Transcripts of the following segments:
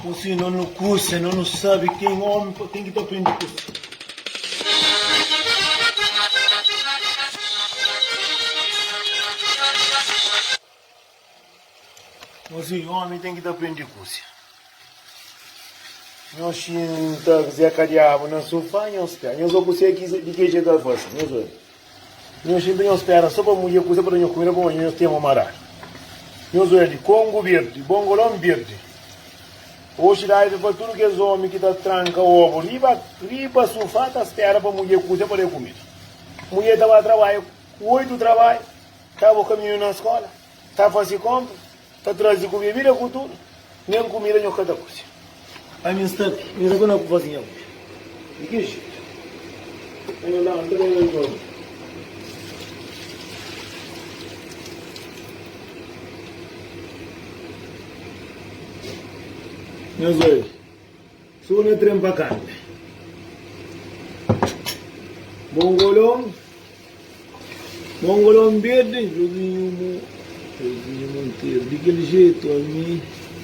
Mosinhu, no nu kusa, no nu sabe ken omi pa ken ki ta prende kusa. Mosinhu, omi ten ki ta prende kusa. Nhos xinta Zé Kadiabu na sufá, nhos spera. Nhos obi kuse ki di ke dje ta fase. Nhos obi. Nhos xinta nhos spera so pa mudjer kusa pa da nhos kumida pamodi nhos ten mo maradu. Nhos oja li, Kongu berdi, bongolon berdi. Oxi dadi ta fla tudu kes omi ki ta tranka obu riba riba sufá ta spera pa mudjer kusa pa da kumida. Mudjer ta ba trabadja 8 trabadju, ta bo kaminhu na skola, ta fase konpra. Ta traze ku bebida ku tudu, nen kumida nho ka ta kusia. Ami N sta li, mi N sa na ku fasi nha kumida. Di ki jetu? Ka nho lanta, ka nho durmi. Nhos obi, so na tren pa kanta. Bongolon. Mongolon berdi, Jozinho Mo, Jozinho Monteiro Di kel jetu ami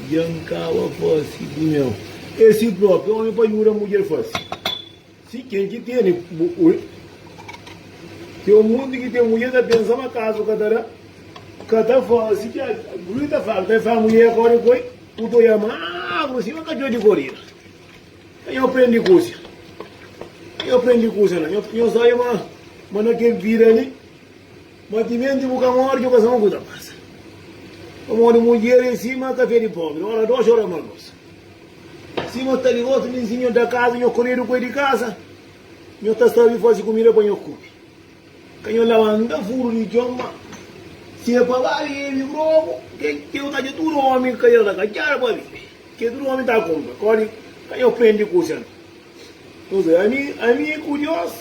dja N kaba fase di meu É si propi omi pa djuda mudjer fase Si ken ki tene bu ui Ten mundu ki ten mudjer ta pensa ma kazu ka ta da Ka ta fase ki grita ta fla Ta fla mudjer kore koi Bu ta oja magru sima katxor di korida Nho prende kusia. Nho prende kusia la. Nho sabe ma, ma na kel vida li, ma timenti bu ka mori, nho ka sabe ma ku ta pasa. Pamodi mudjer é sima kafé di pobri, ora doxi, ora malgosa. Sima ta di gosi, nin si nho da kaza, nho koredu ku el di kaza, nho ta sabe fasi kumida pa nho kume. Ka nho labanta furu di txon, ma si é pa ba bebe grogu, ke ke ta dja tudu omi ka dja ta katxadu pa bebe. Ke tudu omi ta kunpra. Kodi ka nho prende kusa no. Nho ami, ami ku Dios,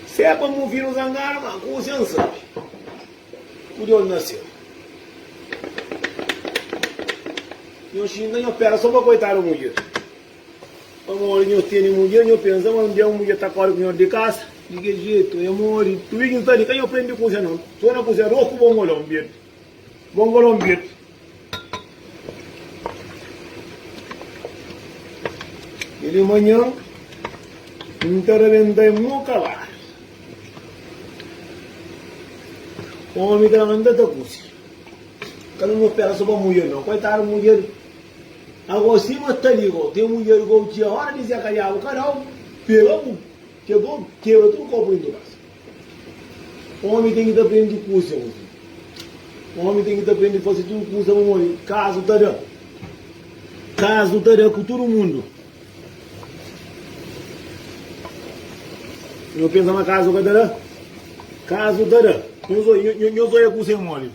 se é pa mufi no zangadu, ma kusa N sabe. Ku Dios na seu. Nho xinta nho pera so pa koitadu mudjer. Pamodi nho tene mudjer, nho pensa ma un dia un mudjer ta kori ku nho di kasa. Di ki jetu e mori? Tudu ki N sta li ka nho prende kuzia non. So na kuzia arroz ku bongolon berdi. Bongolon berdi. E di manhan N ta rabenta e mo kabalu. Omi ta anda ta kuzia. Ka nu pera so pa mudjer non. Koitadu mudjer. Ago sima sta li go, ten mudjer go txia ora di zeka diabu kadau pega bu kebra kebra tudu kopu dintu kasa. Omi ten ki ta prendi kusia mo fidju. Omi ten ki ta prendi fasi tudu kusa pamodi kazu ta da. Kazu ta da ku tudu mundu. Nho pensa ma kazu ka ta da? Kazu ta da. Nho zoia kusia moli.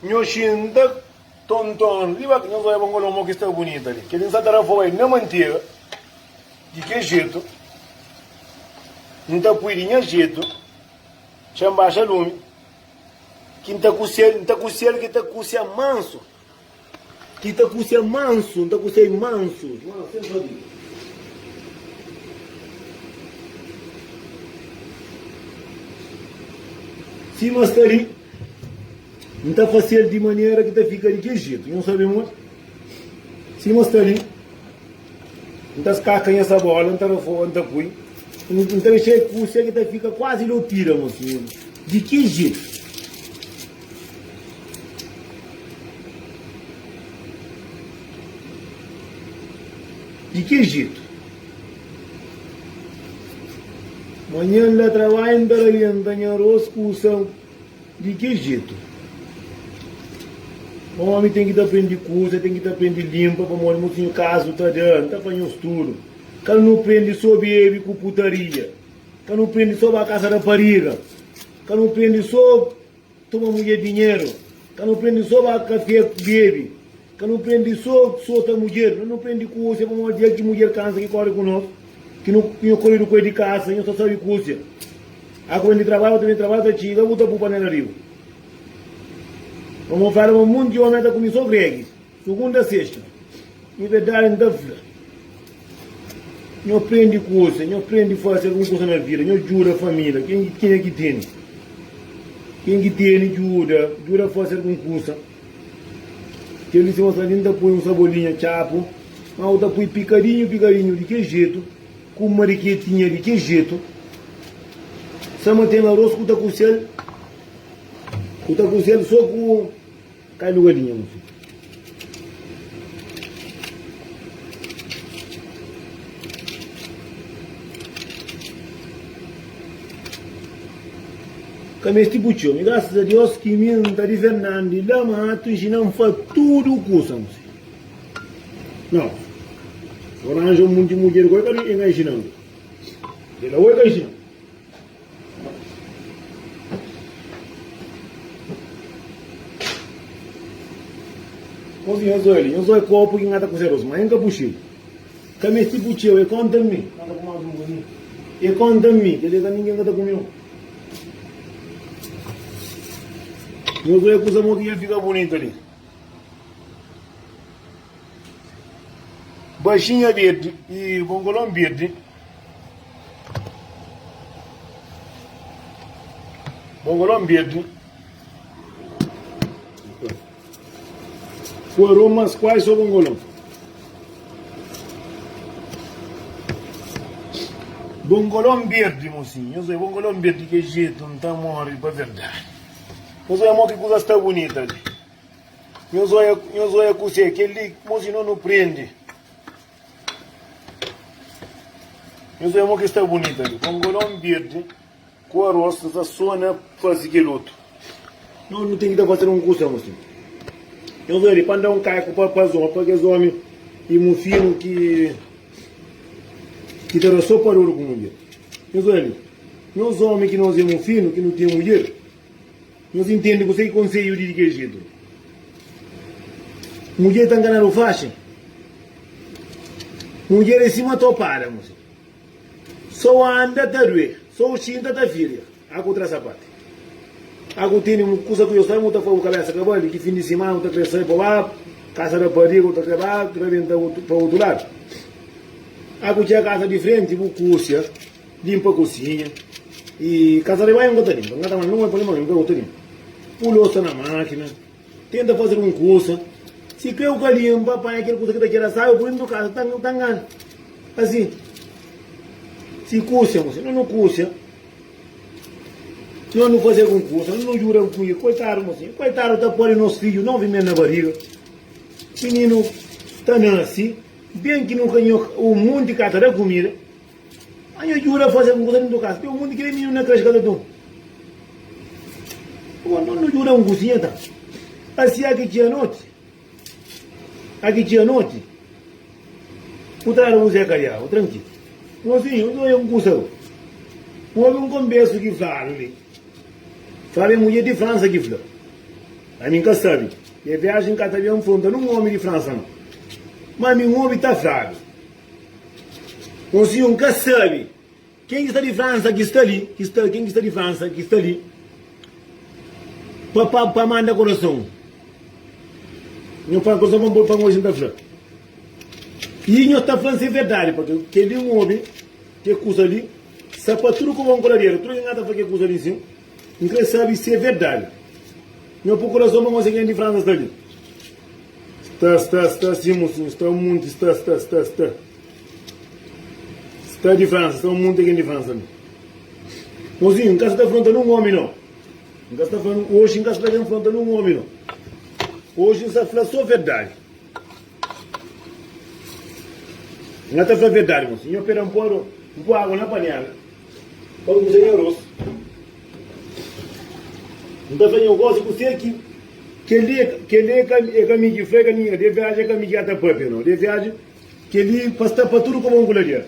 Nho xinta tonton riba ki nhos odja bongolon mo ki sta bunita li. Kel-li N sa ta rafoga el na mantega di ke jetu. N ta pui di nha jetu, txa N baxa lumi, ki N ta kusia-l, N ta kusia-l ki ta kusia mansu. Ki ta kusia mansu, N ta kusia-l mansu. Sima sta li. N ta fase-l di manera ki ta fika di kel jetu. Nhos sabe modi? Sima sta li, N ta skaka nha sabola, N ta rafoga, N ta pui, N ta dexa-l kusia ki ta fika kuazi lotida, mosinhu. Di ki jetu? Di ki jetu? Manhan N ta trabadja, N ta rabienta nha ros kusa. Di ki jetu? Omi ten ki ta prende kuza, ten ki ta prende linpa, pamodi mosinhu kazu ta da, N ta fla nhos tudu, ka nu prende so bebe ku putaria, ka nu prende so ba kasa rapariga, ka nu prende so toma mudjer dinheru, ka nu prende so ba kafe bebe, ka nu prende so sota mudjer, nu prende kuza pamodi dia ki mudjer kansa ki kore ku nos, ki nu koredu ku el di kasa, nhos ta sabe kuza. A ku ben di trabadju, ta ben di trabadju, ta txiga, bu ta pu panela riba. Pamodi fladu ma munti omi ta kumi so gregi, sugunda a sexta. Mi verdadi N ta fla, nho prendi kusa, nho prendi fasi algun kusa na vida, nho djuda familia, ken kenha ki teni, ken ki teni djuda, djuda fasi algun kusa. Kel li sima sta li N ta pui un sabolinha txapu, ma bu ta pui pikadinhu pikadinhu di kel jetu. Ku mariketinha di ki jetu? Sama ten aros ku ta kusial ku ta kusial so ku kaldu galinha mo fidju. Ka mesti bu txeu mi grasas a Dios ki mi N ta di Fernando di la matu nxina-m fa tudu kusa mo fidju. Nau. Bo ranja un munti mudjer ku e ka e ka nxina-m. Di la bo e ka nxina-m. Mosi nhos oi li, nhos oi kopu ki N ka ta kusia rosu, ma N ka puxil. Ka mesti puxeu, e konta mi. N ka ta kume mas un kuzinha. E konta mi, kel-li ka ningen ka ta kume-u. Nhos oi kusa mo ki dja fika bunitu li. Baixinha berdi e bongolon berdi. Bongolon berdi. Ku aromas quase só bongolon. Bongolon berdi, mocinho. Nhos oi, bongolon berdi ke jeito, N ta morre pa verdade. Nhos oia mo ki kuza sta bunita li. Nhos oia, nhos oia kuse kel li, mo si no nu prende. Nhos oia mo ki sta bunita li. Bongolon berdi ku aros ta sona fasi kel otu. No nu ten ki ta fase un kusa mo si. Nhos oia li, pa N da un kaiku pa pa zon, pa kes omi i mufinu ki ki ta da so pa dodu ku mudjer. Nhos oia li, nos omi ki nos e mufinu ki nu ten mudjer. Nhos intende kuzê ki konsedju di di kel jetu. Mudjer ta nganadu faxi. Mudjer é sima topada, mosi. So anda ta due, so xinta ta firia. A ku tra sapati. A ku tene un kusa ku yo sai, mu ta fla bu kabesa ka bali, ki fin di simana bu ta kre sai pa ba kasa da pariga, bu ta kre ba rabenta pa otu ladu. A ku txega kasa di frenti, bu kusia, limpa kusinha. I kaza di banhu N ka ta linpa, N ka ta manda ningen pa linpa, mi ka ta linpa. Pui losa na makina, tenta faze algun kusa. Si kre u ka linpa, panha kel kusa ki ta txera sabi, pui dentu kaza, ta ta ngana. Asi, si kusia, mosi, no no kusia, no no faze algun kusa, no no juda ku koitadu, mosi, koitadu ta poi nos fidju 9 mes na bariga. Mininu ta nasi, ben ki nu ka nho, un monti ka ta da kumida. Ma nho djuda faze algun kusa dentu kasa. Ten un monti ki mininu na kreshi ka ta toma. Bo no no djuda un kusinha ta. Asi aki txia noti, aki txia noti, bu ta dadu bu Zé Kadiabu, trankilu. Mosinhu, un oja un kusa bo. Un obi un konbersu ki fladu li. Fladu é mudjer di Fransa ki fla. Ami N ka sabi. E viaji N ka ta ben nfronta nun omi di Fransa no. Ma ami N obi ta fladu. Mosinhu, N ka sabi. Ken ki sta di Fransa ki sta li, ki sta, ken ki sta di Fransa ki sta li pa, pa, pa manda korason. Nho fla korason pa N poi pa N oji N ta fla. I nho ta fla-m si é verdadi, pake kel-li N obi ke kusa li sta pa tudu kobon koladeru, tudu ken ka ta fla ke kusa li sin. N kre sabi si é verdadi. Nho poi korason pa N oja ken di Fransa sta li. Sta, sta, sta sin mosinhu, sta un munti, sta, sta, sta, sta. Sta di Fransa, sta un munti algen di Fransa li. Mozinhu, N ka sta ta fronta nun omi no. N ka sta fla, oxi N ka sta ta ben fronta nun omi no. Oxi N sta fla so verdadi. N ka ta fla verdadi, mozinhu. Nho peda N poi, N poi agu na panela pa N kuzinha aros. N ta fla nho gosi kuse ki kel-li, kel-li é ka, é ka mi ki fla, é ka mi ki ka. De viaji é ka mi ki ka ta papia no. De viaji. Kel-li pa sta pa tudu kobon ku ladera.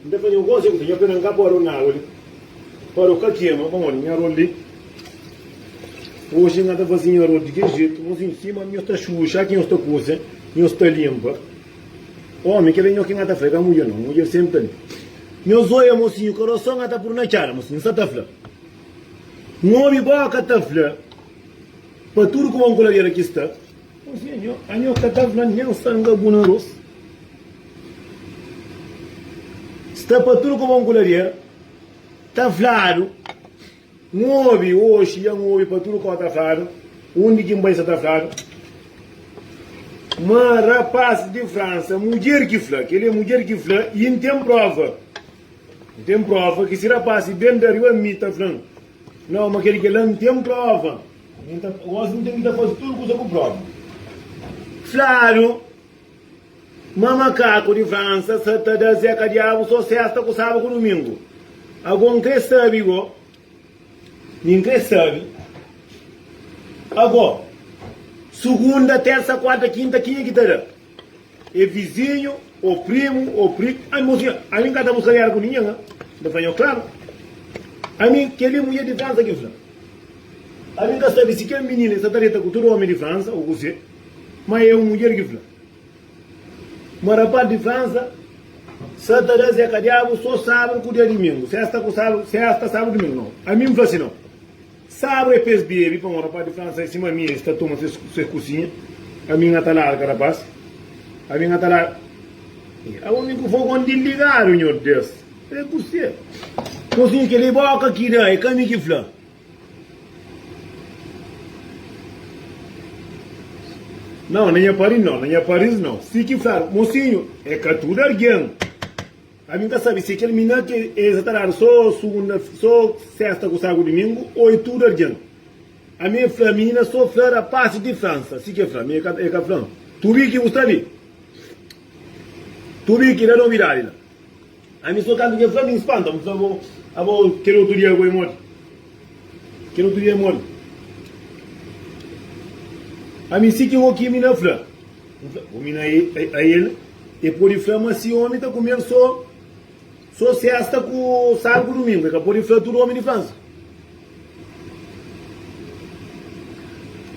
N ta fla nho gosi ku nho pena N ka pode un agu li pa ro ka kema pamodi nha rol li oji N ka ta fase nha rol di kel jetu mosinhu sima nho sta xuxa ki nho sta kusa nho sta linpa omi kel-li nho ki N ka ta fla é ka mudjer no mudjer senpri ta linpa nho zoia mosinhu koroson N ka ta puru na txada mosinhu N sa ta fla N obi boka ta fla pa tudu kobon ku ladera ki sta. Mosinhu, anho ka ta fla nen sanga bu na ros. Sta pa tudu kobon ku ladera. Ta fladu, N obi oxi dja N obi pa tudu kau ta fladu, undi ki N bai sa ta fladu. Ma rapas di Fransa, mudjer ki fla, kel-li é mudjer ki fla i N ten prova. N ten prova ki si rapasi ben da riba mi ta fla-m, Nau, ma kel-li kel-la N ten prova. Gosi N ten ki ta faze tudu kuza ku prova. Fladu ma makaku di Fransa sa ta da Zeka Diabu so sesta ku sábadu ku dumingu. Ago N kre sabe go, mi N kre sabe ago, sugunda, tersa, kuarta, kinta, kenha ki ta da? É vizinhu ô primu ô pri. Ami mosinha, ami N ka ta buska géra ku ningen, N ta fla nho klaru. Ami, kel-li mudjer di Fransa ki fla. Ami N ka sabe si kel minina sa ta deta ku tudu omi di Fransa ô kuzê, má é un mudjer ki fla ma rapaz di Fransa sa ta da Zeka Diabu sô sábadu ku dia dimingu, sesta ku sábadu, sesta, sábadu, dimingu. Nau, ami N fla si nau. Sábadu é pa es bebe, pamodi rapaz di Fransa é sima mi, es ta toma ses kusinha. Ami N ka ta larga rapaz, ami N ka ta larga. Abo mi ku fogon di ligadu, nho Deus, é kuzê? Mosinhu, kel-li é boka ki da, é ka mi ki fla. Não, na nha Paris não, na nha Paris não. Si ki fladu, mocinho, é ka tudo alguém. Ami nka sabe si kel mina ki es ta dadu so sugunda, so sesta ku sábadu ku dumingu ou é tudo alguém. Ami e fla minina so fla rapazes di França, si ki e fla, mi e ka e ka fla. Tubi ki bu sta li. Tubi ki da novidadi la. Ami so kantu ki el fla mi N spanta, N fla abo, abo kel otu dia bo é modi? Kel otu dia é modi? Ami si ki o ki mi na fla, N fla, o mi na a el, e pode fla ma si omi ta kume-l so so sesta ku sábadu ku dumingu, e ka pode fla tudu omi di Fransa.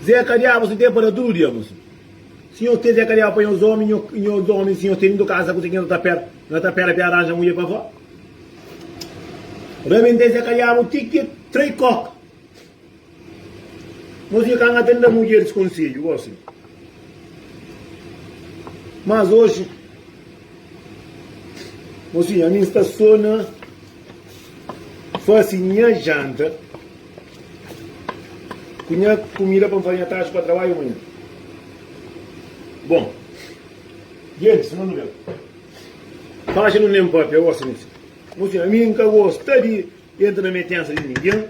Zé ka diabu si ten pa da tudu dia, mosi. Si nhos ten Zé Kadiaba pa nhos omi, nhos omi, si nhos ten indu kaza ku se ki nhos ta pera, nhos ta pera pa aranja mudjer pa fora. Rabentei Zé Kadiaba ti ki trai koka. Mos nha ka nga ten da mudjeris konsedju gosi. Mas oji, mosinhu, ami nsta so na. Fase nha janta ku nha kumida pa N faze nha taxu pa trabadju manhan. Bon, gentis, sima nu ben faxi nu nen papia gosi nisi. Mosinhu, ami N ka gosta di entra na metensa di ningen.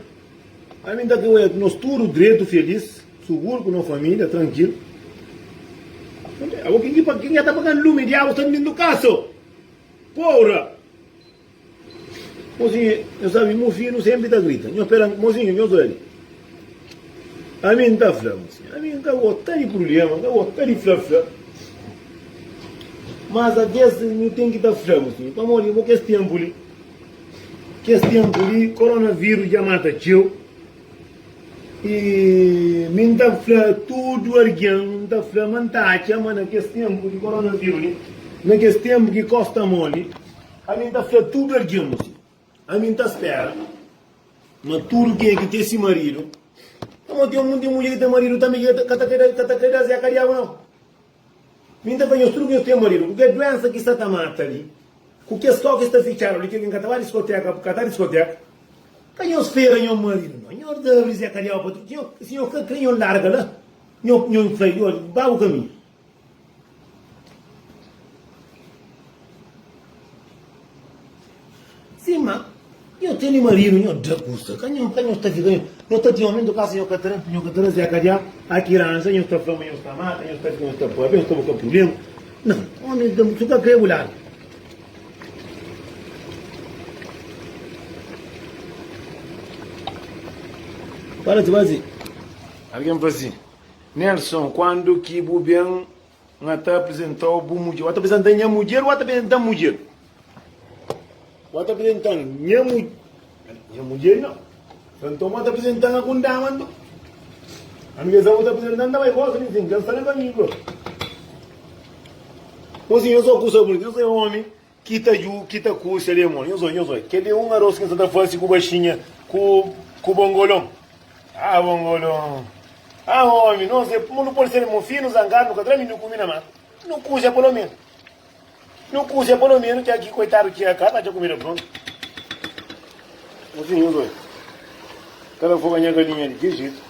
Ami N ta kre oja nos tudu dretu, felis, suguru ku no familia, trankilu. Abo kin ki kin ki ta pagan lumi, diabu sta dintu kasa. Pora! Mozinho, nho sabe, mufinu senpri ta grita. Nho pera, mozinho, nho sabe. Ami N ta fla, mozinho, ami N ka gosta di prubléma, N ka gosta di fla-fla. Mas aves nhu ten ki ta fla, mozinho, pamodi bo kes ténpu li, kes ténpu li, koronavírus dja mata txeu. I mi N ta fla tudu algen, N ta fla ma N ta atxa ma na kes ténpu di koronavírus li, na kes ténpu ki kos ta moli, Ami N ta fla tudu algen mo si, ami N ta spera ma tudu ken ki ten si maridu, pamodi ten munti mudjer ki ten maridu tanbe ki ka ta kre ka ta kre da zeka diabu nau. Mi N ta fla nhos tudu ki nhos ten maridu, ku ke duensa ki sta ta mata li, ku kes kau ki sta fitxadu li, kel ki ka ta ba diskoteka, ka ta diskoteka, ka nhos fera nho maridu nau, nhos da abri zeka diabu pa tudu, si nho ka kre nho larga la, nho nho fla el, ba bu kaminhu. Sima nho tene maridu nho da kusa ka nho ka nho ta fika nho ta tinha omi kasa nho ka ta nho ka ta da zeka dia aki ranja nho ta fla ma nho sta mata nho ta fika nho ta papia nho ta buka prublema não omi su ka kre bu ladu. Para ti fazi algen fla si. Nelson, kuandu ki bu ben N ta aprizentau bu mudjer. Bu ta aprizentan nha mudjer o ta aprizentan mudjer? Bu ta aprizentan nha mudjer? Nha mudjer nau. Nton bu ta aprizentan algun dama nton? Ami kes bu ta aprizentan ta bai gosi li sin, dja N sta na kaminhu propi. Mosinhu, nhos obi kusa bunitu, nhos é omi ki ta ju, ki ta kusia li amor. Nhos obi, nhos obi, kel-li é un aros ki N sta ta fase ku baxinha ku ku bongolon. Ah, bongolon! Ah, omi, nos é, nu pode ser mofinu, zangadu, nu ka tra mi nu kumi na ma nu kuzia pelo menu. Nu kuzia pelo menu, ki aki koitadu txiga kasa, atxa kumida prontu. Mosinhu, nhos obi, kada foga nha galinha di ki jetu.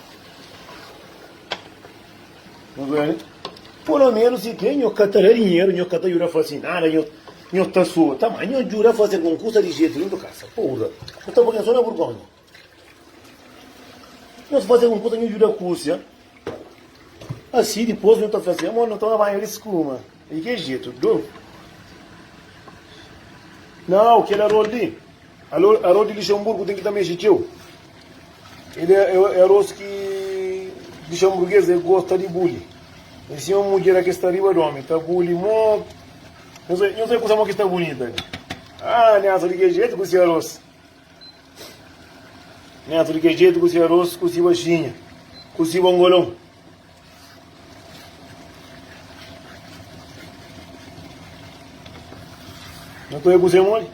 Polo menu si ke nho ka ta da dinheru, nho ka ta djuda fase nada, nho nho ta sota, ma nho djuda fase algun kusa di jetu dentu kasa. Porra, nho ta poi-m so na burgonha. Nho fase algun kusa, nho djuda kusia. Asi dipos nho ta fla si, amor, nho toma banhu di skuma. Di ke jetu? Do. Nau, kel arôs li, arôs di Luxemburgu ten ki ta mexe txeu. El é arôs ki luxemburguês el gosta di buli. E si un mudjer ki sta riba di omi ta buli mo. Nhos odja kusa mo ki sta bunita li. Ah, Nelson di ke jetu ku si arôs. Nelson di ke jetu ku si arôs, ku si baxinha, ku si bongolon. Nhos ta odja kusa moli?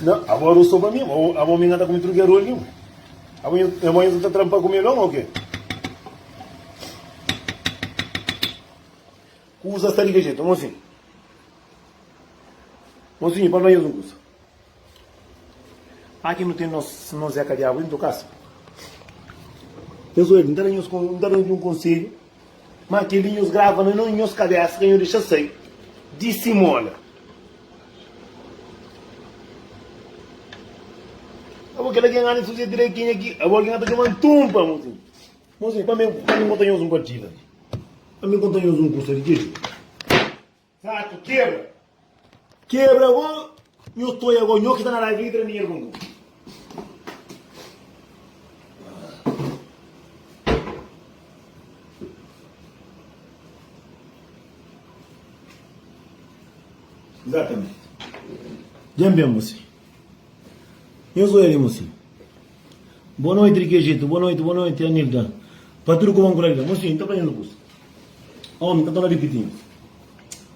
Não, agora eu sou para mim, a mãe não está comendo truque arroz nenhum. A mãe, a mãe está trampando com melão ou quê? Kusa sta di que jeito, mocinho? Mocinho, para nós um kusa. Aki nu ten nos nos Zé Kadiabu dentu kasa. Nhos obi, N ta da nhos N ta da nhos un konsedju, ma kel-li nhos grava na nhos kabésa ka nhos dexa sai di simola. Abo kel algen anda suze direitinhu aki, abo algen ta txoma-m tunpa, mosinhu. Mosinhu, pa mi pa mi konta nhos un partida li. Pa mi konta nhos un kusa di djeju. Saku kebra. Kebra go nho toia go nho ki ta na live li tra dinheru pa nku. Exatamente. Djan ben você. Nhos oia li mosinhu. Boa noite di ki jetu, boa noite, boa noite Anilda. Pa tudu ku ban kura li. Mosinhu, nta fla nhos un kusa. Omi, nta torna ripiti nhos.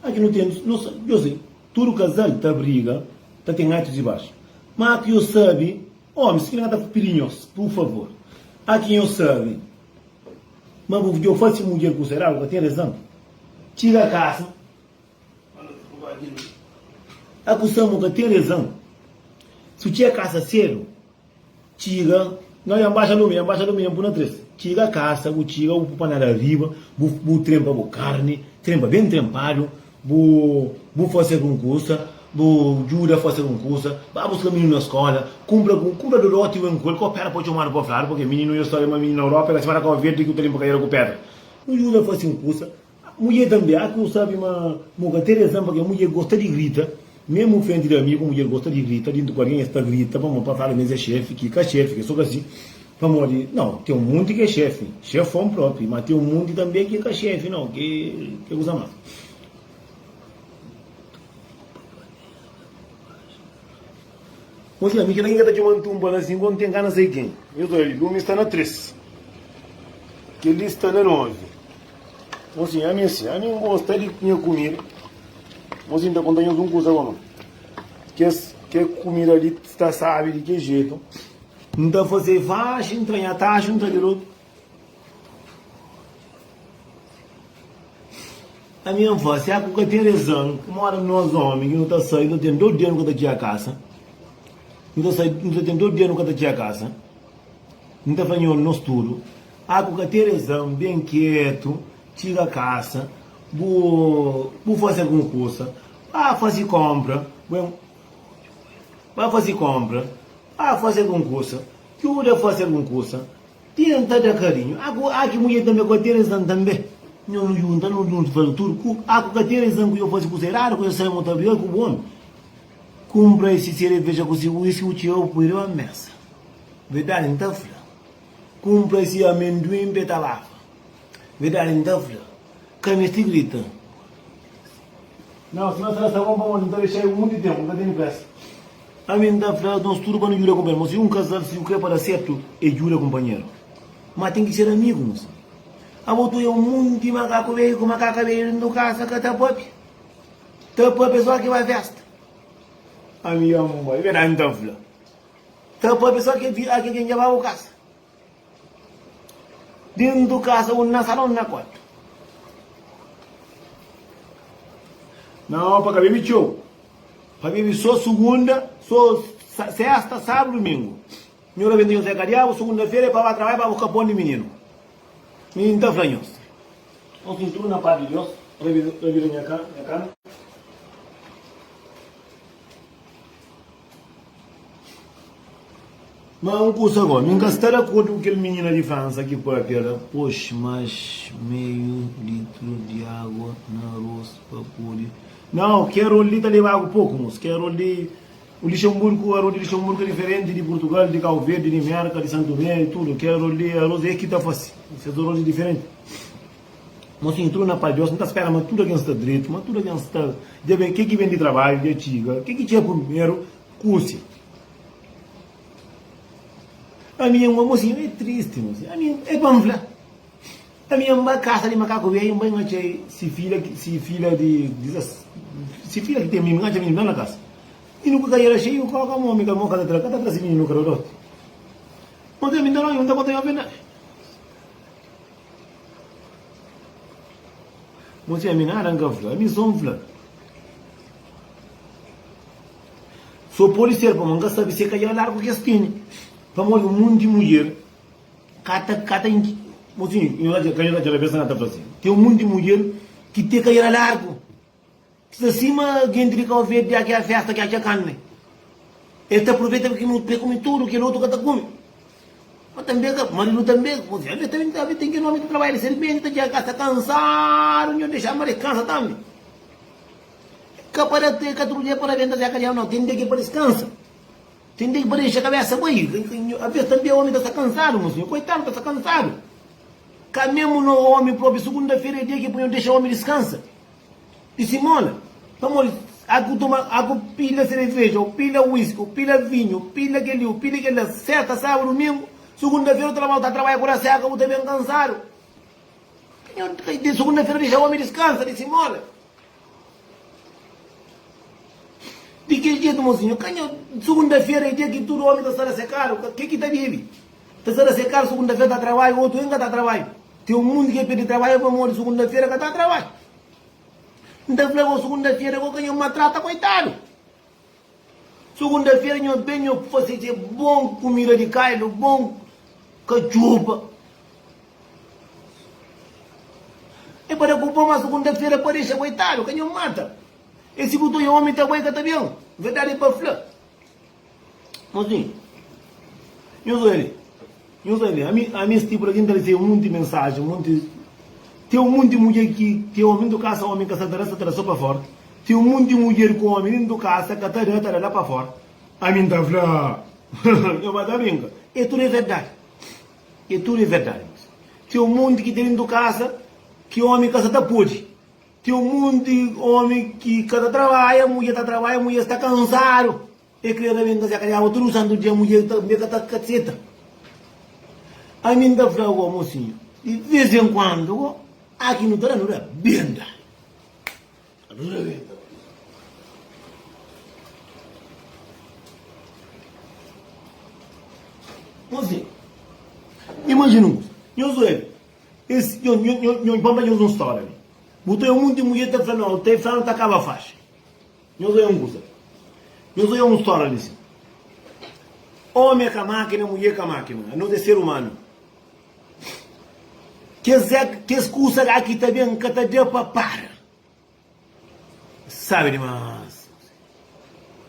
Aki nu ten, no sa, yo sei, tudu kazal ta briga, ta ten altus i baxu. Ma ki yo sabi, omi, si kila ka ta pidi nhos, pur favor. A ki nhos sabe ma bu djo fase mudjer ku será bu ka ten rezan txiga kasa a ku sa bu ka ten rezan su txiga kasa sedu txiga no ya nbaxa lumi ya nbaxa lumi ya npuna 3 txiga kasa bu txiga bu panela riba bu bu trenpa bu karni trenpa ben trenpadu Bu bu fase algun kusa, bu djuda fase algun kusa, ba buska mininu na skola, kunpra ku kunpra dodoti ben ku el, ko pera pa txomadu pa fladu, purke mininu yo sabe ma mininu na Europa e ka sima na Kau Verdi ki bu ta linpa kadera ku pedra. Bu djuda fase un kusa. Mudjer tanbe, a ki bu sabe ma bu ka ten rezan, purke mudjer gosta di grita, mesmu frenti di amigu mudjer gosta di grita, dintu ku algen es ta grita pamodi pa fladu ma es é xefi, ki ka xefi, ki so ka si, pamodi nau, ten un munti ki é xefi, xefon propi, ma ten un munti tanbe ki ka xefi nau, ki ke kusa mas. Mosinha, mi kel-la ki N ka ta txoma-m tunba la sin, kóntu ten gana sai ken? Nhos odja li, lumi sta na 3, kel-li sta na 9. Mosinha, ami é si, ami N gosta di nha kumida. Mosinha, N ta konta nhos un kuza goma, kes ke kumida li sta sabi di ke jetu, N ta fase faxi, N tra nha taxu, N tra kel otu. Ami N fla, si ku ka ten rezan, moda nos omi ki nu ta sai, nu ta ten 2 dia nu ka ta txiga kasa, nu ta sai, nu ta ten 2 dia nu ka ta txiga kasa, N ta fla nho nos tudu, a ku ka ten rezan, ben ketu, txiga kasa, bu bu fasi algun kusa, ba fasi konpra, bu ba fasi konpra, ba fasi algun kusa, djuda fasi algun kusa. Tenta da karinhu. A ku a ki mudjer tanbe ku ka ten rezan tanbe. Nho nu junta nu juntu faze tudu ku a ku ka ten rezan ku yo faze kusa eradu ku yo sai mo ta briga ku bu omi. Kumpra esi sereveja ku si whisky ku txeu pui riba mesa. Verdadi N ta fla. Kumpra esi amenduin pe ta bafa. Verdadi N ta fla. Ka mesti grita. Nau, sima sta sta bon pamodi N ta dexa-i munti tenpu, N ka tene presa. Ami N ta fla nos tudu pa nu djuda kunpanheru. Mos, si un kazal si u kre pa da sertu, e djuda kunpanheru. Ma ten ki ser amigu, mos. Abo tu e un munti makaku beju ku makaka beju dentu kasa ka ta papia. Ta papia so ki bai festa. Ami ya N bai, verdadi N ta fla. Ta papia so ki ki ken dja ba bu kasa. Dentu kasa un na sala un na kuartu. Nau pa ka bebe txeu, pa bebe so sugunda, so sesta, sabru, dumingu. Nho rabenta nho sai kadiabu, sugunda fera é pa ba trabadja pa buska pon di mininu. Mi N ta fla nhos. Nhos ten tudu na pas di Deus, rabida nha kama. Ma un kusa go, mi nka sta di akordu ku kel minina di Fransa ki papia la. Pox mas meiu litru di agua na aros pa pode. Nau, ki arol li ta leba agu poku, mos. Ki arol di Lixemburgu, arol di Lixemburgu é diferenti di Purtugal, di Kau Verdi, di Merka, di Santo Tomé, di tudu. Ki arol li, aros é ki ta fase. Ses aros é diferenti. Mosinhu, tudu na pas di Deus. N ta spera ma tudu algen sta dretu, ma tudu algen sta dja ben. Ke ki ben di trabadju dja txiga. Ke ki txiga primeru, kusi. Ami N mosinhu, é tristi, mosinhu. Ami é pa N fla. Ami N ba kasa di makaku beju, N bai N atxa si filha, si filha di, si filha ki ten mininu, N atxa mininu la na kasa. Mininu ku kaiera xeiu, koloka mo, mi ka mo ka ta tra, ka ta tra si mininu ka dodoti. Mosinhu, ami N ta lonji, N ta konta nho verdadi. Mosi ami nada nka fla, ami so nfla. So pode ser pamodi nka sabe se ka dja largu kes tene. Pamodi un monti mudjer ka ta ka ta mosi nho ta ka nho ta txera bes na ta fla si. Ten un monti mudjer ki te ka dja largu. Sta sima genti di Kau Verdi dia ki a festa ki atxa karni. El ta aproveita pa ki pa kume tudu kel otu ka ta kume. Ma tanbe ka maridu tanbe aves tanbe aves ten kel omi ta trabadja di serpenti ta txiga kasa kansadu nho dexa ma diskansa tanbe. Ka pa da ka tudu dia pa rabenta seka diabu nau ten dia ki pa diskansa. Ten dia ki pa dexa kabesa bai. Aves tanbe omi ta sta kansadu mosinhu koitadu ta sta kansadu. Ka memu no omi propi sugunda fera e dia ki pa nho dexa omi diskansa. Di Simona, pamodi a ku toma a ku pila sereveja, o pila whisky, o pila vinhu, o pila kel-li, o pila kel-la, sesta, sábadu, dumingu, sugunda-fera u ta labanta, ta trabadja ku raseka, bu ta ben kansadu. Di sugunda-fera dexa omi diskansa, di Simona. Di kel jetu, mosinhu, ka nho, sugunda-fera é dia ki tudu omi ta sta rasekadu, ke ki ta bebe? Ta sta da se kar sugunda-fera ta trabadju, otu inka ta trabadju. Ten un munti ki perde trabadju pamodi sugunda-fera ka ta trabadju. N ta fla bo sugunda-fera bo ka nho maltrata koitadu. Sugunda-fera nho ben nho fase se bon kumida di kailu, bon katxupa. E pa da ku bo ma sugunda-fera pa dexa koitadu ka nho mata. E si bu ta oja omi ta bai ka ta ben. Verdadi é pa fla. Mozinho, nhos oja li, nhos oja li, ami, ami sti por aki, N ta resebe munti mensajen, munti, ten un munti mudjer ki, ki omi ntu kasa, omi ka sa ta da, sa ta da so pa fora, ten un munti mudjer ku omi dentu kasa ka ta da, ta da la pa fora, ami N ta fla, nho ba ta brinka, e tudu é verdadi, e tudu é verdadi, ten un munti ki ten dentu kasa ki omi ka sa ta pudi. Ten un monti omi ki ka ta trabadja, mudjer ta trabadja, mudjer sta kansadu, e kre rabenta se kadiaba tudu santu dia, mudjer tanbe ka ta seta. Ami N ta fla go, mosinhu, di ves en kuandu go, aki nu ta da, nu da benda. Nu da benda. Mosinhu, imajina un kusa, nhos obi. Es nho nho nho nho pa nhos un storia li. Bu ta oia munti mudjer ta fla no, ta fla no ta kaba faxi. Nhos oia un kusa. Nhos oia un storia li si. Omi é ka makina, mudjer é ka makina. Anos é ser umanu. Kes kes kusa ki ta ben ka ta da pa para. Sabi dimas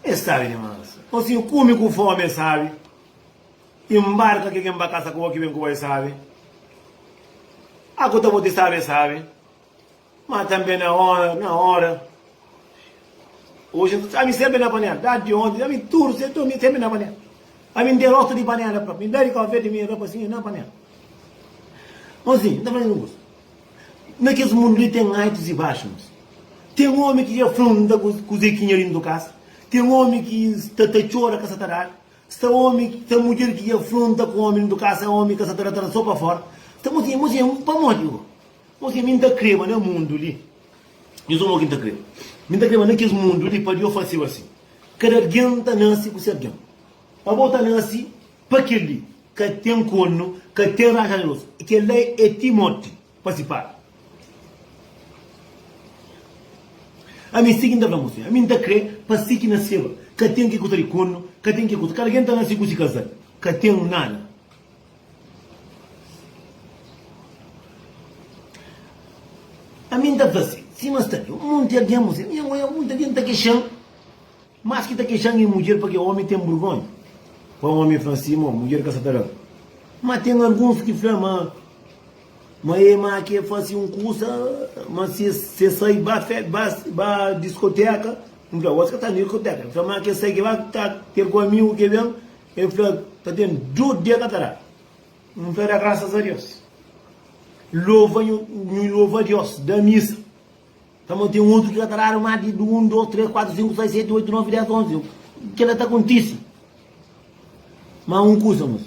É sabi dimas Ô sinhor kumi ku fomi é sabi Inbarka ke ken ba kasa ku bo ki ben ku bo é sabi A ku ta bo ti sabi é sabi Ma tanbe na ora na ora Oji ami senpri na panela Dadi di onti ami tudu se mi senpri na panela Ami N ten rostu di panela propi Mi dadi kau verde mi rapasinhu na panela Ô sinhor N ta fla nhos un kusa. Na kes mundu li ten altus i baxus. Ten omi ki dja fronta ku kuze ki nha dintu kasa. Ten omi ki sta ta txora ka sa ta dadu. Sta omi, sta mudjer ki dja fronta ku omi dintu kasa, omi ka sa ta da, ta da so pa fora. Sta mosinha, mosinha, pamodi go? Mosinha, mi N ta kreba na mundu li. Nhos obi mo ki N ta kreba. Mi N ta kreba na kes mundu li pa Dios fasiba si. Kada algen ta nase ku se algen. Abo ta nase pa kel-li. Ka ten kornu, ka ten raxa di rostu. Kel-la é Timótiu pa si pai. Ami si ki N ta fla mosê, ami N ta krê pa si ki naseba. Ka ten ki kusa di kornu, ka ten ki kusa. Kada algen ta nase ku si kazal. Ka ten nada. Ami N ta fla si, sima sta li, un monti algen mosê, mi N oja monti algen ta kexa-m. Mas ki ta kexan e mudjer pake omi ten burgonha pa omi fla si mo mudjer ka sa ta da ma ten alguns ki fla ma ma e ma ke fasi un kusa ma si se sai ba fe ba ba diskoteka N fla osi ka ta na diskoteka el fla ma ke sai ke ba ta ter ku amigu ke ben el fla ta ten du dia ka ta da N fla da grasas a Deus lova nhu nhu lova Deus da misa. Pamodi ten otu ki ka ta dadu más di 1, 2, 3, 4, 5, 6, 7, 8, 9, 10, 11. Kel-la ta kontise. Má un kuza, mos.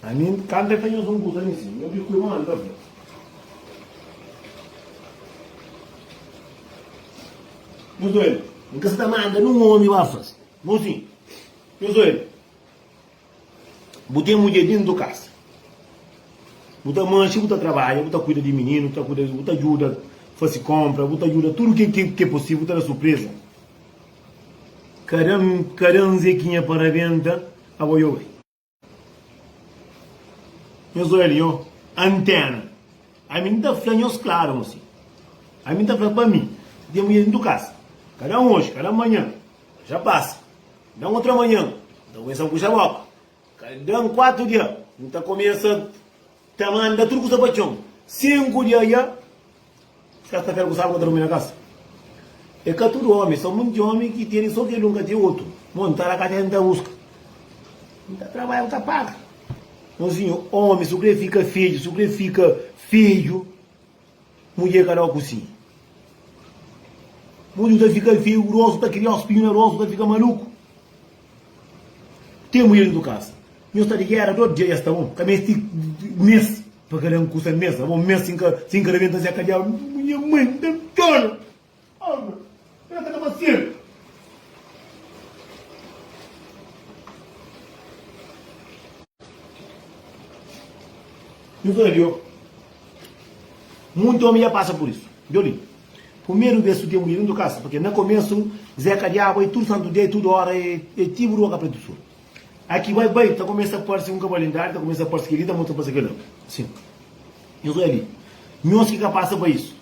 Ami, kantu el fla nhos un kuza, ami sin. Nhos diskulpa, má N ta fla. Nhos obi, N ka sa ta manda nun omi ba fase. Mosinhu, nhos obi. Bu ten mudjer dentu kasa. Bu ta manxe, bu ta trabadja, bu ta kuida di mininu, bu ta kuida, bu ta djuda fasi konpra, bu ta djuda tudu ke ke posivel, bu ta da surpreza. Kada kada nzekinha pa rabenta, abo yo bai. Nhos oja li, nho antena. Ami N ta fla nhos klaru, mosinhu. Ami N ta fla pa mi, si ten mudjer dentu kasa, kada oji, kada manhan, já pasa. Da un otra manhan, N ta kumesa puxa boka. Kada un kuatu dia, N ta kumesa ta manda tudu kusa pa txon. Sinku dia dja, sesta-fera ku sábadu N ta durmi na kasa. É ka tudu omi, so munti omi ki tene so kel un ka ten otu. Mon, N ta rakadja N ta buska. N ta trabadja bu ta paga. Mozinhu, omi su kre fika fedju, su kre fika fedju. Mudjer ka da ku si. Mudjer ta fika feio, rostu ta kria spinhu na rostu, ta fika maluku. Ten mudjer dentu kasa. Nhos sta di gera dot dia, ya sta bon. Ka mesti mes pa ka dan kusa mes. Abo mes sin ka sin ka rebenta se ka diabu. Nha mãe, N ta txora. Ora, ela ta kaba sedu. Nhos odja li o. Munti omi dja pasa pur isu. Djo li. Primeru bes su ten mudjer dentu kasa, purke na komesu Zeka Diabu e tudu santu dia e tudu ora e e ti buroka pretu sul. Aki bai bai ta kumesa parsi un kabalindadi, ta kumesa parsi keli, ta mostra parsi kela. Sin. Nhos odja li. Nhos ki ka pasa pa isu.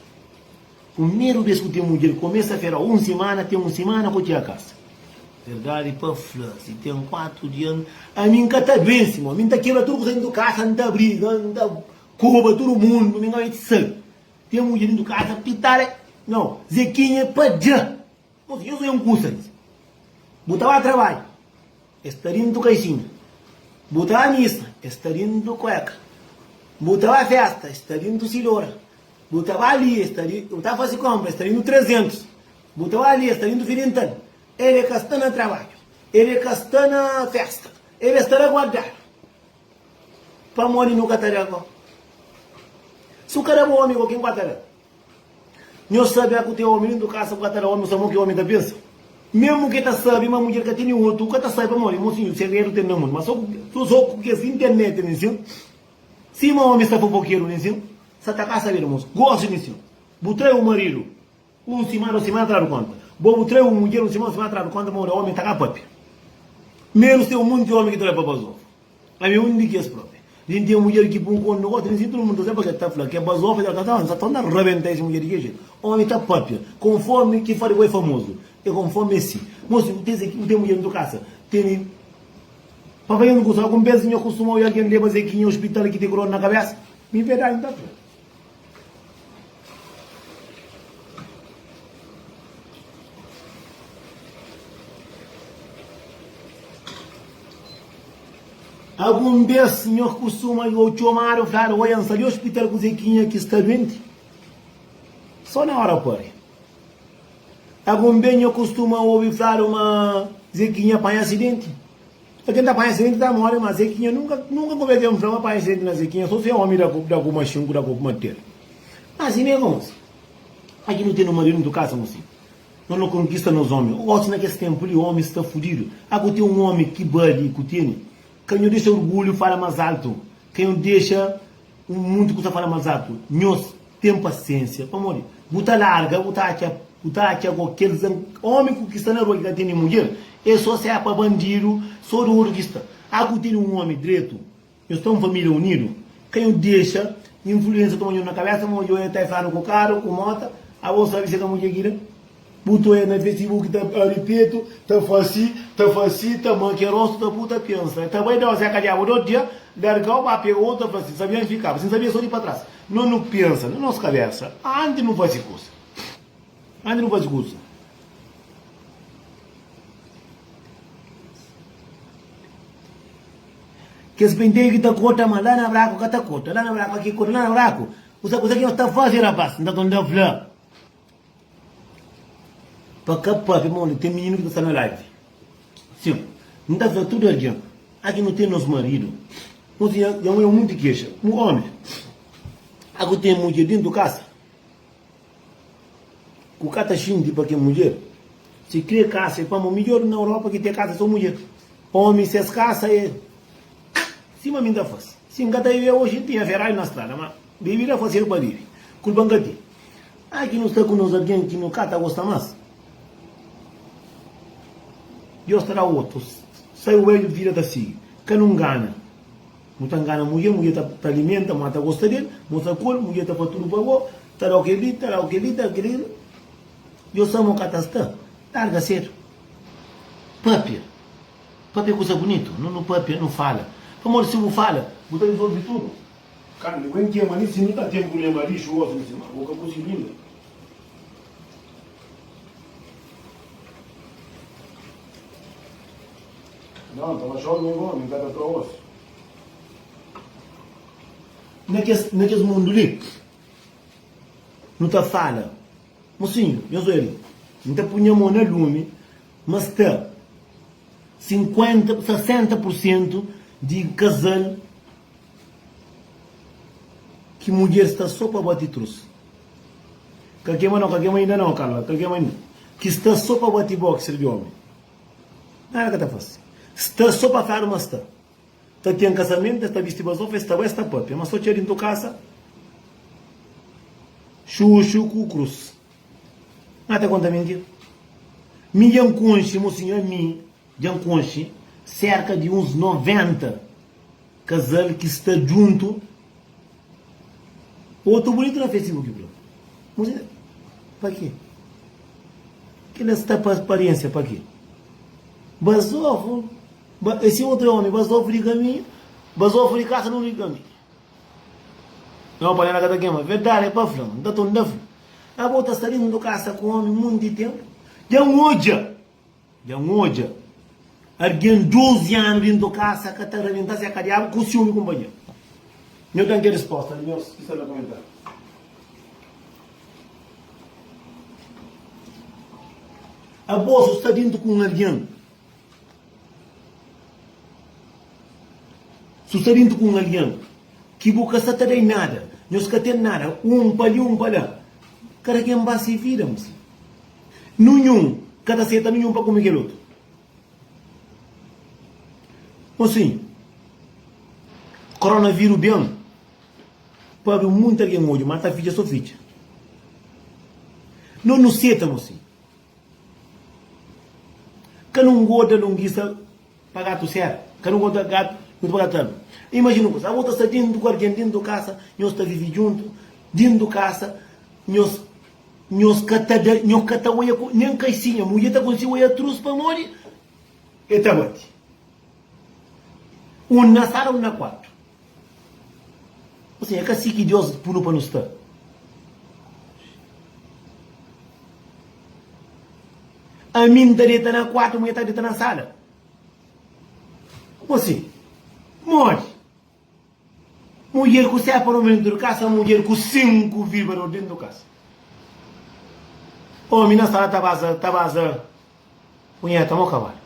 Primeru bes ku ten mudjer kumesa fera un simana, ten un simana ku txega kasa. Verdadi pa fla, si ten 4 dia, ami N ka ta duense, mo. Mi N ta kebra tudu kusa dentu kasa, N ta briga, N ta koba tudu mundu, mi N ka meste sabe. Ten mudjer dentu kasa, pitada, no, Zequinha é pa dja. Mosi, nhos oia un kusa li. Bu ta ba trabadju, es sta dintu kaixinha. Bu ta ba misa, es sta dintu kueka. Bu ta ba festa, es sta dintu silora. Bu ta ba li, es sta di, bu ta fasi konpra, es sta dintu 300. Bu ta ba li, es sta dintu fio dental. El e ka sta na trabadju, el e ka sta na festa, el e sta la guardadu. Pamodi nu ka ta da go? Si bu ka da bo omi go, kin ku ka ta da? Nhos sabe a ku ten omi dintu kasa ku ka ta da omi, sa mo ki omi ta pensa? Mesmu ke ta sabe ma mudjer ka tene otu, ka ta sabe pamodi mosinhu segredu ten na mundu, ma so so ku kes internet nin sin, sima omi sta fofokeru nin sin, sa ta ka sabe da mos gosi nin sin. Bu trai un maridu un simana, dos simana tradu konta, bo bu trai un mudjer un simana, dos simana tradu konta pamodi omi ta ka papia. Menus ten un monti omi ki ta bai pa bazofa. Ami un di kes propi. Di N ten mudjer ki pun kondu gosta di si tudu mundu ta sabe pake ta fla ke bazofa el ta ta N sa torna rabenta es mudjer di ke jetu. Omi ta papia konformi ki fari bo e famozu e konformi e si. Mosi bu ten bu ten mudjer ntu kasa tene pa faze un kusa algun bes nho kustuma oja algen leba zekinha ospital ki ten korona na kabesa? Mi verdadi N ta fla. Algun bês nho kustuma ô txomadu ô fladu, Oia, N sta li ospital ku Zekinha ki sta duenti? Sô na óra pari. Algun bês nho kustuma obi fladu ma Zekinha panha asidenti? Algen ta panha asidenti ta móre, má Zekinha nunka, nunka ku bês el fla ma panha asidenti na Zekinha, sô se ómi da ku da ku maxin ku da ku martelu. Má si mê gosi, aki nu ten un maridu ntu kasa gosi. No no konkista nos omi. Gosi na kes tempu li omi sta fudidu. A ku ten un omi ki bali ku tene. Ka nho dexa orgulhu fala mas altu. Ka nho dexa un munti kusa fala mas altu. Nhos ten pasiensia. Pamodi bu ta larga bu ta atxa bu ta atxa go kel omi ku ki sta na rua ki ka tene mudjer e so sepa bandidu so dodu ki sta. A ku tene un omi dretu. Nhos ta un família unidu. Ka nho dexa influensia toma nho na kabesa ma odja ta flanu ku karu, ku mota, abo sabi si ka mudje ki da. Bu ta oia na facebook ta abri petu, ta fasi, ta fasi, ta makia rostu, ta bu ta pensa ta bai da zeka diabu do dia, largau ba pega otu ta fasi, sabia N fikaba, si N sabia so di pa tras. No nu pensa na nos kabesa antis nu fasi kusa. Antis nu fasi kusa. Kes penteio ki ta kota ma la na braku ka ta kota, la na braku aki kota, la na braku. Kusa kusa ki nhos ta faze rapas, nta ta fla pa ka papia pamodi ten mininu ki ta sta na live. Sim, nta fla tudu algen, aki nu ten nos maridu, nos dja oja munti kexa, omi, aku ten mudjer dentu kasa. Ku ka ta xinti pa ke mudjer si kre kasa e pamo midjor na Europa ki te kasa so mudjer omi ses kasa e sima mi nta fasi si nka ta vive oxi ntinha ferrari na strada ma bibida fasedu pa vive kulpa nka ten aki nu sta ku nos algen ki nu ka ta gosta mas Dios ta da otu sai oel vida ta sigi ka nu ngana. Bu ta ngana mudjer, mudjer ta ta alimenta, ma ta gosta del, bo ta kol, mudjer ta faz tudu pa bo, ta dau kel-li, ta dau kel-li, ta dau kel-li. Deus sabe mo ka ta sta. Larga sedu. Papia. Papia é kusa bunitu. No nu papia, nu fala. Pamodi si bu fala, bu ta rizolvi tudu. Kandu bu kema li, si nu ta ten pulema rixu gosi, mi si, ma bo ka konsigi inda. Não, tava jovem igual, mi ka ta tra osi. Na kes, na kes mundu li, nu ta fala, Mosinhu, nhos oja li, N ta pui nha mon na lumi, ma sta 50, 60 pur sentu di kazal ki mudjer sta so pa bati trus. Ka kema nau, ka kema inda nau, Carla, ka kema inda. Ki sta so pa bati boxer di omi. Nada ka ta fase. Sta so pa fladu ma sta. Ta ten kasamentu, es ta bisti bazofa, es ta bai, es ta papia, ma so txeu dintu kasa, xuxu ku krus. N ta konta mintira? Mi dja N konxe, mosinhu, ami dja N konxe serka di uns 90 kazal ki sta djuntu. Otu bunitu na Facebook fla, Mosinhu, pa ke? Kila sta pa apariensia, pa ke? Bazofu. Ba, esse outro é homem, bazofu di kaminhu, bazofu di kasa, lumi di kaminhu. Não, panela ka ta kema. Verdade é pa fla, N ta torna fla. Abo ta sta dentro kasa ku homi munti tempu. Dja N odja, dja N odja algen 12 anu dentro kasa ka ta rabenta se kadiabu ku siumi kumpanheru. Nho ten ke resposta di nhos ki sta na komentariu. Abo su sta dentro ku un algen. Su sta dintu ku un algen ki bu ka sta ta da-i nada, nhos ka ten nada, un pa li un pa la, kada ken ba se vida, msi. Nunhun ka ta seta nunhun pa kume kel otu. Mosinhu, koronaviru ben pa abri munti algen odju, ma ta fitxa so fitxa. No nu seta, mosinhu. Ka nu ngoda longisa pa gatu sera. Ka nu ngoda gatu pa gatu sera. Imajina un kusa, abo ta sta dentu ku algen dentu kasa, nhos ta vivi djuntu dentu kasa, nhos nhos ka ta da, nhos ka ta oia ku nen kaisinha, mudjer ta konsigi oia trus pamodi e ta bati. Un na sala, un na kuartu. Ou seja, é ka si ki Deus punu pa nu sta. Ami N ta deta na kuartu, mulher ta deta na sala. Como assim? Modi? Mulher ku sepa no dentro di kasa, mulher ku 5 vibrador dentro di kasa. Omi na sala ta baza, ta baza Punheta mo kabalu.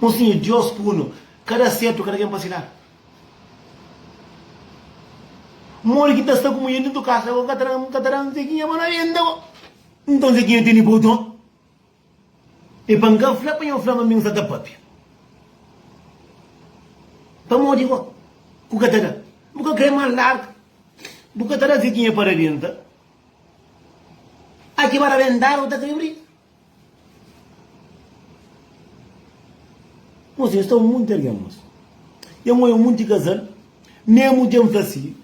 Mosinhu Dios punu kada sertu kada ken pa si ladu. Modi ki ta sta ku mulher dentu kasa bo ka ta dan ka ta dan Zequinha pa 90 bo. Nton Zequinha tene boton. E pa nka fla pa nho fla ma mi nsa ta papia. Pamodi bo ku ka ta da. Bu ka kre ma larga. Bu ka ta da Zequinha pa rabenta. Aki ba rabentadu bu ta kre briga. Mosinhu, sta un monti algen, mosinhu. Dja N oia un monti kazal, memu dja N fla si,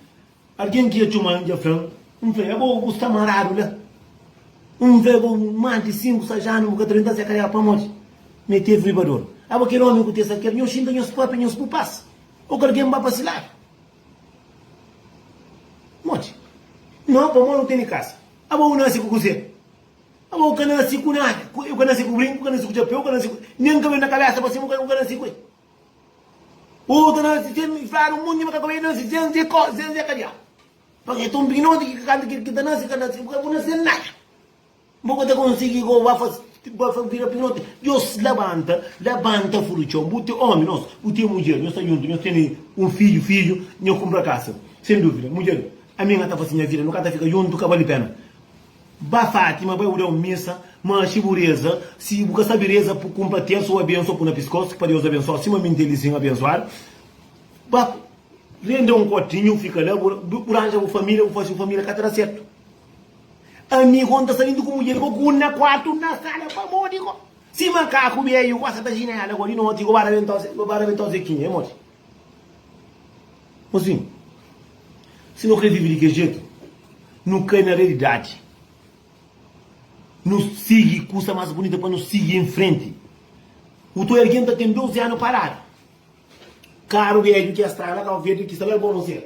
algen ki dja txoma-m dja fla-m, N fla, abo bu sta maradu la. N fla, abo más di 5, 6 anu bu ka ta renta se kadiaba pamodi? Mete vribador. Abo kel omi ku tesa kel, nhos xinta nhos papia, nhos bu pasa. Ô ku algen ba pa si ladu. Modi? No, pamodi nu tene kasa. Abo bu nase ku kuzê? Abo bu ka nase ku nada. Bu ka nase ku brinku, bu ka nase ku txapéu, bu ka nase ku nen kabelu na kabésa pa sima, bu ka nase ku el. Ô ta nase sen, fladu un monti ma ka kabelu nase sen ze ko, sen ze kadiabu. Pabia é ton pikinoti ki kantu ki ta nase, ka nase, bu ka nase sen nada. Bu ka ta konsigi go ba fasi, ba fasi bira pikinoti. Deus labanta, labanta furu txon. Bu ten omi, nos, bu ten mudjer, nhos sta djuntu, nhos tene un fidju, fidju, nhos kunpra kasa. Sen duvida, mudjer, ami N ka ta fasi nha vida, nu ka ta fika djuntu, ka bali pena. Ba Fátima, bai bu da un misa, manxi bu reza, si bu ka sabi reza, kunpra tersu ou abençoa pu na piskos, pa Deus abençoa, sima mi N ten li sin abençoadu. Ba renda un kuartinhu, fika la, bu ranja bu familia, bu fasi bu familia, ka ta da sertu. Ami go N ta sta dintu ku mudjer go ku un na kuartu, un na sala, pamodi go? Si makaku beju gosta ta jinela go di noti go ba rabentau, ba rabentau zekinha, e modi? Mosinhu, si no kre vive di kel jetu, nu kai na realidadi. Nu sigi kusa mas bunita pa nu sigi en frenti. Utu algen ta ten 12 anu paradu. Karu bedju ki es strada Kau Verdi ki sta la Boronsera.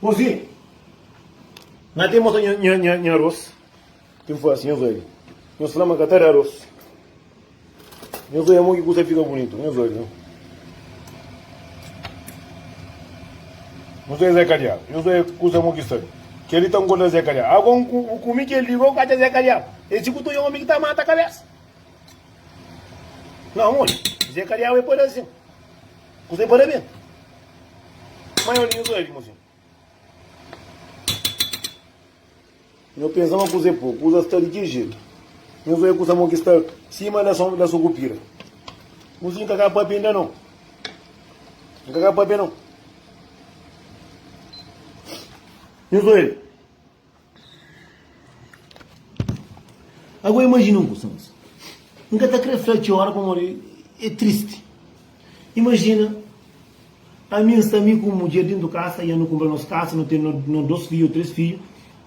Mosinhu, na ten mostra nha, nha, nha aros. Ki N fase, nhos obi. Nhos fla ma ka ta da aros. Nhos oia mo ki kusa fika bunitu. Nhos obi. Nhos oia Zé Kadiabu. Nhos oia kusa mo ki sabe. Kel-li ta nkorda Zé Kadiabu. Ago N kumi kel-li go ka atxa Zé Kadiabu. Esi ku ta oia omi ki ta mata kabesa. Não, modi? Zé Kadiabu é pa da sin. Kusa é pa da ben. Mas nhos oia li, mosinhu. Nho pensa ma kuza é poku, kuza sta di ki jetu? Nhos oia kusa mo ki sta sima la so la sokupira. Mozinho ka ka papia inda no. N ka ka papia no. Nhos oia li. Agora imajina un kusa mozinho. N ka ta kre fla txeu ora pamodi é tristi. Imajina ami N sta mi ku mudjer dintu kasa i nu kunpra nos kasa, nu ten no dos fidju o tres fidju,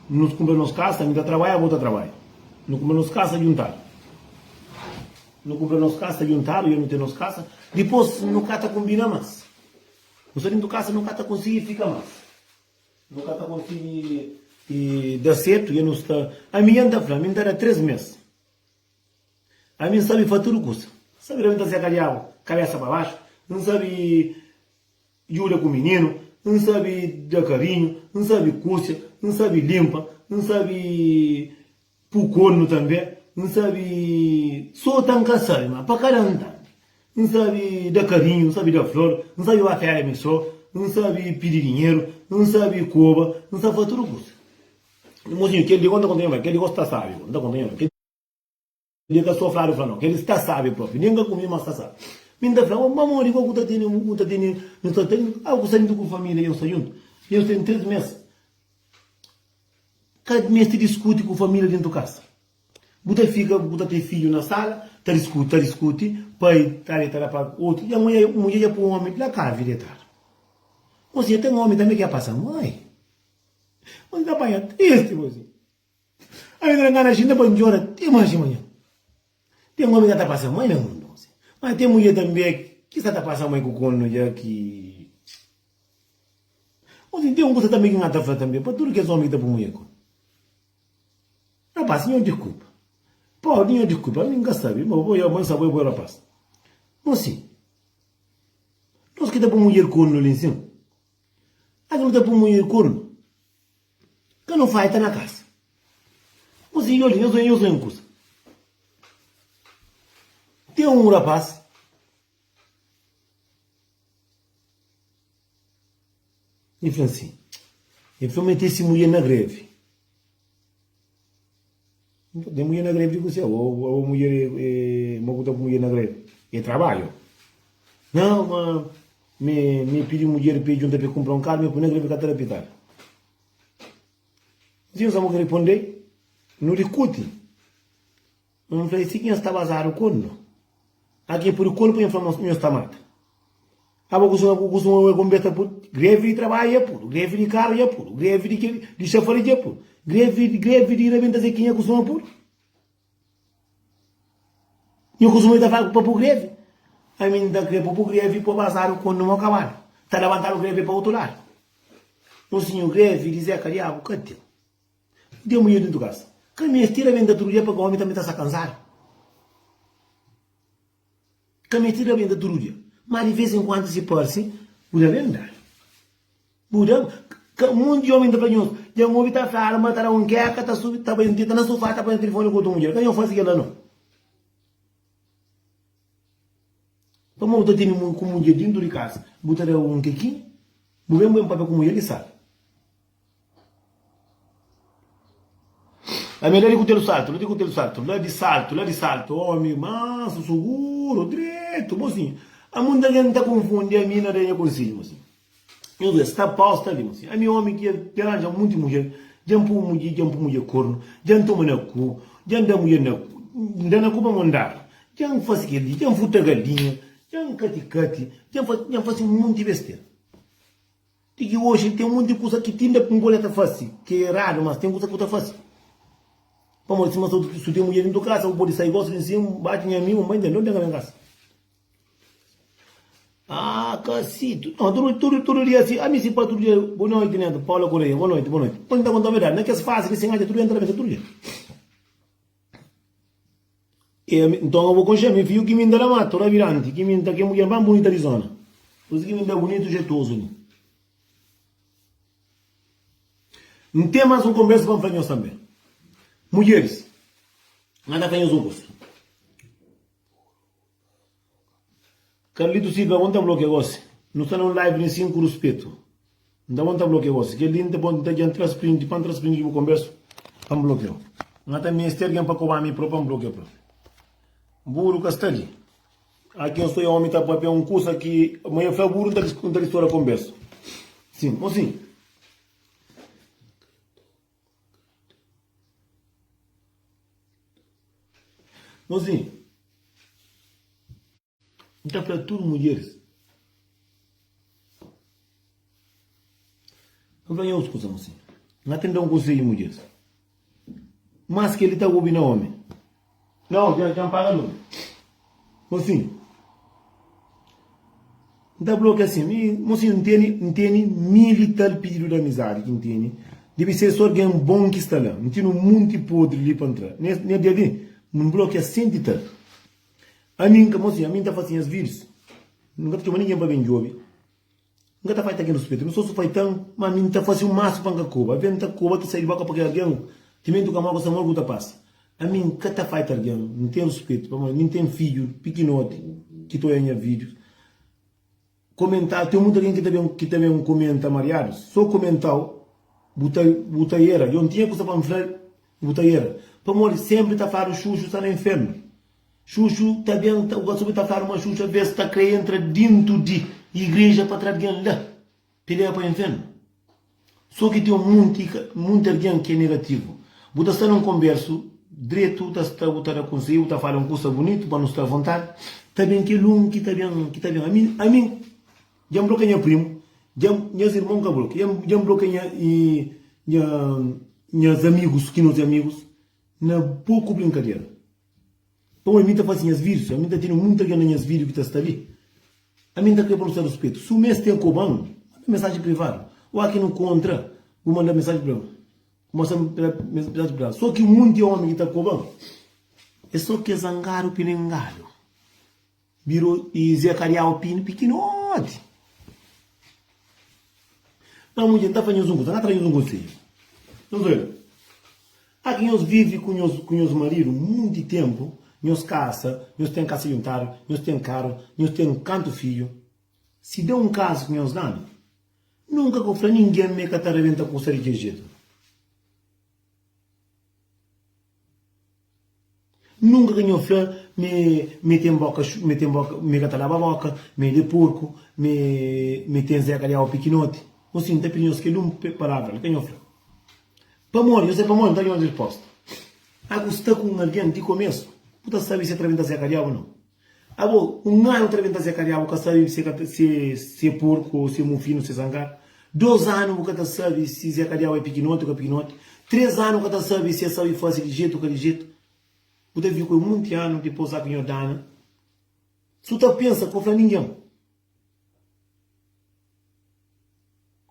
nu kunpra nos kasa, ami ta trabadja abo ta trabadja. Nu kunpra nos kasa djuntadu. Nu kunpra nos kasa djuntadu i nu ten nos kasa. Dipôs nu ka ta konbina más. Nu sta dintu kasa nu ka ta konsigi fika más. Nu ka ta konsigi da sertu i nu sta. Ami dja N ta fla, ami N ta da 3 mês. Ami N sabe faz tudu kusa. N sabe rabenta seka di agu kabesa pa baxu, N sabe djuda ku mininu, N sabe da karinhu, N sabe kusia, N sabe limpa, N sabe pu kornu tanbe, N sabe sota N ka sabe ma pa kada N tanbe. N sabe da karinhu, N sabe da flor, N sabe ba feria mi so, N sabe pidi dinheru, N sabe koba, N sabe faz tudu kusa. Mozinhu, kel di go N ta konta nha mãe, kel di go sta sabi go, N ta konta nha mãe. Kel-li ka sô fladu fla nau, kel-li sta sábi propi. Nen ka kume, ma sta sábi. Mi N ta fla, Ô, pamodi bo ku ta tene, ku ta tene, nu sta tene, abo ku sta djuntu ku família, nhos sta djuntu, nhos ten 3 mês. Ka meste diskuti ku família dentu kasa. Bu ta fika, bu ta ten fidju na sala, ta diskuti, ta diskuti, pai ta da, ta da pa otu, dja mudjer, mudjer dja pui omi la kavi detadu. Ô sia, ten omi tanbe ki ya pasa mai. Bo ta panha tristi, bo si. Ami ta ngana xinta pa njora ti manxi manhan. Ten omi ka ta pasa mai na mundu. Ma ten mudjer tanbe ki sa ta pasa mai ku kornu dja ki. Osi ten un kusa tanbe ki N ta fla tanbe pa tudu kes omi ki ta pui mudjer kornu. Rapaz, nho diskulpa. Pode nho diskulpa, ami N ka sabi, ma bo bo sabi bo é rapaz. Mosi, nos ki ta pui mudjer kornu li nsin, aki no ta pui mudjer kornu. Ka no faita na kasa. Mosi, nhos nhos nhos un kusa. Ten un rapaz i fla si, i fla ma i ten si mulher na grevi. Ten mulher na grevi di kuse? O o mulher e ma ku ta ku mulher na grevi? E trabalho? Não, ma mi mi pidi mulher pa e junta pa e kumpra un karu, mi pui na grevi ka ta rapitadu. Nsin sa mo riponde, No dikuti. N fla, Si ki nhos sta bazadu ku no, aki pudi konu pa nhos fla ma nhos ta mata. Abo kustuma kustuma oi konbersa pur grevi di trabadju ya puru, grevi di karu ya puru, grevi di kel di xafaris ya puru, grevi grevi di rabenta zekinha kustuma puru. Nhu kustuma ta fla pa pu grevi. Ami N ta kre pa pu grevi pa bazadu konu mo kabalu. Ta labantadu grevi pa otu ladu. Mon sinhor, grevi di Zeka Diabu ka ten. N ten mulher dentu kasa. Ka meste rabenta tudu dia pabia omi tanbe ta sta kansadu. Ka meste rabenta tudu dia. Ma di ves en kuantu si parse, bu rabentadu. Bu da ka monti omi ta fla nhos, dja N obi ta fladu ma ta da un keka, ta subi, ta bai ta na sofa ta panha tilifoni ku otu mudjer. Ka nho fasi kila no. Pamodi bu ta tene ku mudjer dintu di kasa, bu ta da un kekinha, bu ben bu ben papia ku mudjer di sala. Ami la di kutelu saltu, la di kutelu saltu, la di saltu, la di saltu, omi mansu, suguru, dretu, mosinhu. A mundu algen ta konfundi ami na da nha konsedju, mosinhu. Nhos oja, sta pau sta li, mosinhu. Ami omi ki dja ranja munti mudjer, dja N pui mudjer, dja N pui mudjer kornu, dja N toma na ku, dja N da mudjer na ku, N da na ku pa mon dadu, dja N fasi kel li, dja N furta galinha, dja N kati-kati, dja N fasi, dja N fasi munti bestera. Ti ki oji ten monti kusa ki tinda ku N ta fasi, ki é eradu, mas ten kusa ku ta fasi. Pamodi sima su ten mudjer dintu kasa, bu podi sai gosi di nsin, bati nha amigu, N bai nten, ten ka ben kasa. Ah, kasitu. No, tudu, tudu, tudu dia si, ami si pa tudu dia, bo noiti neto, Paula Correia, bo noiti, bo noiti. N ta konta verdadi, na kes fasi ki sin atxa tudu dia N ta rabenta tudu dia. E ami, nton abo konxe mi fiju ki mi nta da matu, rabiranti, ki mi nta ke mudjer más bunita di zona. Pur isu ki mi nta bunitu jetozu li. N ten más un konbersa pa N fla nhos tanbe. Mudjeris, N ta fla nhos un kusa. Carlito Silva, bo N ta blokia gosi. Nu sta na un live li sin ku ruspetu. N ta bo N ta blokia gosi. Kel li N ta bo N ta dja N tra sprint, pa N tra sprint di bu konbersu, pa N blokiau. N ta meste algen pa koba mi pro pa N blokia pro. Buru ka sta li. Aki N sta e omi ta papia un kusa ki ma e fla buru N ta distora konbersu. Sin, o sin. Mozinho, N ta fla tudu mudjeris, N fla nhos kusa mozinho, N ka ten da un konsedju mudjeris, mas kel-li ta obi na omi. Nau, dja N paga lumi. Mozinho, N ta blokia asin, mi, mozinho, N tene, N tene mil i tal pididu di amizadi ki N tene, debe ser so algen bon ki sta la. N tene un monti podri li pa N tra. Nes, nes dia li, N blokia sentu i tal. Ami N ka, mozinho, ami N ta fase nhas vídius, N ka ta txoma ningen pa ben djobe. N ka ta faita ken ruspetu, mi so su faitan, ma mi N ta fasi un masu pa N ka koba. Aves N ta koba ta sai di boka pa kel algen, timenti ku amor ku samor ku ta pasa. Ami N ka ta faita algen, N ten ruspetu, pamodi mi N ten fidju pikinoti ki ta oia nha vídius. Komentariu, ten mutu algen ki ta ben ki ta ben komenta mariadu, so komentau bu ta bu ta era. Yo N tinha kusa pa N fla, bu ta era. Pamodi senpri ta fladu xuxu sta na infernu. Xuxu ta ben ta gosta ta fladu ma xuxu aves ta kre entra dintu di igreja pa tra algen la pa e leba pa infernu. So ki ten munti munti algen ki é negativu. Bu ta sta na un konbersu dretu ta sta bu ta da konsedju bu ta fala un kusa bunitu pa nu sta avontadi ta ben kel un ki ta ben ki ta ben ami ami dja N blokia nha primu dja nhas irmon ka blokia dja N blokia nha nha nhas amigus ki nos é amigus na poku brinkadera. Pamodi mi ta fase nhas vídius, ami ta tene munti algen na nhas vídiu ki ta sta li. Ami N ta kre pa nu sta ruspetu. Si un mes ten koba-m, manda mensaji privadu. Oa ki nu kontra, bu manda mensaji privadu. Bu mostra-m mensaji privadu. So ki munti omi ki ta koba-m, é so kes zangadu pilingadu. Biro i Zé Kariau pinu pikinoti. Ma mudjer, N ta fla nhos un kuza, N ka ta da nhos un konsedju. Nhos oja, a ki nhos vive ku nhos ku nhos maridu munti tenpu, nhos kasa, nhos ten kasa juntadu, nhos ten karu, nhos ten kantu fidju. Si da un kazu ku nhos danu, nunka ka bu fla ningen ma e ka ta rabenta kusa di kel jetu. Nunka ka nho fla me me ten boka me ten boka me ka ta laba boka me de porku me me ten zeka di awa pikinoti o si nta pidi nhos kel un palavra li ka nho fla pamodi nhos é pamodi nta nhos risposta a ku sta ku un algen di komesu bu ta sabi si e ta rabenta zeka di awa o nau abo un anu ta rabenta zeka di awa bu ka sabi si si si é porku o si é mufinu si é zangadu dos anu bu ka ta sabi si zeka di awa é pikinoti o ka pikinoti 3 anu ka ta sabi si é sabi fasi di jetu o ka di jetu Bu ta vive ku el munti anu dipôs la ki nho dana. Su ta pensa ko fla ningen.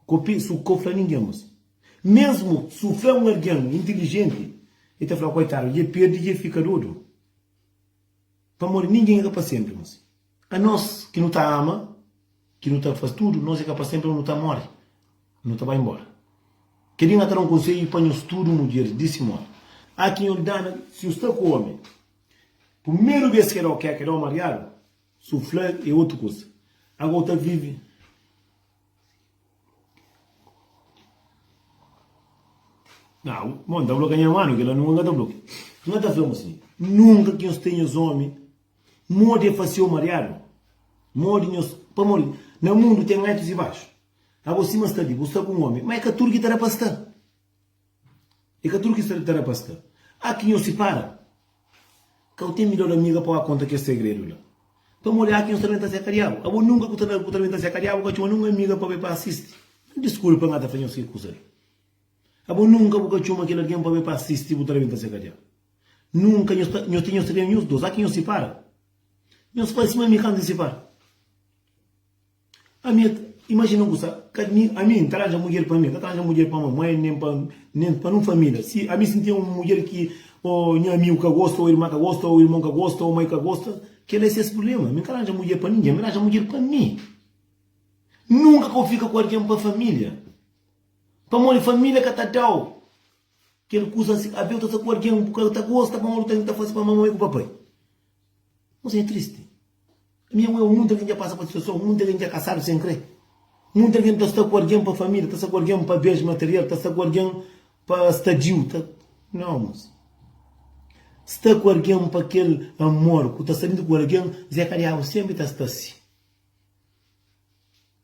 Ko su ko fla ningen mos. Mesmu su fla un algen intilijenti el ta fla koitadu dje perdi dje fika dodu. Pamodi ningen é ka pa senpri mos. Anos ki nu ta ama Ki nu ta faz tudu, nos é ka pa senpri nu ta mori, nu ta bai inbora. Kel-li N ta da un konsedju pa nhos tudu mudjeris di Simon. A ki nhos dana si nhos sta ku omi. Primeru bes ki el da-u keka, el da-u mariadu, su fla é otu kusa. Ago ta vive. Nau, bon, N ta blokia nha manu, kel-la nunka N ka ta blokia. N ta fla-m si, nunka ki nhos ten nhos omi Modi e fase-u mariadu? Modi nhos. Pamodi na mundu ten altus i baxu. Abo sima sta li, bu sta ku un omi, ma e ka tudu ki ta da pa sta. E ka tudu ki ta da pa sta. A ki nhos sipara, ka bu ten midor amiga pa ba konta kes segredu la. Pamodi a ki nhos ta benta seka diabu. Abo nunka ku ta ku ta benta seka diabu ka txoma nun amiga pa bai pa asisti. Diskulpa N ka ta fla nhos ki kusa li. Abo nunka bu ka txoma kel algen pa bai pa asisti bu ta benta seka diabu. Nunka nhos ta nhos ten nhos ta ten nhos dos, a ki nhos sipara? Nhos fasi sima mi kantu di sipara. Ami imajina un kusa, ka mi ami N ta ranja mudjer pa mi, N ka ta ranja mudjer pa mamai nen pa nen pa nun familia. Si ami si N ten un mudjer ki o nha amigu ka gosta, o irma ka gosta, o irmon ka gosta, o mai ka gosta, kila é ses prublema. Mi N ka ranja mudjer pa ningen, mi ranja mudjer pa mi. Nunka ka bu fika ku algen pa familia, pamodi familia ka ta dau. Kel kuza si aviu ta sta ku algen bu ka ta gosta pamodi bu ta fase pa mamai ku papai. Nos é tristi. Ami é un munti algen dja pasa pa situason, munti algen dja kasadu sen kre. Munti algen ta sta ku algen pa familia, ta sta ku algen pa bens material, ta sta ku algen pa sta diu. Ta... Nau, mos. Sta ku algen pa kel amor ku ta sta dentu ku algen, Zé Kadiabu senpri ta sta si.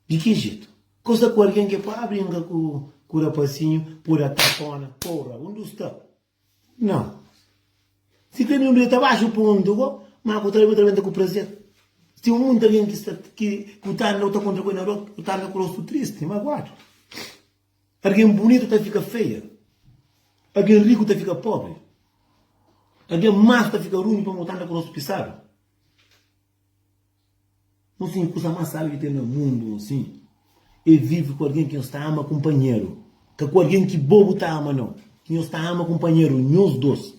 Di ki jetu? Ku sta ku algen ki pa brinka ku ku rapasinhu pode atakona, porra, undi u sta? Nau. Si ka ninhun ta baxu pontu go, ma ku ta leba ta ku prazer. Si un munti algen ki sta ki ku ta anda ku ta kontra ku el na rua, ku ta anda ku rostu tristi, maguadu. Algen bunitu ta fika feia, algen riku ta fika pobri, algen masu ta fika runhu pamodi ta anda ku rostu pisadu. Un sin, kusa más sábi ki ten na mundu, un sin, é vive ku algen ki nhos ta ama kunpanheru, ka ku algen ki bo bu ta ama, nau, ki nhos ta ama kunpanheru, nhos dôs.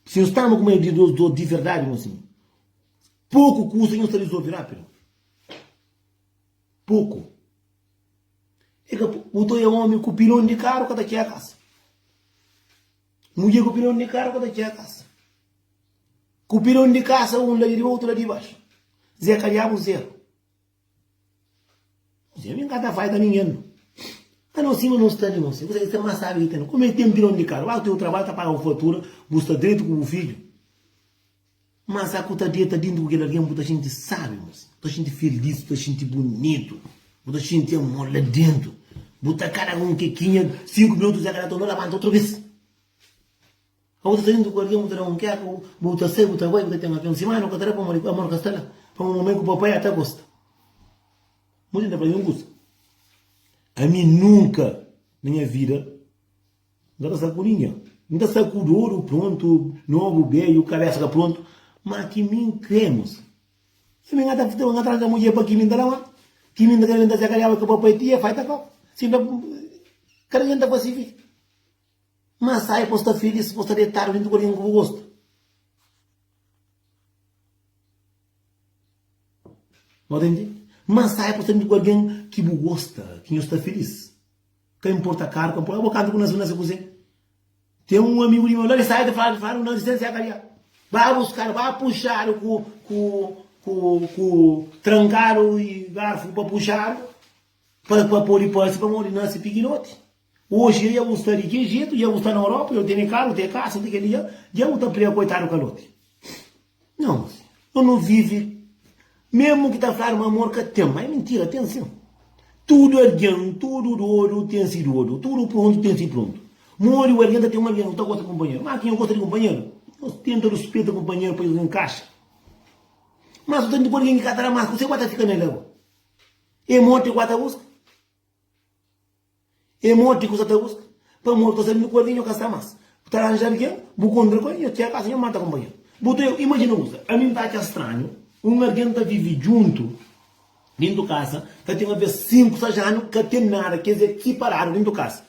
Si nhos ta ama kunpanheru di nhos dôs di verdadi, un sin, poku kusa nhos ta rezolve rápidu. Poku. É ka bu ta oja omi ku pilon di karu ka ta txega kasa. Mudjer ku pilon di karu ka ta txega kasa. Ku pilon di kasa un la di riba otu la di baxu. Zé ka diabu zeru. Zé mi ka ta faita ningen no. Ano sima no sta li mosi. Kusa ki sta mas sabi ki ten. Kuma e ten pilon di karu. Ba ku teu trabadju ta paga bu fatura, bu sta dretu ku bu fidju. Mas sa ku ta deta dintu ku kel algen bu ta xinti sabi mosi. Bu ta xinti felis, bu ta xinti bunitu, bu ta xinti amor la dentu. Bu ta kada un kekinha, 5 minutu Zé ka da torna labanta otra bes. Ka bu ta sta djuntu ku algen, bu ta da un keka, bu ta sai, bu ta bai, bu ta ten algen. Sima nu ka ta da pamodi amor ka sta la. Pamodi mamai ku papai ata gosta. Mu tenta fla-i un kuza. Ami nunka na nha vida N ka ta sta ku ningen. N ta sta ku dodu prontu, nobu, bedju, kabesa ka prontu, ma ki mi N kre, mos. Ami N ka ta N ka ta ranja mudjer pa ki mi N ta da ma, ki mi N ta kre, mi N ta seka ku papai tia, fai ta kau. Si N ta kada algen ta fasi vida. Ma sai pa bu sta filis, pa bu sta detadu djuntu ku algen ku bu gosta. Bu ta intende? Ma sai pa bu sta djuntu ku algen ki bu gosta, ki nhos sta filis. Ka inporta karu, ka inporta. Abo kantu ku nase, bu nase kuzê? Ten un amigu di meu la di sai ta fla, fla, nu nase sen se kadia. Ba buskadu, ba puxadu ku, ku, ku, ku trankadu i garfu pa puxadu, pa, pa podi parse pamodi nase pikinoti. Oji dja bu sta di ki jetu, dja bu sta na Europa, dja bu tene karu, bu tene kasa, bu ten kel-li, dja, dja bu ta prega koitadu kaloti. Nau, no nu vivi memu ki ta fladu ma amor ka ten, ma é mintira, ten sin. Tudu algen, tudu dodu ten si dodu, tudu prontu ten si prontu. Modi u algen ta ten un algen ku ta gosta di kunpanheru, ma ki nho gosta di kunpanheru, nhos tenta ruspeta kunpanheru pa nhos inkaxa. Ma su ta ku algen ki ka ta da mas, kuse ku ba ta fika nel ago? É morti ku ba ta buska? É morti ku sa ta buska? Pamodi ta sabe ku algen nho ka sta mas. Bu ta ranja algen, bu kontra ku el, nho txega kasa nho mata kunpanheru. Bu ta imajina un kusa, ami N ta atxa stranhu un algen ta vive djuntu dentu kasa, ta ten aves 5, 6 anu ka ten nada, kes é siparadu dentu kasa,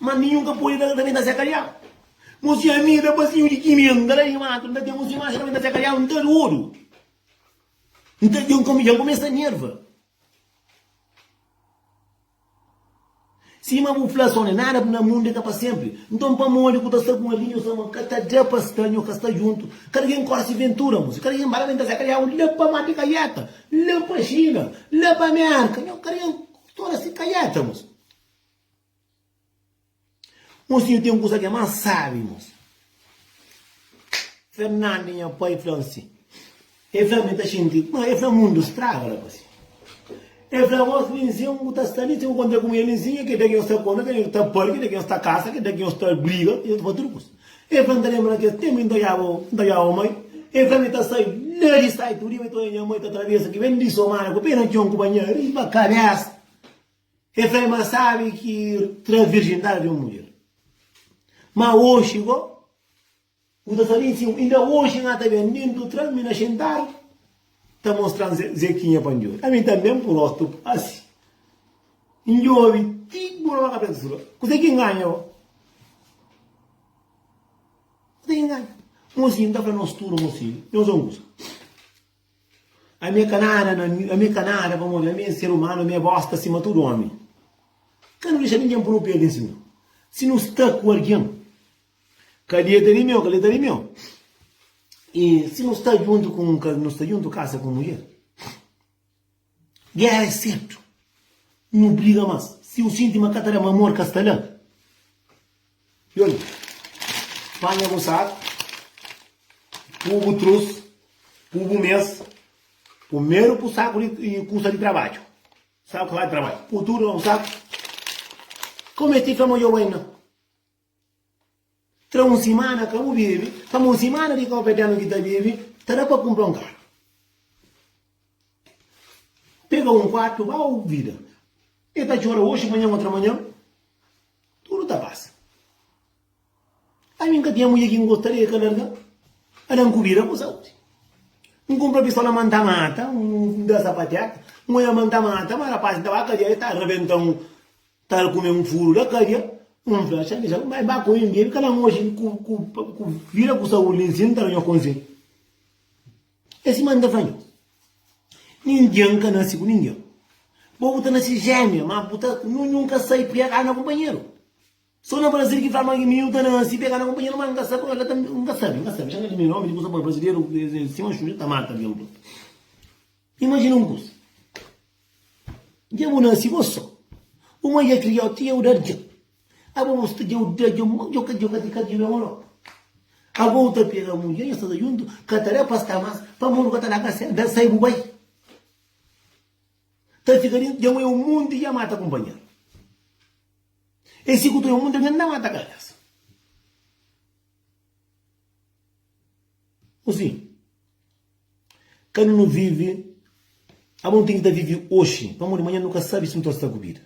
ma ninhun ka pode rabenta se kadiau. Mo si ami rapasinhu di kimenta la di matu, N ta ten un simana rabenta se kadiau, N ta dodu. N ta dja N kumesa nerva. Sima bu fla Sony, nada na mundu é ka pa senpri. Nton pamodi ku ta sta ku un algen nhos ama ka ta da pa sta, nhos ka sta djuntu. Kada ken kore si ventura, mosi. Kada ken ba la ta seka diabu la pa mati kaieta, la pa Xina, la pa Merka. Nhos kada ken tora si kaieta, mosi. Mosinhu ten kusa ki é más sábi, mosi. Fernandi, nha pai, fla-m si. El fla-m, mi ta xinti, ma el fla mundu straga, rapazi. El fla, Bos linzinhu, bu ta sta li, si bu kontra ku mi linzinhu, kel dia ki nhos ta kontra, kel dia ki nhos ta pari, kel dia ki nhos ta kasa, kel dia ki nhos ta briga, nhos ta fasi tudu kusa. El fla, N ta lenbra na kes tenpu, N ta odjaba, N ta odjaba mai. El fla, Mi ta sai la di sai tudu dia, mi ta odja nha mai ta trabesa ki ben di Somada ku pe na txon ku banha riba kabesa. El fla ma sabi ki tra virjindadi di un mudjer. Ma oxi go, bu ta sabi si inda oxi N ta ben dentu tra mi na xintadu ta mostra-m Zekinha pa N djobe. Ami tanbe N pui rostu asi, N djobe ti bu na kabesa sula. Kuzê ki N ganha go? Kuzê ki N ganha? Mosinhu, N ta fla nos tudu, mosinhu, nhos é un kuza. Ami é ka nada na mi, ami é ka nada pamodi ami é ser umanu, ami é bosta sima tudu omi. Ka nu dexa ningen punu pé li sima. Si nu sta ku algen, ka deta di meu, ka deta di meu. I si nu sta djuntu ku un, nu sta djuntu kasa ku un mudjer, gera é sertu. Nu briga mas, si u sinti ma ka ta da ma amor ka sta la. Yoli, panha bu saku. Pu bu trus, pu bu mes, pumeru pu saku di kusa di trabadju, saku di trabadju, pu tudu na un saku. Ka meste fla ma djo bai nau. Tra un simana ka bu bebe, pamodi un simana di kauverdianu ki ta bebe ta da pa kunpra un karu. Pega un kuartu, ba bu vida. E ta txora oxi, manhan, otra manhan, tudu ta pasa. Ami N ka tinha mudjer ki N gosta di el ka larga, ala N ku bida ku saudi. N kunpra pistola ma N ta mata, N da sapatiata, N oia ma N ta mata, ma rapaz N ta ba kadia, el ta rabenta-m, ta kume un furu da kadia, N fla, xa dexa, N ba kume, N bebe, kala N oxi ku vida ku saudi li nsin, N ta da nho konselhu. É sima N ta fla nho, ningen ka nase ku ningen. Bo bu ta nase jémia, ma bu ta, nunhun ka sai pega na kunpanheru. So na Brasil ki fla ma mininu ta nase pega na kunpanheru, ma N ka sabe, N ka sabe, N ka sabe. Xa di mininu, omi di kusa pa brasileru, sima xuxa ta mata algen. Imajina un kusa, dja bu nase bo so, bu mai dja kriau ti dja bu da algen. Abo bu sta dja dja dja dja ka dja ka ti ka dja ben olo. Abo bu ta pega mudjer nhos ta sta juntu ka ta da pa sta mas pamodi bu ka ta da ka da sai bu bai. Ta fika di dja un munti dja mata kumpanheru. E si ku ta un munti algen ta mata kabesa. Osi ka nu vivi abo nu ten ki ta vivi oxi pamodi manhan nu ka sabi si nu ta sta ku bida.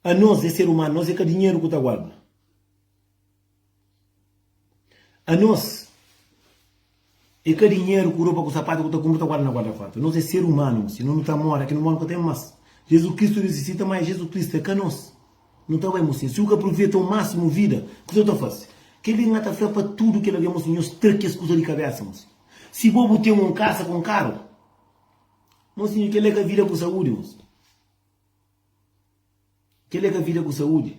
Anos é ser umanu, nos é ka dinheru ku ta guarda. Anos é ka dinheru ku ropa ku sapatu ku ta kunpra ta guarda na guarda-korpu. Nos é ser umanu, si no nu ta mora, ki nu mora nu ka ten mas. Jesus Kristu resisita, ma é Jesus Kristu, é ka nos. Nu ta bai, mosinhu. Si bu ka pruveta o másimu vida, kuzê bu ta fase? Kel-li N ta fla pa tudu kel algen, mosinhu, nhos tra kes kuza di kabésa, mosinhu. Si bo bu ten un kasa ku un karu, mosinhu, kel-li é ka vida ku saúdi, mosinhu. Kel-la é ka vida ku saúdi.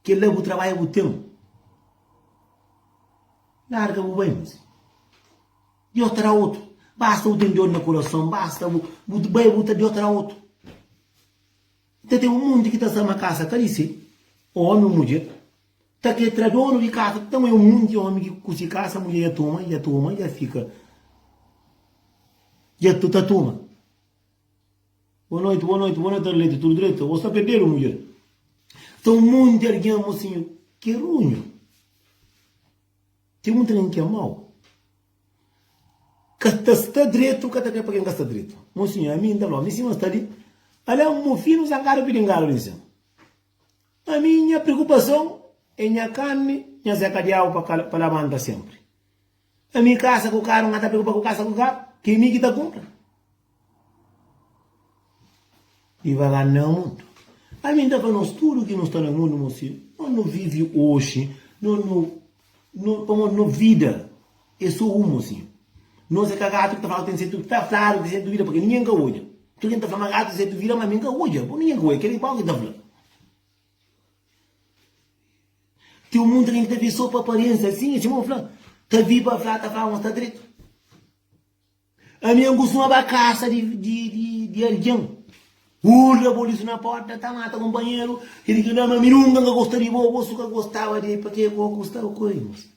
Kel-la bu trabadja bu ten. Larga bu bai mosi. Deus ta da otu. Basta bu ten Deus na kurason, basta bu bu bai bu ta Deus ta da otu. Ta ten un monti ki ta sta ma kasa ka di se, omi o mudjer, ta kre tra donu di kasa. Ta ten un monti omi ki ku si kasa mudjer ya toma, ya toma, ya fika, ya ta toma. Boa noite, boa noite, boa noite Arlete, tudo direito? Bo sta perdedu mudjer. Sta un monti algen mosinhu ki é runhu. Ten monti algen ki é mau. Ka ta sta dretu, ka ta kre pa ken ka sta dretu. Mosinhu, ami N ta fla, mi sima N sta li, ala un mofinu zangadu pidingadu li nsin. Ami nha preokupason é nha karni, nha Zé Kadiabu pa labanta senpri. Ami kasa ku karu, N ka ta preokupa ku kasa ku karu, ki mi ki ta kunpra. Divagar na mundu. Ami N ta fla nos tudu ki nu sta na mundu, mosi, no nu vivi oxi, no nu, no, pamodi no vida é so un, mosi. Nos é ka gatu ki ta fla ten setu, ta fladu ten setu vida, pake ningen ka odja. Tudu ken ta fla ma gatu ten setu vida, ma mi N ka odja, bo ningen ka odja, kel-li pau ki ta fla. Ten un monti algen ki ta vive so pa aparênsia, sin, sima bu fla, ta vive pa fla, ta fla ma sta dretu. Ami N kustuma ba kasa di, di, di, di algen, urra bolisu na porta, ta mata kunpanheru, kel-li kel-la, ma mi nunka N ka gosta di bo, bo su ka gostaba di, pa ke bo gostaba ku el, mos?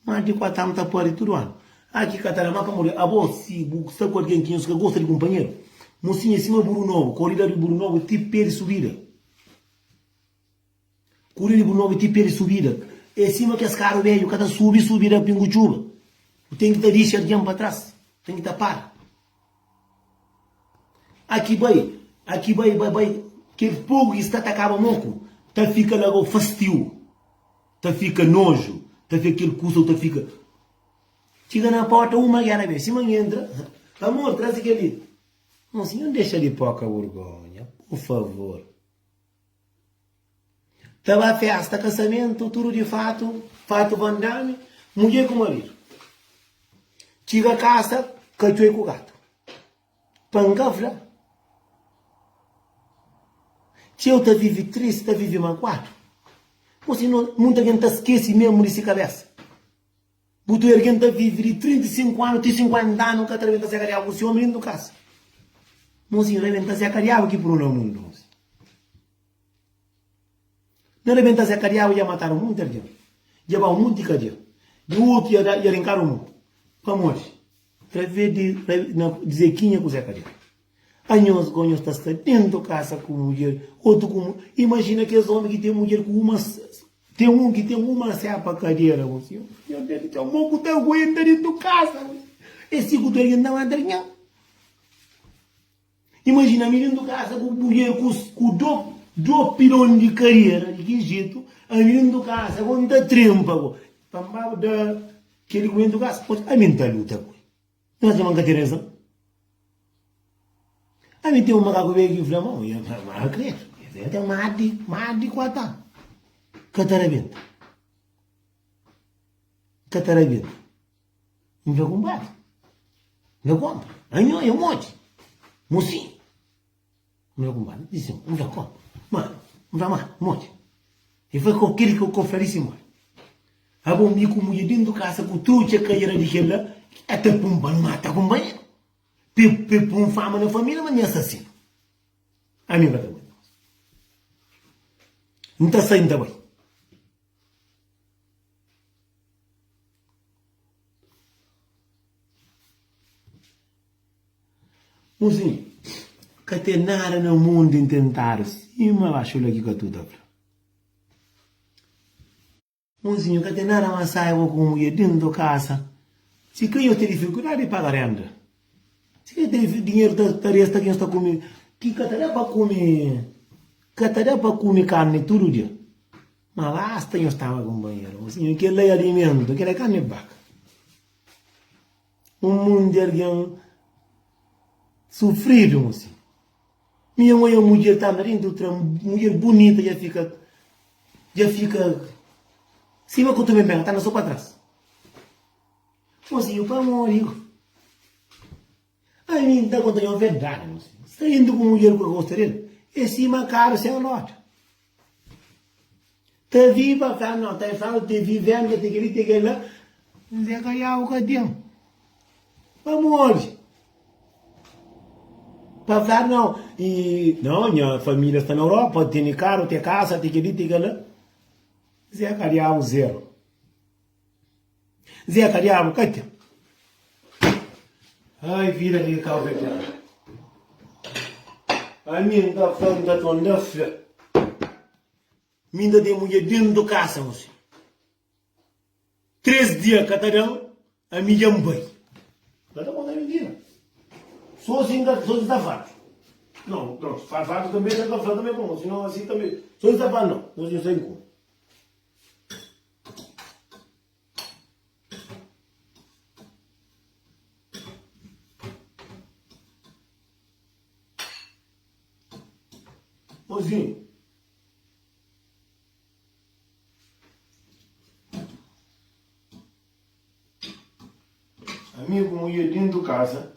Más di 4 anu ta pari tudu anu. Aki ka ta da, má pamodi abo si bu sta ku algen ki nhos ka gosta di kunpanheru, mosinha é sima buru nobu, korida di buru nobu ti pé di subida. Korida di buru nobu ti pé di subida é sima kes karu bedju ka ta subi subida pingu txuba. Bu ten ki ta dixa algen pa tras, ten ki ta para. Aki bai, aki bai, bai, bai, kel poku ki sta ta kaba moku ta fika la go fastiu. Ta fika noju, ta fika kel kusa u ta fika. Txiga na porta uma gera be, sima N entra, amor traze kel-li. Mon sinhor dexa di poka burgonha, pur favor. Ta ba festa, kasamentu, tudu di fatu, fatu Van Damme, mudjer ku maridu. Txiga kasa, katxoi ku gatu. Pa N ka fla. Txeu ta vive tristi, ta vive maguadu. Ô si no, munta algen ta skese mésmu di se kabésa. Bu ta algen ta vive di 35 anu ti 50 anu ka ta rebenta se kadiabu ku se omi dentu kasa. Mosinhu rebenta se kadiabu ki puru na mundu. Na rebenta se kadiabu dja matadu munti algen, dja ba munti kadia. Di otu ia da ia rinkadu mo. Pamodi? Través di na Zequinha ku Zé Cadelo. Anhos go nhos ta sta dentu kasa ku mudjer, otu ku mu. Imajina kes omi ki ten mudjer ku uma ten un ki ten uma sepa kadera bo si. Meu Deus di céu, mo ku ta aguenta dentu kasa bo si. E si ku tu algen ta mata algen. Imajina ami dentu kasa ku mudjer ku ku do do pilon di kadera di ki jetu ami dentu kasa go N ta trempa go. Pa N ba da Kel ku dentu kasa, pode ami N ta luta ku el. Nhos atxa ma N ka ten rezon? Ami ten un makaku beju ki fla ma oia ma kredu, el ten más di más di 4 anu ka ta rabenta. Ka ta rabenta. N fla kunpadri, N fla konpa, anho é modi? Mosinhu. N fla kunpadri, di sin, N fla konpa, ma, N fla ma, modi? El fla ko kel ki ko fla di si modi. Abo mi ku mudjer dentu kasa ku trutxa kadera di kel la, e ta pun pa mata kunpanheru, pe pe pun fama na familia ma mi asasinu. Ami N ka ta aguenta mas. N ta sai N ta bai. Mozinhu, ka ten nada na mundu intentadu sima baxu la ki ka tu ta fla. Mozinhu, ka ten nada más saiba ku un mudjer dentu kasa. Si ka nhos ten difikuldadi di paga renda, si ka ten dinheru ta ta resta ki nhos ta kume, ki ka ta da pa kume, ka ta da pa kume karni tudu dia. Ma basta nhos tama kunpanheru. Mozinhu, kel la é alimentu, kel la é karni di baka. Un monti di algen sufridu mosi. Mi N oja mudjer ta anda dentu tren, mudjer bunita dja fika, dja fika sima ku tume ben, ta anda so pa tras. Mosinhu, pamodi? Ami N ta konta nho verdadi, mosinhu. Saindo ku mudjer ku ka gosta del, é sima karu sen roda. Ta viva fla no ta fla te vivendo te keli te kela Zé Calhau ka ten pamodi pa fla no e no nha família sta na Europa tene karu te kasa te keli te kela Zé Calhau zero Zé Calhau ka ten ai vida di Cabo Verdeano ami N ta fla N ta torna fla. Mi nta ten mudjer dentu kasa mosi. 3 dia ka ta dan, ami dja N bai. Ka ta konta mintira. So si N ka, so si sta fartu. No, no, fartu tambe N ka fla tambe como, si no asi tambe. So si sta fartu no, mosi N sai N kume. Mozinho. Ami ku mudjer dentu kasa.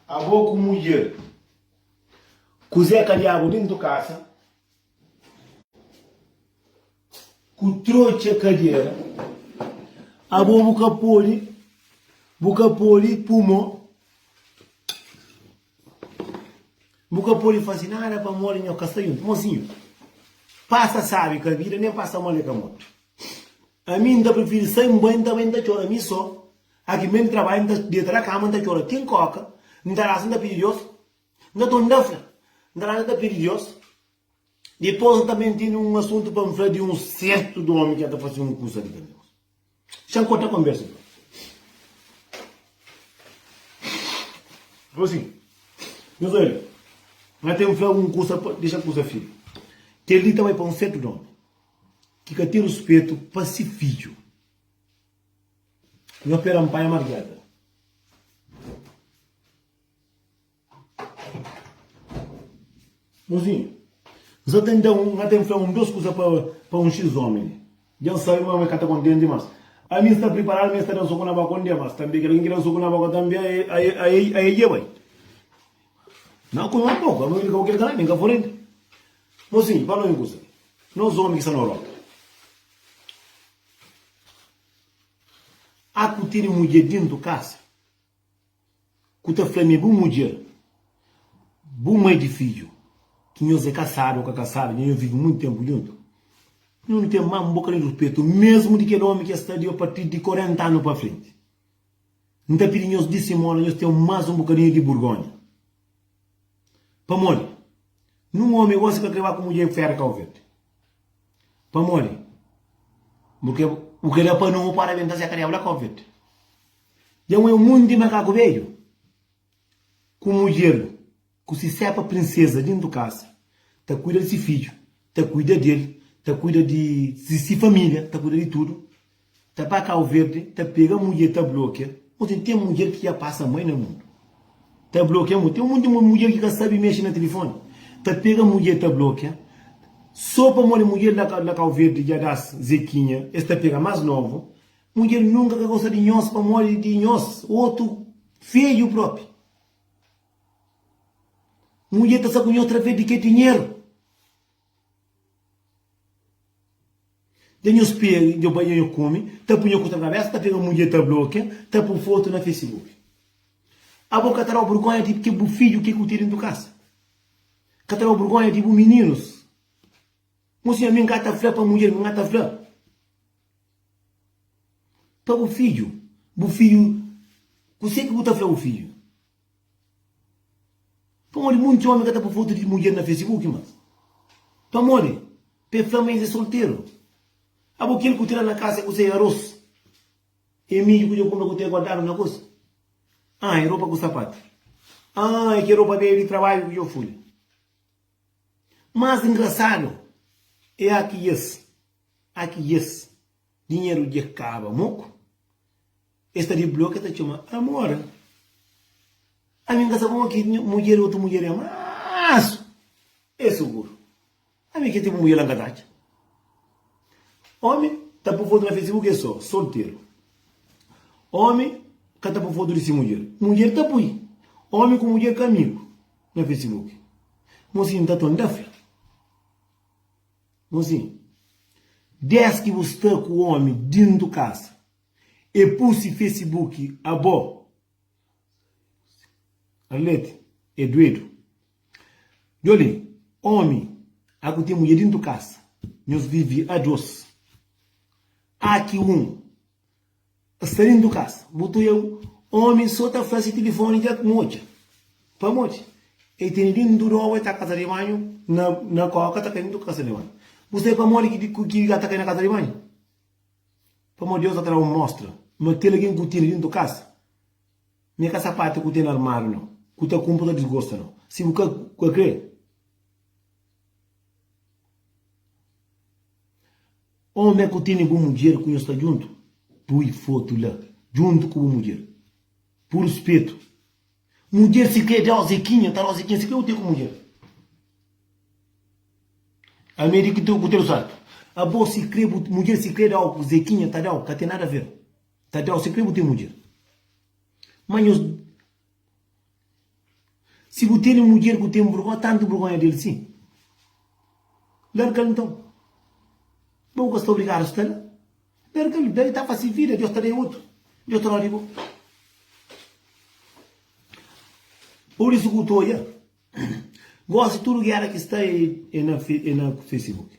Abo ku mudjer ku Zé Kadiabu dentu kasa. Ku trotxa kadera. Abo bu ka pode, bu ka pode pu mo. Bu ka pode fase nada pamodi nho ka sta juntu. Mosinhu, pasa sabi ka vida, nen pasa mal é ka mortu. Ami N ta prifiri sai N bai, N ta bai N ta txora mi so. Aki mesmu trabadju N ta deta na kama N ta txora ti N koka. N ta rasa N ta pidi Deus. N ta torna fla, N ta rasa N ta pidi Deus. Dipôs N ta ben tene un asuntu pa N fla di un sertu di ómi ki el ta fase un kusa li tanbê. Xa-m korta konbersa ku el. Fla sin, Nhos obi, N ta ten fla un kusa pa dexa kusa firmi. Kel-li ta bai pa un sertu di ómi ki ka ten ruspetu pa se fidju. Nhos pera N panha margeta. Mozinhu, N sa ten da un, N ten fla un dos kusa pa pa un xis omi li. Dja N sabe ma e ka ta kontenti mas ami N sta priparadu ma e sta dan soku na boka un dia mas tanbe kel algen ki dan soku na boka tanbe ae ae ae dja bai. Na kume un poku, ami ka kel kala mi N ka forenti. Mozinhu, fala un kusa, nos omi ki sta na Europa, a ku tene mudjer dentu kasa, Ku ta fla mi bu mudjer, bu mai di fidju, ki nhos é kasadu ô ka kasadu, dja nhos vive monti ténpu djuntu. Nhu nu ten más un bokadinhu di ruspetu, mésmu di kel ómi ki sta di apartir di 40 anu pa frenti. N ta pidi nhos di simóla nhos ten más un bokadinhu di burgónha. Pamodi? Nun ómi gósi ka krê ba ku mudjer féra Kau Verdi. Pamodi? Purke u ka da pa nomu pa rabenta se kadiabu la Kau Verdi. Dja un é un monti makaku bedju ku mudjer ku si sepa prinseza dintu kasa ta kuida di si fidju, ta kuida del, ta kuida di si familia, ta kuida di tudu, ta ba Kau Verdi ta pega mudjer ta blokia, Mosi ten mudjer ki dja pasa mai na mundu ta blokia mu, ten monti mudjer ki ka sabi mexe na tilifoni ta pega mudjer ta blokia so pamodi mudjer la Kau Verdi dja das zekinha es ta pega mas novu, mudjer nunka ka gosta di nhos pamodi di nhos otu fidju propi. Mudjer ta sta ku nhos traves di ke dinheru. Dja nhos pega, dja bai dja nhos kume, ta pui nhos kusa na kabesa, ta pega mudjer ta blokia, ta pui fotu na facebook. Abo ka ta dau burgonha di ke bu fidju ke ku ten dentu kasa? Ka ta dau burgonha di bu mininus? Mosinha mi nka ta fla pa mudjer, mi nka ta fla pa bu fidju, bu fidju, kuse ki bu ta fla bu fidju? Pamodi munti omi ka ta poi fotu di mudjer na facebook mas pamodi pa e fla ma es e solteru abo kel ku tira na kasa e kuse e aros e midju ku dja kunpra ku te guardadu na kusa ah e ropa ku sapatu ah e ke ropa bedju di trabadju ku dja fulha mas engrasadu e aki es aki es dinheru dja kaba moku. Es ta di bloki ta txoma amor. Ami N ka sa kuma ki mudjer otu mudjer é mansu é suguru. Ami ki tipu mudjer la N ka ta atxa. Omi ta pui fotu na facebook é so solteru. Omi ka ta pui fotu di si mudjer. Mudjer ta pui. Omi ku mudjer ka amigu na facebook. Mosinhu N ta tonda fla. Mosinhu, des ki bu sta ku omi dintu kasa. E pusi facebook abo Arlete é duedu Djoli omi a ku ten mudjer dintu kasa nhos vivi a dos a ki un sta dintu kasa bu ta oia omi so ta fla si tilifoni dja motxa pamodi el tene dintu doba el ta kasa di banhu na koka ta kai dintu kasa di banhu bu sabi pamodi ki ka ta kai na kasa di banhu. Pamodi Deus ta tra-u mostra ma kel algen ku tene dintu kasa ma e ka sapatu ku tene armadu nau, ku ta kunpra ta disgosta nau. Si bu ka kre, omi ku tene bu mudjer ku nhos sta djuntu, pui fotu la djuntu ku bu mudjer, pur ruspetu. Mudjer si kre da-u zekinha, ta da-u zekinha, si kre bu ten ku mudjer. Ami é di ki ku teu saltu. Abo si kre bu mudjer si kre dau zekinha ta dau ka ten nada ver ta dau si kre bu ten mudjer ma nhos si bu tene mudjer ku ten burgonha tantu burgonha del si largal nton bo bu ka sta obrigadu sta la largal dai ta fasi vida Deus ta dai otu Deus ta dau di bo pur isu ku ta oia. Gosi tudu gera ki sta é na é na facebook.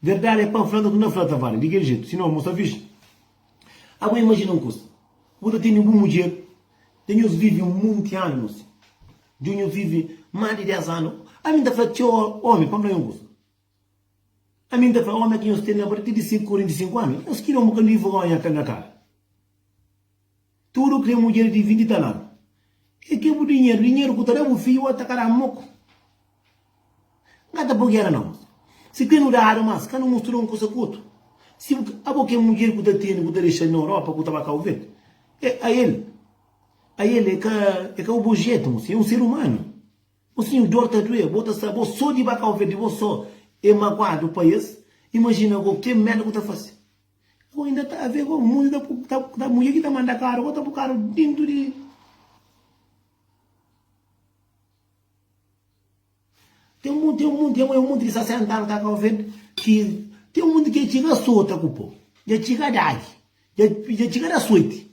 Verdadi é pa fla nta na fla Tavares di kel jetu sinon bu sta fixi. Abo imajina un kusa bu ta tene bu mudjer dja nhos vivi un monti anu si dja nhos vivi mas di 10 anu ami nta fla txeu omi pa fla un kusa ami nta fla omi ki nhos tene apartir di 45 anu nhos kria un bokadinhu di vergonha na kara. Tudu kre mudjer di 20 tal anu. E ke bu dinheru, dinheru ku ta da bu fidju ota ka da moku. N ka ta po gera nau. Si kre nu dadu mas ka nu mustura un kusa ku otu. Si bu abo ke mudjer ku ta tene ku ta dexa na Europa ku ta ba Kau Verde. E a el a el e ka e ka bu ojetu mosi e un ser umanu. Mosinhu dor ta due bo ta sta bo so di ba Kau Verde bo so e maguadu pa es imajina go ke merda ku ta fasi. Bo inda ta ave go mundu ta ta ta mudjer ki ta manda karu go ta bu karu dintu di Tem um tem um tem um monte di 60 anu ta ka ofende ki tem um monte ki txiga sota ku po dja txiga dadi dja dja txiga da soiti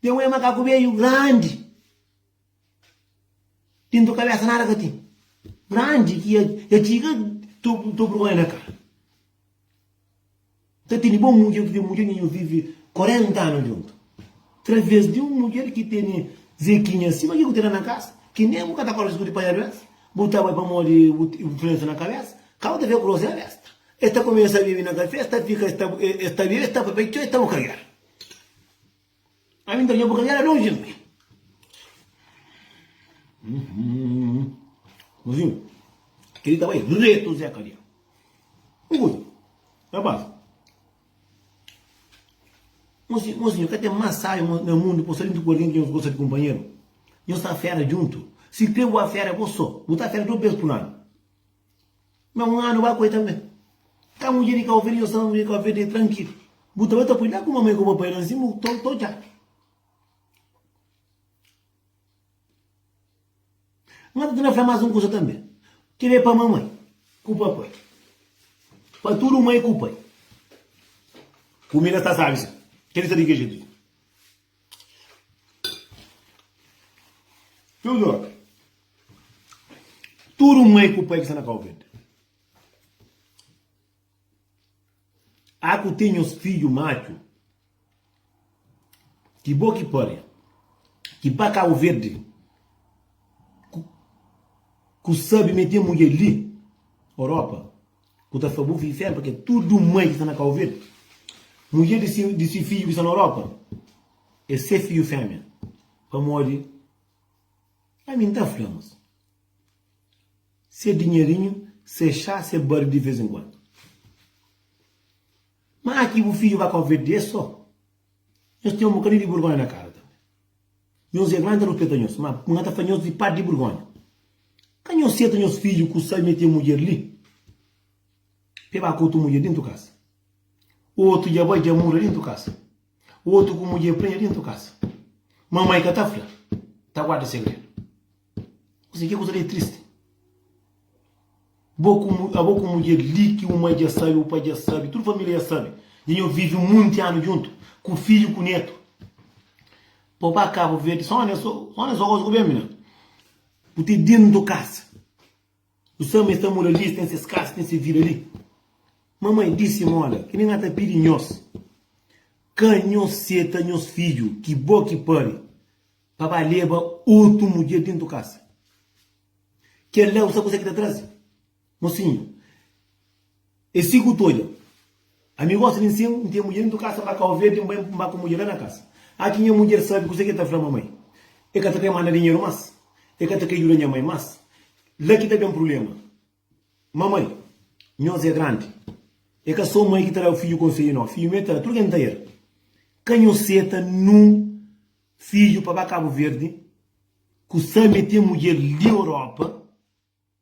tem um é makaku beju grandi dintu kabesa nada ka ten grandi ki dja txiga to burgonha na kara. Ta tene bon mudjer ki ten mudjer ki nho vive 40 anu djuntu. Traves di un mudjer ki tene zekinha sima ki ku tene na kasa, ki nen bu ka ta korda si bu ti panha duensa, bu ta bai pamodi bu influensa na kabesa, ka bu ta fika ku rosi na besta. Es ta kumesa bebe na kafe, es ta fika, es ta es ta bebe, es ta papia txeu, es ta buka gera. Ami N ta nha buka gera lonji mi. Mozinhu, kel-li ta bai retu Zé Kadia. Un kuza, rapaz, mozinhu, mozinhu, ka ten más sábi na mundu pa bu sta djuntu ku algen ki nhos gosta di kunpanheru. Nhos ta fera djuntu. Si kre bu afera bo sô, bu ta afera dôs bês pur anu. Ma un anu ba ku el tanbe. Ka mudjer di Kau Verdi, nhos sabe mudjer di Kau Verdi é trankilu. Bu ta bai ta pui la ku mamai ku papai la nsin bu ta odja. N ta torna fla mas un kusa tanbe. Kel-li é pa mamai ku papai. Pa tudu mai ku pai. Kumida sta sabi sin. Kel-li sta di ki jetu. Tudu. Tudu mai ku pai ki sta na Kau Verdi. A ku ten nhos fidju matxu ki bo ki pari, ki ba Kau Verdi ku, ku sabi ma e ten mudjer li Europa, ku ta fla bu fidju fêmia, pake tudu mai ki sta na Kau Verdi, mudjer di si, di si fidju ki sta na Europa é se fidju fêmia, pamodi Ami N ta fla mos, se dinherinhu, se xá, se bari di vez en kuandu. Ma aki bu fidju ba Kau Verdi é so. Nhos ten un bokadinhu di burgonha na kara tanbe. Nhos é grandi ta ruspeta nhos, ma N ta fla nhos di parti di burgonha. Ka nhos seta nhos fidju ku sabi ma ten mudjer li pa e ba ku otu mudjer dentu kasa. Otu dja bai dja muda dentu kasa. Otu ku mudjer prenha dentu kasa. Mamai ka ta fla, ta guarda segredu. Kuzê ki kuza li é tristi. Bo ku abo ku mudjer li ki uma dja sabe, u pai dja sabe, tudu família dja sabe. Dja nho vive munti anu djuntu, ku fidju ku netu. Pa bu ba Kabu Verdi, só ne só ne só gosi ku ben mina. Bu ten dentu kasa. Bu sabe ma es ta mora li, es ten ses kasa, es ten ses vida li. Mamai disi mola, ki nen ata pidi nhos, ka nhos seta nhos fidju ki bo ki pari pa ba leba otu mudjer dentu kasa. Kel-la bu sabe kuzê ki ta traze? Mosinhu, é si ku ta odja. Ami gosta di nsin, N ten mudjer dentu kasa, N ba Kau Verdi, N bai N ba ku mudjer la na kasa. Aki nha mudjer sabe kuzê ki el ta fla mamai. El ka ta kre manda dinheru mas, el ka ta kre djuda nha mai mas. La ki ta ben prubléma. Mamai, nhos é grandi. É ka sô mai ki ta da fidju konsedju, nau. Fidju mê ta da. Tudu ken ta era. Ka nhos seta nun fidju pa ba Kabu Verdi ku sa mê ten mudjer li Europa.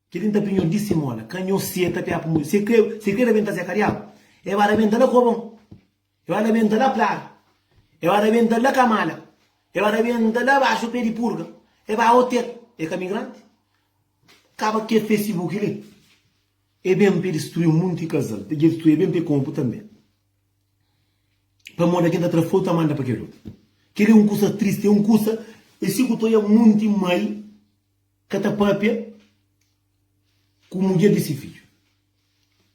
Kel-li N ta pidi nhos di simona, ka nhos seta pé pa mudjer. Si e kre, si e kre rabenta se kariabu, e ba rabenta la Kobon, e ba rabenta la Praga, e ba rabenta la Kamala, e ba rabenta la baxu pé di purga, e ba otel. E ka migranti? Kaba ke Facebook li, e ben pe distrui munti kazal, dja distrui, e ben pe konpu tanbe. Pamodi algen ta tra fotu ta manda pa kel otu. Kel-li é un kusa tristi, é un kusa, e si ku ta oja munti mai. Ka ta papia ku mudjer di si fidju,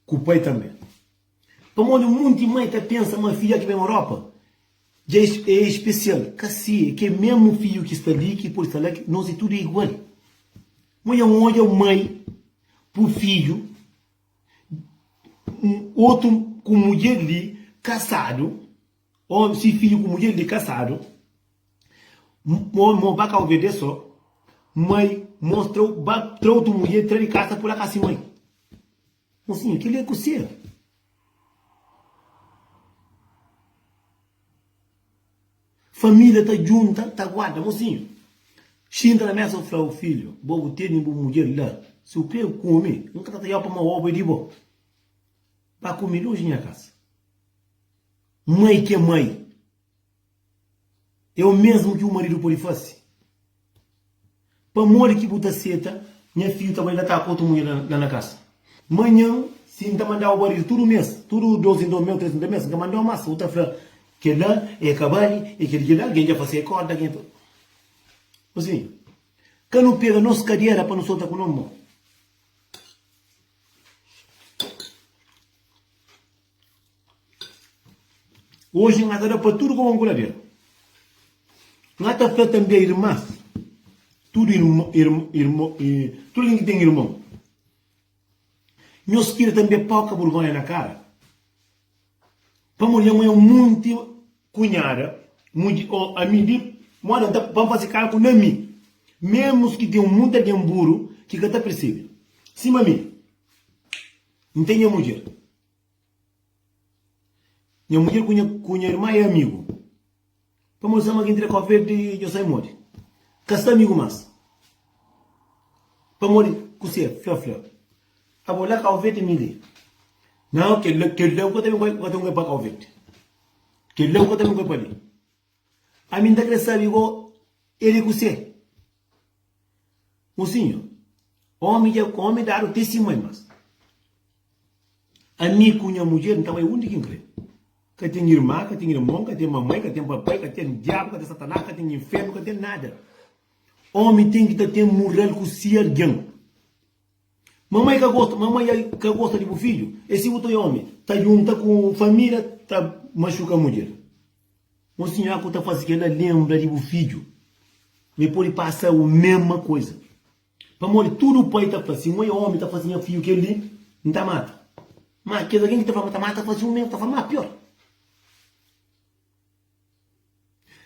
ku pai tanbe. Pamodi munti mai ta pensa ma fidja ki ben Europa dja é spesial. Ka si, é ke mesmu fidju ki sta li, ki pode sta la, nos é tudu igual. Mo dja N odja mai ku fidju, otu ku mudjer li kasadu, Omi si fidju ku mudjer di kasadu mo mo ba kau verde so mai mostrau ba tra otu mudjer tra di kasa pula ka si mai mosinhu kili é kuse familia ta djunta ta guarda mosinhu xinta na mesa fla o filho bo bu tene bu mudjer la si bu kre kume nka ta tadjau pamodi obu é di bo ba kume lonji nha kasa. Mai ki é mai é o mesmu ki un maridu pode fase. Pamodi ki bu ta seta nha fidju ta bai la ta ku otu mudjer la na kasa? Manhan si N ta mandau baril tudu mes, tudu dos en dos mes o tres en tres mes, N ka mandau mas. Bu ta fla kel-la é ka bali, é kel-li kel-la, algen dja fase korda, algen ta. Mosinhu, ka nu pega nos kadera pa nu solta ku nos mon. Oji N ta da pa tudu kobon ku ladera. N ta fla tanbe irmas, tudu tudu algen ki ten irmon, nhos kria tanbe poka burgonha na kara, pamodi nha mãe é un monti kunhada, mudje, o ami di moda N ta pa N fase kalku na mi, memus ki ten monti algen buru ki ka ta persebe. Sima mi, N ten nha mudjer. Nha mudjer ku nha ku nha irma é amigu. Pamodi sama ki ntra Kau Verdi dja sai modi. Ka sta amigu mas. Pamodi kuse fla fla. Abo la Kau Verdi mi li. Nau kel kel la bu ka ta ben ku ka ta ben pa Kau Verdi. Kel la bu ka ta ben ku pa li. Ami nta kre sabi go el é kuse. Mosinhu, omi dja omi dadu te si mai mas. Ami ku nha mudjer N ta bai undi ki N kre. Ka ten irma, ka ten irmon, ka ten mamai, ka ten papai, ka ten diabu, ka ten satanás, ka ten infernu, ka ten nada. Omi ten ki ta ten mural ku si algen. Mamai ka gosta, mamai ka gosta di bu fidju, e si bu ta omi, ta junta ku familia ta maxuka mudjer. Un sinhor ku ta fasi kela lenbra di bu fidju, ma e pudi pasa u mesma kuza. Pamodi tudu pai ta fla, si un omi ta fasi nha fidju kel-li, N ta mata. Má kes algen ki ta fla ma ta mata, fasi un mésmu, ta fla má pior.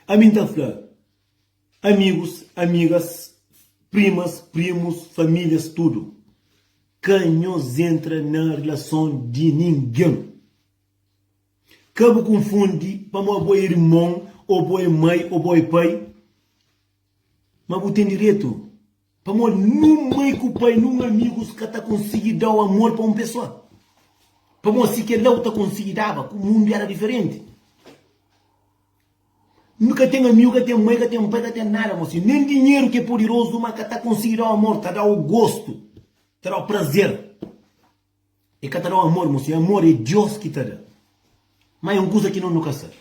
Ami N ta fla, amigus, amigas, primas, primus, famílias, tudu, ka nhos entra na rilason di ningen. Ka bu kunfundi pamodi bo é irmon, ô bo é mai, ô bo é pai. Ma bu ten direitu, pamodi nun mai ku pai, nun amigus ka ta konsigi dau amor pa un pesoa. Pamodi si kel-la bu ta konsigi daba, ku mundu era diferenti. Nu ka ten amigu, ka ten mai, ka ten pai, ka ten nada, mosi. Nen dinheru ki é poderozu, ma ka ta konsigi dau amor, ta dau gostu, ta dau prazer. E ka ta dau amor, mosi. Amor é Dios ki ta da. Ma é un kuza ki nos nu ka sabe.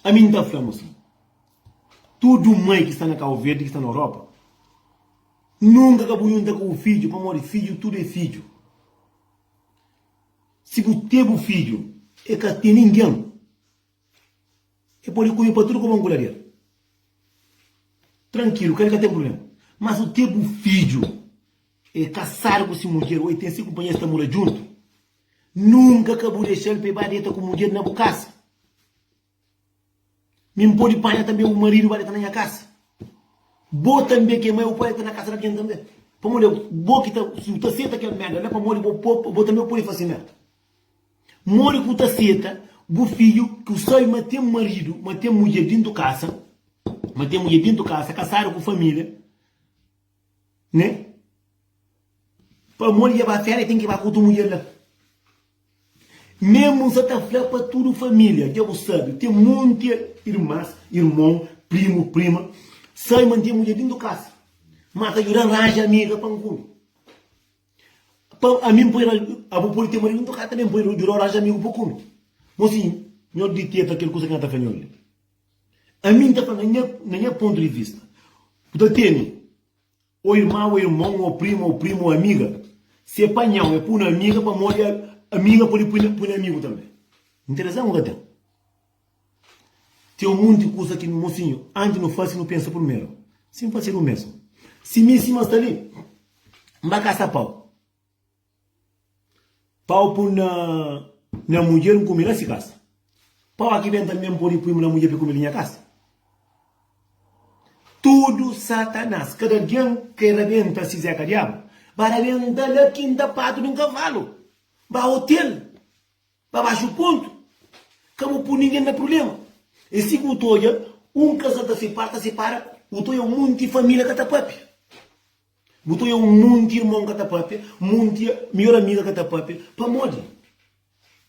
Ami N ta fla, mosi, tudu mai ki sta na Kau Verdi, ki sta na Europa, nunka ka bu junta ku bu fidju, pamodi fidju tudu é fidju. Si bu ten bu fidju, e ka ten ningen. E pode kume pa tudu kobon ku ladera. Trankilu, kel ka ten prublema. Mas o te bu fidju e kasadu ku si mudjer o e ten si kunpanheru es ta mora djuntu, nunka ka bu dexa-l pa e ba deta ku mudjer na bu kasa. Mi N pode panha tanbe bu maridu ba deta na nha kasa. Bo tanbe ki e mai bu pode deta na kasa di algen tanbe. Pamodi bo ki ta, si bu ta seta kel merda la, pamodi bo bo tanbe bu pode fase merda. Modi ku ta seta bu fidju ku sabe ma ten maridu, ma ten mudjer dintu kasa, ma ten mudjer dintu kasa, kasadu ku familia, ne? Pamodi dja ba fera, ten ki ba ku otu mudjer la. Memu N sa ta fla pa tudu familia, dja bu sabe, ten monti irmas, irmon, primu, prima, sabe ma N ten mudjer dintu kasa, ma ta djuda-m ranja amiga pa N kume. Pa ami N poi abo pode ten maridu, N toka tanbe N poi djuda-u ranja amigu pa kume. Mosinhu, nho diteta kel kusa ki N ta fla nho li. Ami N ta fla na nha na nha pontu di vista, bu ta tene o irma o irmon o prima o primu o amiga, si e panha-u e pui na amiga pamodi amiga pode pui pui na amigu tanbe. N ten razon o ka ten? Ten un monti kusa ki mosinhu antis nu fase nu pensa purmeru. Si N fasedu mesmu, si mi sima sta li, N ba kasa pau. Pau pun na na mudjer N kume la si kasa. Pau aki ben tanbe N pode pui na mudjer pa kume li nha kasa. Tudu satanas, kada algen ke rabenta si zeka diabu, ba rabenta la kinta patu di un kavalu, ba otel. Pa baxu pontu, ka bu pui ningen na prubléma. É si ki bu ta odja un kazal ta sipara, ta sipara, bu ta odja un monti família ka ta pâpia. Bu ta odja un monti irmon ka ta pâpia, monti midjór amiga ka ta pâpia. Pamodi?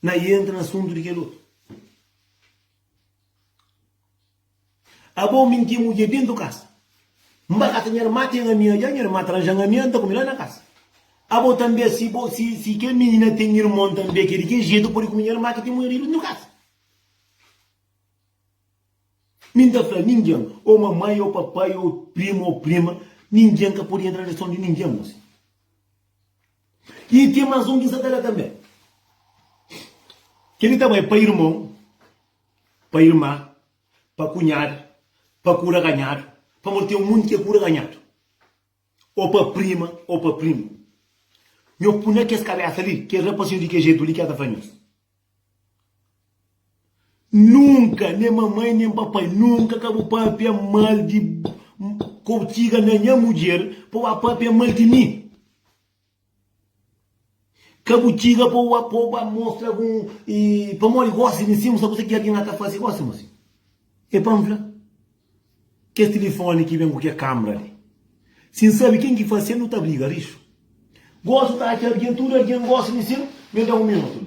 Na entra na asuntu di kel otu. Abo mi nti mudjer dentu kasa. N ba kasa nha irma ten amia dja, nha irma ta ranjan amia, N ta kume la na kasa. Abo tanbe si bo si si kel minina ten irmon tanbe ki é di kel jetu pode kume nha irma ki ten maridu dentu kasa. Mi N ta fla ningen, o mamai o papai o primu o prima, ningen ka pode entra na relason di ningen mosi. I ten mas un ki N sa ta da tanbe. Kel-li ta bai pa irmon. Pa irma, pa kunhada, pa kura ganhadu, pamodi ten munti ki é kura ganhadu, ô pa prima ô pa primu. Nho pui na kes kabésa li, kel rapasinhu di kel jetu li ki el ta fla nhos. Nunka, nen mamai nen papai, nunka ka bu pâpia mal di ka bu txiga na nha mudjer pa bu ba pâpia mal di mi. Ka bu txiga pa bu ba pa bu ba mostra algun i pamodi gósi di nsin bu sabe kuzê ki algen ata faze gósi mosi. É pa N fla, kes tilifoni ki ben ku ke kanbra li, si N sabe ken ki fase el nu ta briga rixu. Gósi bu ta atxa algen, tudu algen gósi di nsin, mi da un minutu li.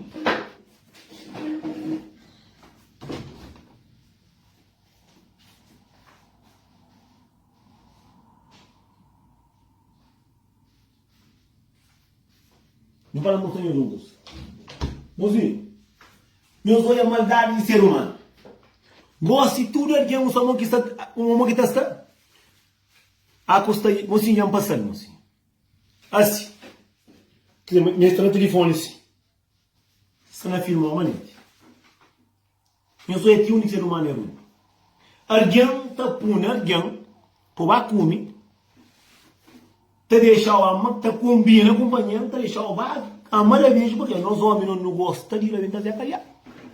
Nu fala mostra nhos un kusa. Mozinhu, nhos odja maldadi di ser umanu. Gosi tudu algen usa mo ki sta, mo ki ta sta. Aku sta, mozinhu dja N pasa-l, mozinhu. Asi, nhos sta na tilifoni si. Sta na filma manenti. Nhos odja ti undi ki ser umanu é runhu. Algen ta pune algen pa ba kume, ta dexa-u ama, ta konbina kunpanheru, ta dexa-u ba ama da beju, purke nos omi no nu gosta di rabenta Zé Kariá.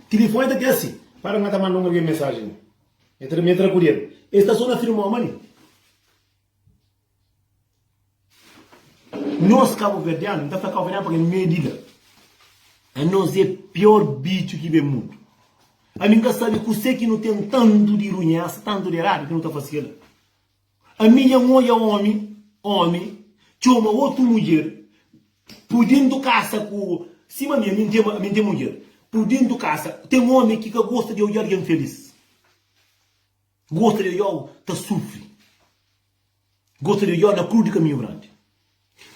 Tilifoni ta ten asi. Para N ka ta manda un algen mensajen mi ta mi ta rakudi el. El sta so na filma oma li. Nos kabuverdianu, N ta fla kabuverdianu purke mi é di la, anos é pior bitxu ki ben mundu. Ami N ka sabe kuse ki nu ten tantu di runhesa, tantu di eradu ki nu ta fase kel-la. Ami dja N odja omi, omi, txoma otu mudjer pudintu kasa ku, sima mi, ami N ten, ami N ten mudjer, pudintu kasa, ten omi ki ka gosta di odja algen felis, gosta di odja-u ta sufri. Gosta di odjau na krus di kaminhu grandi.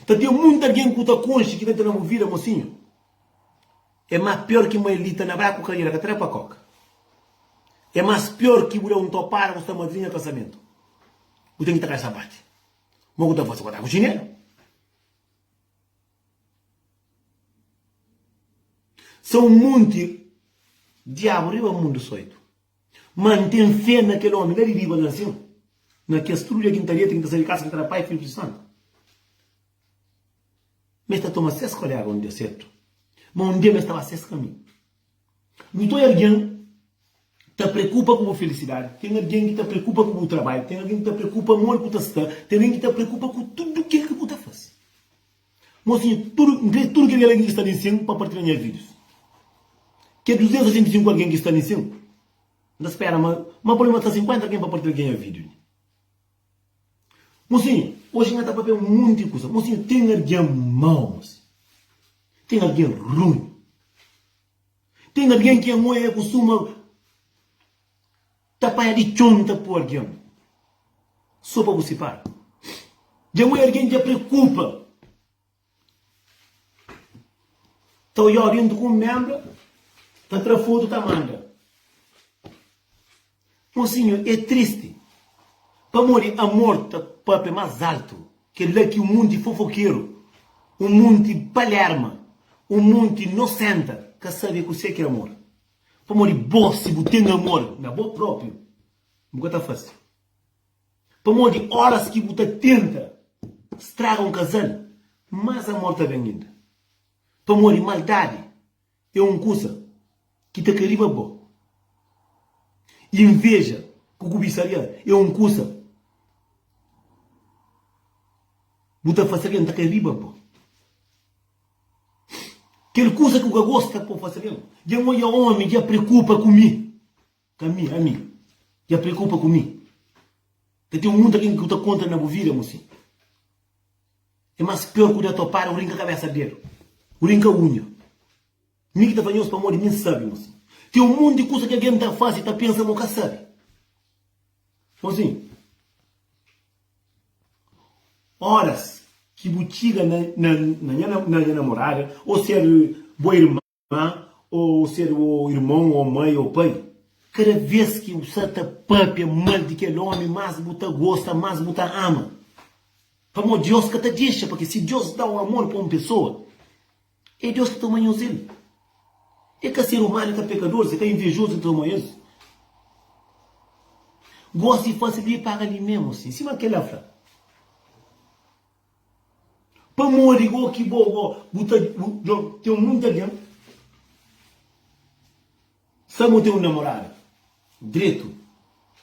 Ta ten munti algen ku ta konxe ki ta entra na bu vida, mosinhu. É más pior ki mai lita na braku kadera ka ta da pa koka. É más pior ki bu da un topada ku sta madrinha kasamentu. Bu ten ki ta kai sabati. Mo ku ta fase? Ku ta ku xinelu. Sa un munti diabu riba mundu soitu. Ma N ten fé na kel ómi la di riba la nsin, na kes tudu dia ki N ta deta, ki N ta sai di kasa, ki N ta da Pai, Fidju i Spritu Santu. Ma es ta toma ses koléga un dia sertu, ma un dia ma es ta ba ses kaminhu. Nu ta oja algen ta preokupa ku bu felisidadi, ten algen ki ta preokupa ku bu trabadju, ten algen ki ta preokupa modi ku ta sta, ten algen ki ta preokupa ku tudu kel ki bu ta fase. Mosinhu, tudu, N krê tudu kel algen ki sta li nsin pa partilha nha vídius. Kel 265 algen ki sta li nsin, N ta spera ma, ma pode ma sta 50 algen pa partilha nha vídiu li. Mosinhu, oji N ka ta papia un monti di kusa. Mosinhu, ten algen mau, mosinhu. Ten algen runhu. Ten algen ki N oja kustuma Ta panha di txon ta po algen so pa bu sipara. Dja un algen dja preokupa ta odjau dentu ku un membra ta tra fotu ta manda. Mosinhu é tristi pamodi amor ta papia mas altu kel-la ki un munti fofokeru, un munti palerma, un munti nosenta ka sabe kuse ki é amor. Pamodi bo, si bu ten amor na bo própi, bu ka ta fase. Pamodi óras ki bu ta tenta straga un kazal, más amor ta ben inda. Pamodi maldadi é un kuza ki ta kai riba bo. Inveja ku kubisaria é un kuza bu ta fase algen ta kai riba bo. Kel kuza ki bu ka gosta pa bu fase algen. Dja N odja omi dja preokupa ku mi. Ka mi, ami. Dja preokupa ku mi. Ta ten munta algen ki bu ta konta na bu vida, mosinhu. É mas pior ku da topada, bu rinka kabesa dedu, bu rinka unha. Mi ki ta fla nhos pamodi mi N sabe, mosinhu. Ten un monti kuza ki algen ta fase ta pensa ma bu ka sabe. Mosinhu. Óras ki bu txiga na nha namorada, ô ser bo irman, ô ser bo irmon, ô mai, ô pai, kada vês ki bu sta ta pâpia mal di kel ómi, más bu ta gosta, más bu ta ama. Pamodi Deus ka ta dexa, purkê si Deus da-u amor pa un pesoa, é Deus ki ta toma nhos el. É ka ser umanu, é ka pekadoris, é ka invejozu ki ta toma es. Gosi fase li paga li memu sin sima kela fla. Pamodi go ki bo go bu ta bu djo ten munti algen sa mo ten un namorada dretu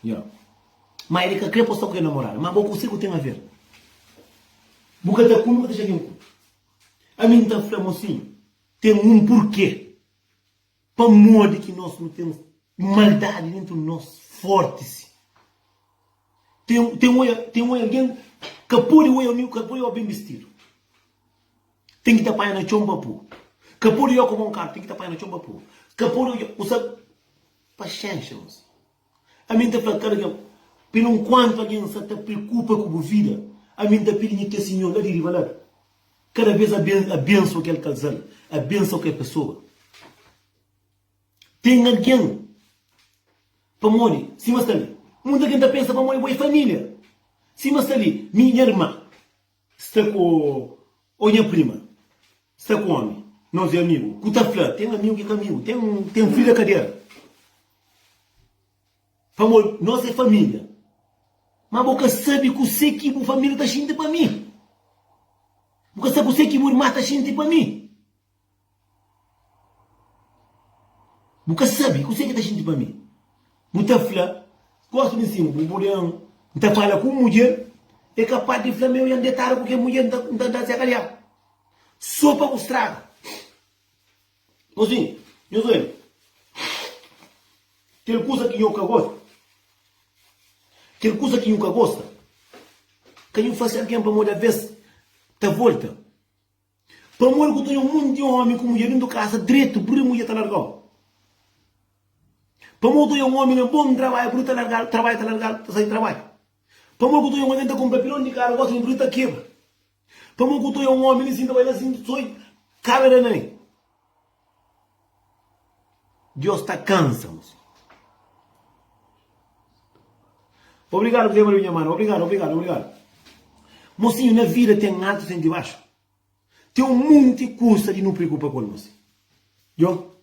ya ma el ka kre pa sta ku kel namorada ma bo kuse ku ten aver bu ka ta kume bu ka ta dexa algen kume ami nta fla mosinhu ten un purke. Pamodi ki nos nu ten maldadi dentu di nos forti si? Ten ten oia ten oia algen ka podi oia amigu ka podi oia ben bistidu ten ki ta panha na txon pa pu ka podi oia ku bon karu ten ki ta panha na txon pa pu ka podi oia ku sa paxenxa mos ami nta fla kada algen pelu nkuantu algen sa ta preokupa ku bu vida ami nta pidi nha ke sinhor la di riba la Kada bes abensua kel kazal, abensua kel pesoa. Ten algen, pamodi, sima sta li, munti algen ta pensa pamodi bo é família. Sima sta li, mi nha irma sta ku, ô nha prima sta ku omi, nos é amigu. Ku ta fla, ten amigu ki ka amigu, ten, ten fri da kadera. Pamodi nos é família. Má bo ka sabe kuzê ki bu família ta xinti pa mi. Bu ka sabe kuzê ki bu irma ta xinti pa mi. Bu ka sabe kuzê ki ta xinti pa mi. Bu ta fla, gosi di sin, bu pode N ta fala ku un mudjer, é kapaz di fla ma eu nha detadu ku kel mudjer, N ta da se kadiâ. Sô pa bu straga. Mozinhu, nhos obi. Kel kuza ki nho ka gosta, kel kuza ki nhu ka gosta, ka nhu fase algen pamodi aves ta volta. Pamodi ku ta oja un monti omi ku mudjer dentu kasa dretu, bri mudjer ta largau. Pamodi ku ta oja un omi na bon trabadju, bri ta largal, trabadju ta largal, ta sai di trabadju. Pamodi ku ta oja un algen ta kunpra pilon di karu, gosi bri ta kebra. Pamodi ku ta oja un omi li sin ta bai la sin soi kabe da na el. Deus ta kansa nos. Obrigado Zé Maria nha mano, obrigado, obrigado, obrigado. Mocinho, na vida tem altos tem de baixo. Tem um monte kusa di nu preocupa ku el, mocinho. Yo,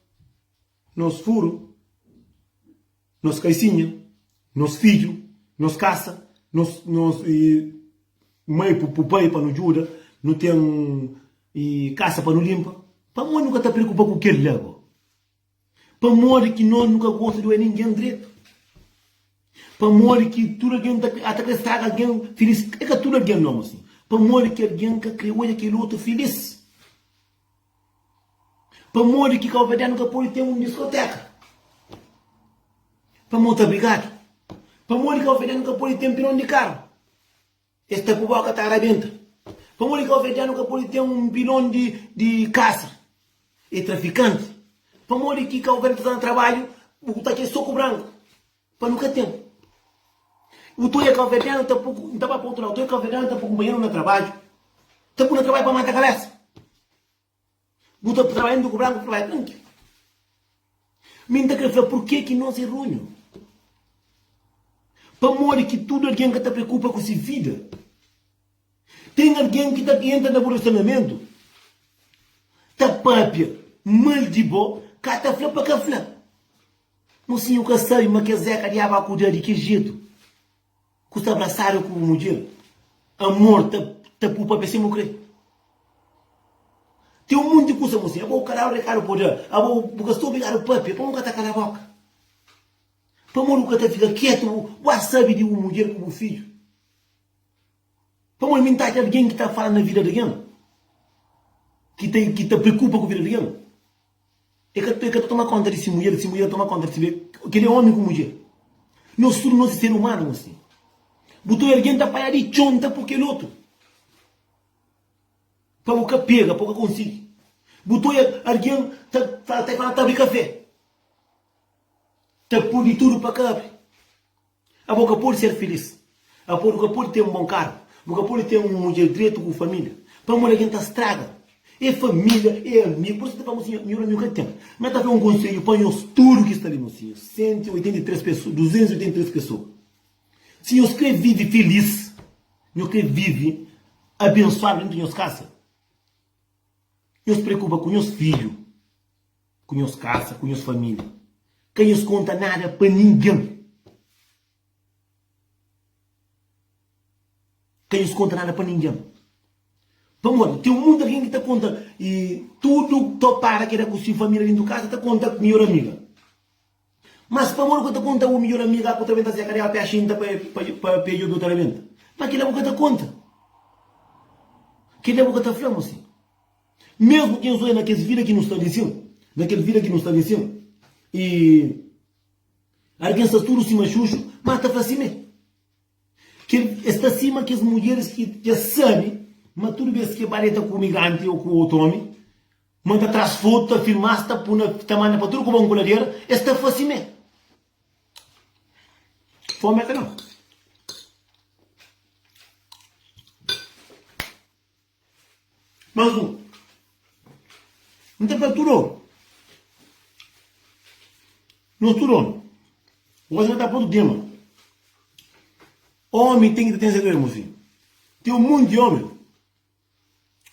nos furu, nos kaisinha, nos fidju, nos kasa, nos, nos e, mai ku pai pa nu djuda, nu ten e kasa pa nu limpa. Pamodi nu ka ta preokupa ku kel la go? Pamodi ki nos nu ka gosta di oja ningen dretu? Pamodi ki tudu algen ta ata kre straga algen filis? É ka tudu algen no, mosinhu. Pamodi ki algen ka kre oja kel otu filis? Pamodi ki kauverdianu ka pode ten un diskoteka? Pamodi ta brigadu. Pamodi kauverdianu ka pode ten pilon di karu? Es ta ku boka ta rabenta. Pamodi kauverdianu ka pode ten un pilon di di kasa? E trafikanti. Pamodi ki kauverdianu ta sta na trabadju bu ta txeu so ku branku? Pa nu ka ten. Bu ta oja kauverdianu ta pu, N ta ba pa otu ladu, ta oja kauverdianu ta pu kunpanheru na trabadju, ta pu na trabadju pa mata kabesa. Bu ta trabadja ku branku, trabadja trankilu. Mi N ta kre fla purke ki nos é runhu. Pamodi ki tudu algen ka ta preokupa ku se vida. Ten algen ki ta entra na bu relasionamentu, ta papia mal di bo, ka ta fla pa ka fla. Mosinhu ka sabe ma kes Zeka diaba akuda di ki jetu. Ku sta brasadu ku bu mudjer, amor ta ta pu papia sima bu kre. Ten un monti kusa mosinhu, abo bu ka dadu rekadu pa bu da, abo bu ka sta obrigadu papia, pamodi bu ka ta kala boka? Pamodi bu ka ta fika ketu, bu ba sabi di bu mudjer ku bu fidju? Pamodi mi N ta atxa algen ki ta fala na vida di algen, ki ta ki ta preokupa ku vida di algen. E ka e ka ta toma konta di si mudjer, si mudjer ta toma konta di si be. Kel-li é omi ku mudjer. Nos tudu nos é ser umanu asin. Bu ta oja algen ta paia di txon ta po kel otu pa bu ka pega, pa bu ka konsigi. Bu ta oja algen ta fala ta fala ta abri kafé, ta pui di tudu pa ka abri. Abo ka pode ser filis. Abo bu ka pode ten un bon karu. Bu ka pode ten un mudjer dretu ku família. Pamodi algen ta straga. É família, é amigu. Pur isu ta fla mosinha, nhor amigu ka ten. N ta fla un konsedju pa nhos tudu ki sta li, mosinha, 183 pesoa, 283 pesoa. Si nhos kre vive filis, nhos kre vive abensuadu dentu nhos kasa, nhos preokupa ku nhos fidju, ku nhos kasa, ku nhos família. Ka nhos konta nada pa ningen. Ka nhos konta nada pa ningen. Pamodi ten monti algen ki ta konta i tudu topada ki da ku si familia dintu kasa ta konta ku midjor amiga. Mas pamodi ku ta konta bu midjor amiga ku ta rebenta se kadela pe xinta pa pa pe djobi ta rebenta. Ma kila bu ka ta konta. Kila bu ka ta fla mosi. Mesmu ki nhos oja na kes vida ki nu sta li sin, na kel vida ki nu sta li sin i algen sta tudu sima xuxu, ma ta fla simé. Kel es sta sima kes mudjeris ki dja sabe ma tudu bes ki e ba deta ku migranti o ku otu omi, ma ta tras fotu, ta filmas, ta pui na, ta manda pa tudu kobon ku ladera, es ta fasi me. Fomi ata nau. Mas un. N ta fla tudu omi. Nos tudu omi. Gosi no ta pa otu tema. Omi ten ki ta ten segredu, mosinhu. Ten un monti omi,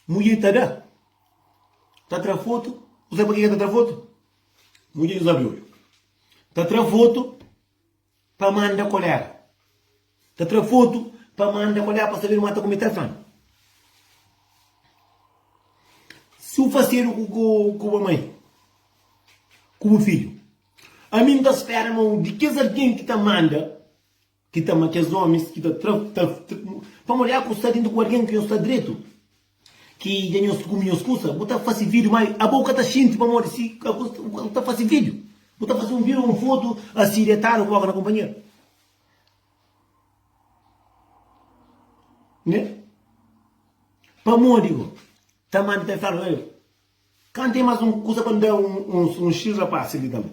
mudjer ta da, ta tra fotu. Bu sabi pa ke ke ta tra fotu? Mudjer dja sabi oju. Ta tra fotu pa manda kolega. Ta tra fotu pa manda kolega pa saber ma ta kume tal flan. Si bu fasedu ku ku bu mai, ku bu fidju, ami N ta spera ma un di kes algen ki ta manda, ki ta ma kes omis ki ta tra, ta, pamodi a ku sta dintu ku algen ki nhos sta dretu, ki dja nhos kume nhos kusa, bu ta fase vídiu, ma abo bu ka ta xinti pamodi si bu ta fase vídiu, bu ta fase un vídiu, un fotu asi detadu ku boka na kunpanheru. Né? Pamodi go ta manda ta fala el kan ten mas un kusa pa N da un xis rapasi li tanbe.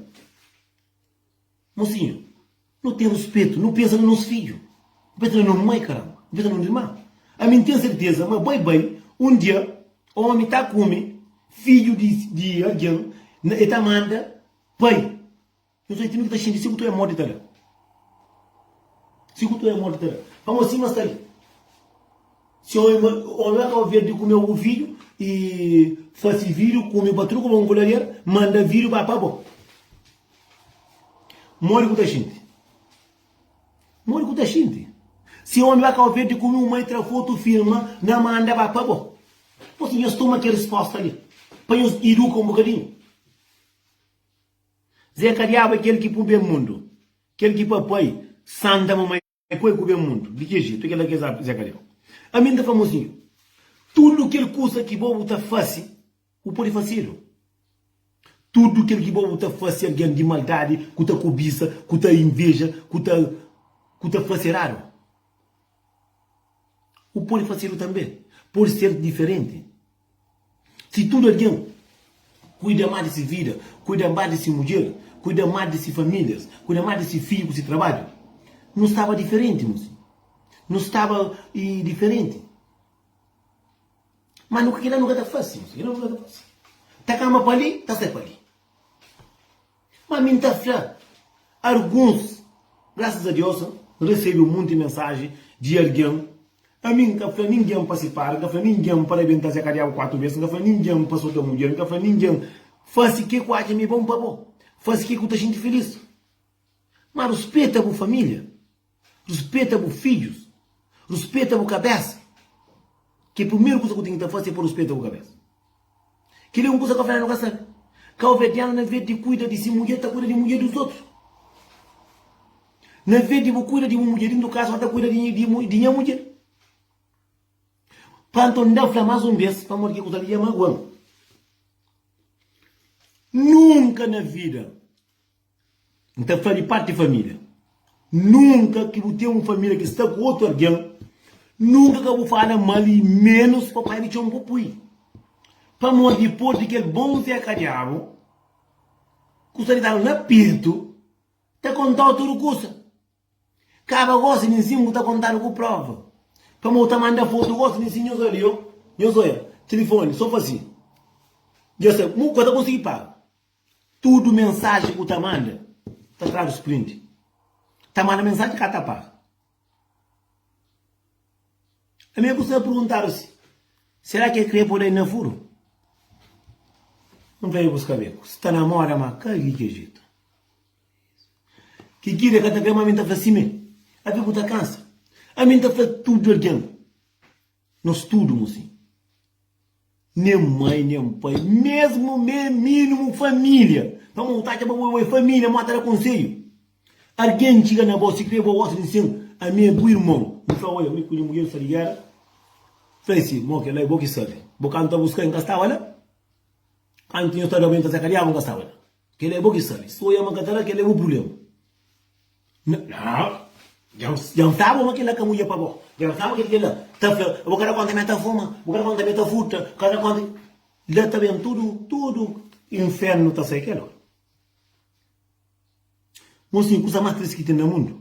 Mosinhu, no ten ruspetu, no pensa na nos fidju, no pensa na no mai karamba, no pensa na no irma. Ami N ten serteza ma bai bai un dia omi ta kume fidju di algen, e ta manda pai. Nhos oji ti mi ki ta xinti si ku tu é morti ta da. Si ku tu é morti ta da. Pamodi sima sta li. Si omi omi ba Cabo Verde kume bu fidju i fasi vídiu kume pa tudu kuma un kuladeira manda vídiu ba pa bo. Modi ku ta xinti? Modi ku ta xinti? Si omi ba Cabo Verde kume un mai tra fotu filma na manda ba pa bo. Pos nhos toma kel risposta li pa nhos iduka un bokadinhu. Zé ka diabu é kel ki pu ben mundu Kel ki papai santa mamai ku el ku ben mundu Di ki jetu é kel la ki é Zé ka diabu Ami N ta fla mosinhu Tudu kel kusa ki bo bu ta fase bu pode fasedu Tudu kel ki bo bu ta fase algen di maldadi ku ta kubisa ku ta inveja ku ta ku ta fase eradu Bu pode fasedu tanbe Pode ser diferenti. Si tudu algen kuida más di se vida, kuida más di se mudjer, kuida más di se famílias, kuida más di se fidju ku se trabadju, nu staba diferenti, nos. Nu staba diferenti. Má nu kila nu ka ta fase, kila nu ka ta fase. Ta kamba pa li, ta sai pa li. Má mi N ta fla, arguns, grasas a Deus, N resebe un monti mensaji di algen. Ami N ka fla ningen pa sipara, N ka fla ningen pa rabenta Zé Kadiabu 4 bes, N ka fla ningen pa sota mudjer, N ka fla ningen fase ke ku atxa ma é bon pa bo, fase ke ku ta xinti filis. Má ruspeta bu família, ruspeta bu fidjus, ruspeta bu kabésa. Ke primeru kusa ku ten ki ta fase é pa ruspeta bu kabésa. Kel-li é un kuza ka Fernando ka sabe. Kauverdianu na vez di kuida di si mudjer ta kuida di mudjer di otus. Na vez di bu kuida di bu mudjer dintu kasa bu ta kuida di di nha mudjer. Pa nton N da fla mas un bes pamodi ki kuza li dja magua-m. Nunka na vida N ta fla di parti di família, nunka ki bu ten un família ki sta ku otu algen, nunka ka bu fala mal i ménus pa pai di txon bu pui. Pamodi dipôs di kel bon Zé Kadiabu ku sta ditadu na petu ta kontau tudu kusa. Kaba gosi nin sin bu ta kontadu ku prova. Pamodi bu ta manda fotu gosi nin sin nhos oja li o nhos oja tilifoni so fasi dja sta bu ka ta konsigi paga. Tudu mensaji ku ta manda ta tradu sprint. Ta manda mensaji ka ta paga. Ami ku sta perguntadu si, sera ki e kre po dai na furu? N fla e buska beku. Sta na moda ma ka di ki jetu. Ki kida ka ta kre ma mi ta fla sime. Abi bu ta kansa. Ami n ta fla tudu algen. Nos tudu mosinhu. Nen mai, nen pai, mesmu me minimu familia. Pamodi bu ta atxa ma bo é familia, ma ta da konselhu. Algen txiga na bo, si kre bo gosta di nsin, ami é bu irmon. N fla, Oia, mi ku nha mudjer nu sta di géra. Fla si, Mo kel-la é bo ki sabe. Bo kantu ta buska-m, N ka staba la. Kantu nho ta da-m, N ta seka diabu, N ka staba la. Kel-la é bo ki sabe. Si oia ma N ka ta la, kel-la é bu prubléma. Nau, dja N flaba ma kel-la ka mudjer pa bo. Dja N flaba kel kel-la. Ta fla, bo ka da konta ma el ta fuma, bo ka da konta ma el ta furta, ka da konta. La ta ben tudu, tudu infernu ta sai kel óra. Mosinhu, kusa más tristi ki ten na mundu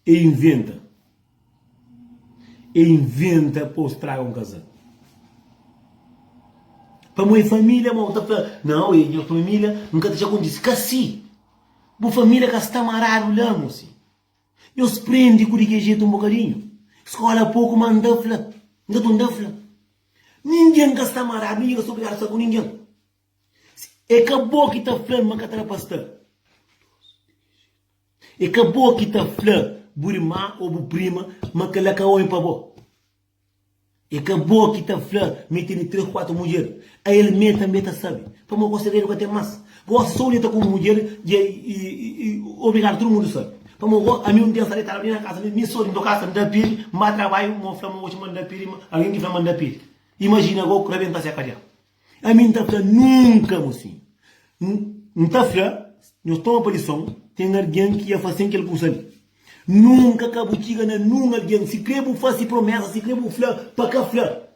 é inventa, é inventa pa bu straga un kazal. Pamodi é família, ma bu ta fla, nau, é nha família, N ka ta dexa kontise. Ka si! Bu família ka sta maradu la, mosinhu. Nhos prende ku di ki jetu un bokadinhu. Skola poku, ma N ta fla, N ka ta N ta fla. Ningen ka sta maradu, ningen ka sta obrigadu sta ku ningen. É ka bo ki ta fla-m ma ka ta da pa sta. É ka bo ki ta fla bu irma ô bu prima ma kel-la ka ómi pa bo. É ka bo ki ta fla ma el tene três, kuatu mudjer. Ael mê tanbê ta sabe. Pamodi gosi segredu ka ten más. Gosi sô deta ku un mudjer dja é obrigadu tudu mundu sabe. Pamodi gosi ami un dia N sta detadu li na kasa mi sô di kasa N ta pidi, N ba trabadju, ma fla ma oxi ma N ta pidi, algen ki fla ma N ta pidi. Imajina go rabenta se kadiâ. Ami N ta fla nunka, mosinhu. N ta fla, nhos toma pa lison, ten algen ki dja fase-m kel kusa li. Nunka ka bu txiga na nun algen, sikrê bu fase promesa, sikrê bu fla pa ka fla.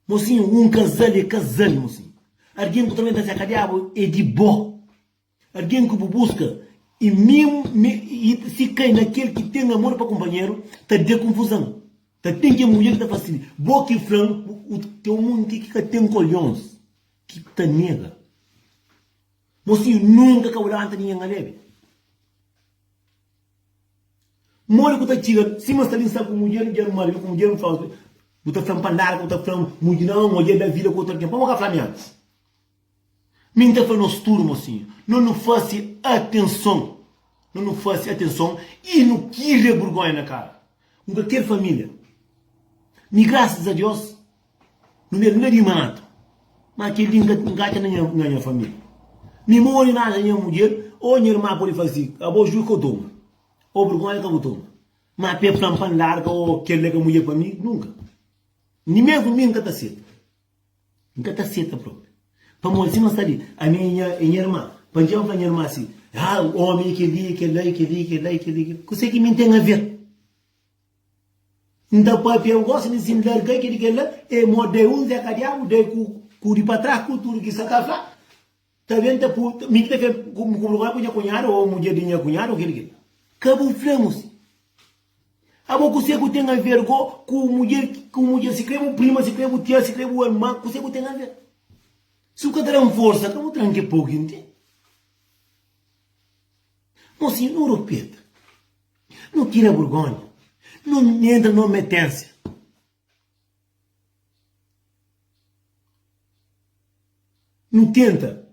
Mosinhu, un kazal é kazal, mosinhu. Algen ku ta ben ta seka diabu é di bo. Algen ki bu buska i mi si kai na kel ki ten amor pa kunpanheru ta da kunfuzan. Ta ten kel mudjer ki ta fla si, Bo ki fla-m, ten un monti ki ka ten kolhons ki ta nega. Mosinhu, nunka ka bu labanta ningen alebe. Modi ku ta txiga sima sta li N sta ku mudjer, dja N mara mi ku mudjer, N fla-u, bu ta fla-m pa N larga, bu ta fla-m mudjer, nau, odja da vida ku otu algen, pamodi ka fla mi antis? Mi N ta fla nos tudu, mosinhu, no nu fase atenson, no nu fase atenson i nu kiria burgonha na kara. N ka ker familia. Mi grasas a Dios, nu ben la di matu, ma kel-li N ka N ka atxa na nha na nha familia. Mi modi N atxa nha mudjer, o nha irma pode fla si, abo juiz ka bu toma, o burgonha ka bu toma. Ma pa e fla-m pa N larga o kel-la ka mudjer pa mi, nunka. Ni mesmu mi N ka ta seta. N ka ta seta propi. Pamodi sima sta li, ami e nha, e nha irma. Pa N txema fla nha irma si, Ah, omi e kel-li, e kel-la, e kel-li, e kel-la, e kel-li, e kel-li. Kuse ki mi N ten aver? N ta papia gosi mi si N larga kel-li, kel-la, e mo dai un Zé Kadiabu, dai ku ku di pa tras, ku tudu ki sa ta fla. Ta ben ta pu, mi ki ta fla ku ku burgonha ku nha kunhadu o mudjer di nha kunhadu o kel-li, kel-la. Ka bu fla, mosi. Abo kuse ku ten aver go ku mudjer ku mudjer si kre bu prima si kre bu tia si kre bu irma kuse ku ten aver si bu ka ta dan forsa ka bu tran ke poku ki N ten Mosinhu no rupeta no tira burgonha no entra no metensia. Nu tenta.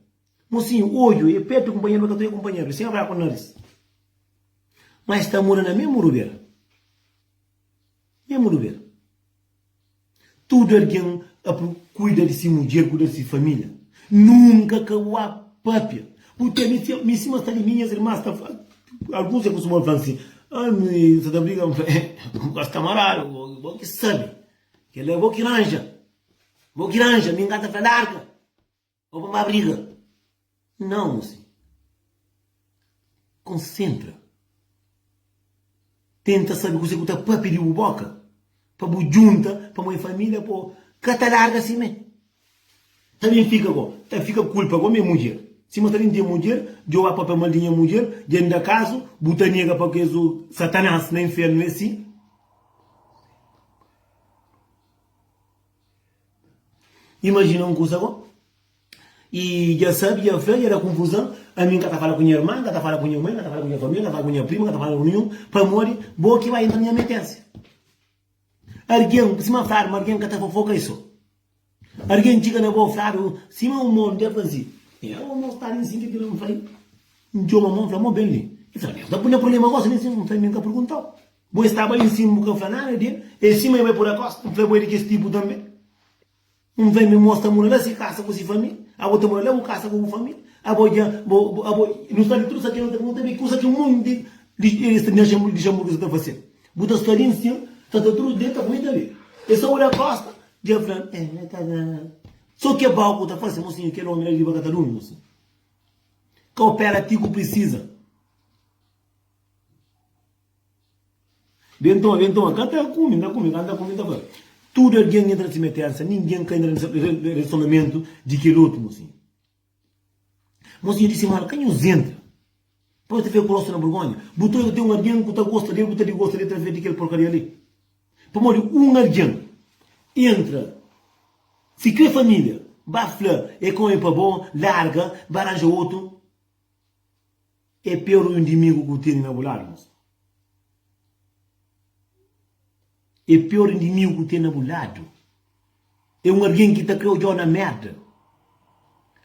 Mosinhu, odju e pertu kunpanheru, ma ka ta oja kunpanheru, e sen abra ku naris. Ma es ta mora na mesmu rubera. Mesmu rubera. Tudu algen ap kuida di si mudjer, kuida di si familia. Nunka ka bu ba papia. Bu ten, mi, mi sima sta li, mi nhas irmas ta fla, alguns e kustuma fla si, ah, mi sa ta briga, N fla, eh, bu ka sta maradu, bo ki sabi. Kel-la é bo ki ranja. Bo ki ranja, mi N ka ta fla larga ô pa N ba briga. Nau, mosi. Konsentra. Tenta sabe kuzê ku ta papia di bu boka pa bu djunta pamodi familia po ka ta larga simé. Ta ben fika go, ta fika kulpa go mi é mudjer. Sima sta ben ten mudjer, djo ba papia mal di nha mudjer, dja N da kazu, bu ta nega pa kes satanas na infernu é si. Imajina un kusa go. I dja sabi, dja fla, dja da kunfuzan, ami N ka ta fala ku nha irma, N ka ta fala ku nha mai, N ka ta fala ku nha familia, N ka ta fala ku nha prima, N ka ta fala ku ninhun, pamodi bo ki bai entra na nha metensia. Argen, sima fladu ma argen ka ta fofoka i so. Argen txiga na bo fladu sima un mon dja fla si, e abo mo sta li nsin ki kila? N fla, N txoma mon, N fla, mo ben li. I fla, Deus ta pui na problema gosi li nsin? N fla, mi N ka perguntau. Bo estaba li nsin bu ka fla nada di el. E sima e bai pur akosta. N fla bo e di kes tipu tanbe. N fla mi mos ta mura la si kasa ku si família. Abo ta mura la bu kasa ku bu família. Abo dja bo abo nu sta li tudu sa ki nu ta nu ta bi kusa ki munti di es ta Luxemburgo sa ta fase. Bu ta sta li nsin ta sta tudu deta ku mi ta bi. E sa oda kosta dja fla e ta so ke bau ku ta fase mosinhu kel omi la di riba ka ta durmi mosinhu. Ka opera ti ku prisiza. Ben toma, ben toma, ka ta kume, nta kume, ka nta kume, nta fla. Tudu algen entra na si metensa, ningen ka entra na relasionamentu di kel otu, mosinhu. Mosinhu di simana, ka nhos entra. Pa nhos ta fika ku rostu na burgonha. Bu ta oja ten un algen ku ta gosta del, ku ta digosta del através di kel porkaria li. Pamodi un algen entra, si kre familia, ba fla e ka omi pa bo, larga, ba ranja otu. É pior un indimigu ku tene na bu ladu, mosi. É pior indimigu ku ten na bu ladu. É un algen ki ta kre odjau na merda.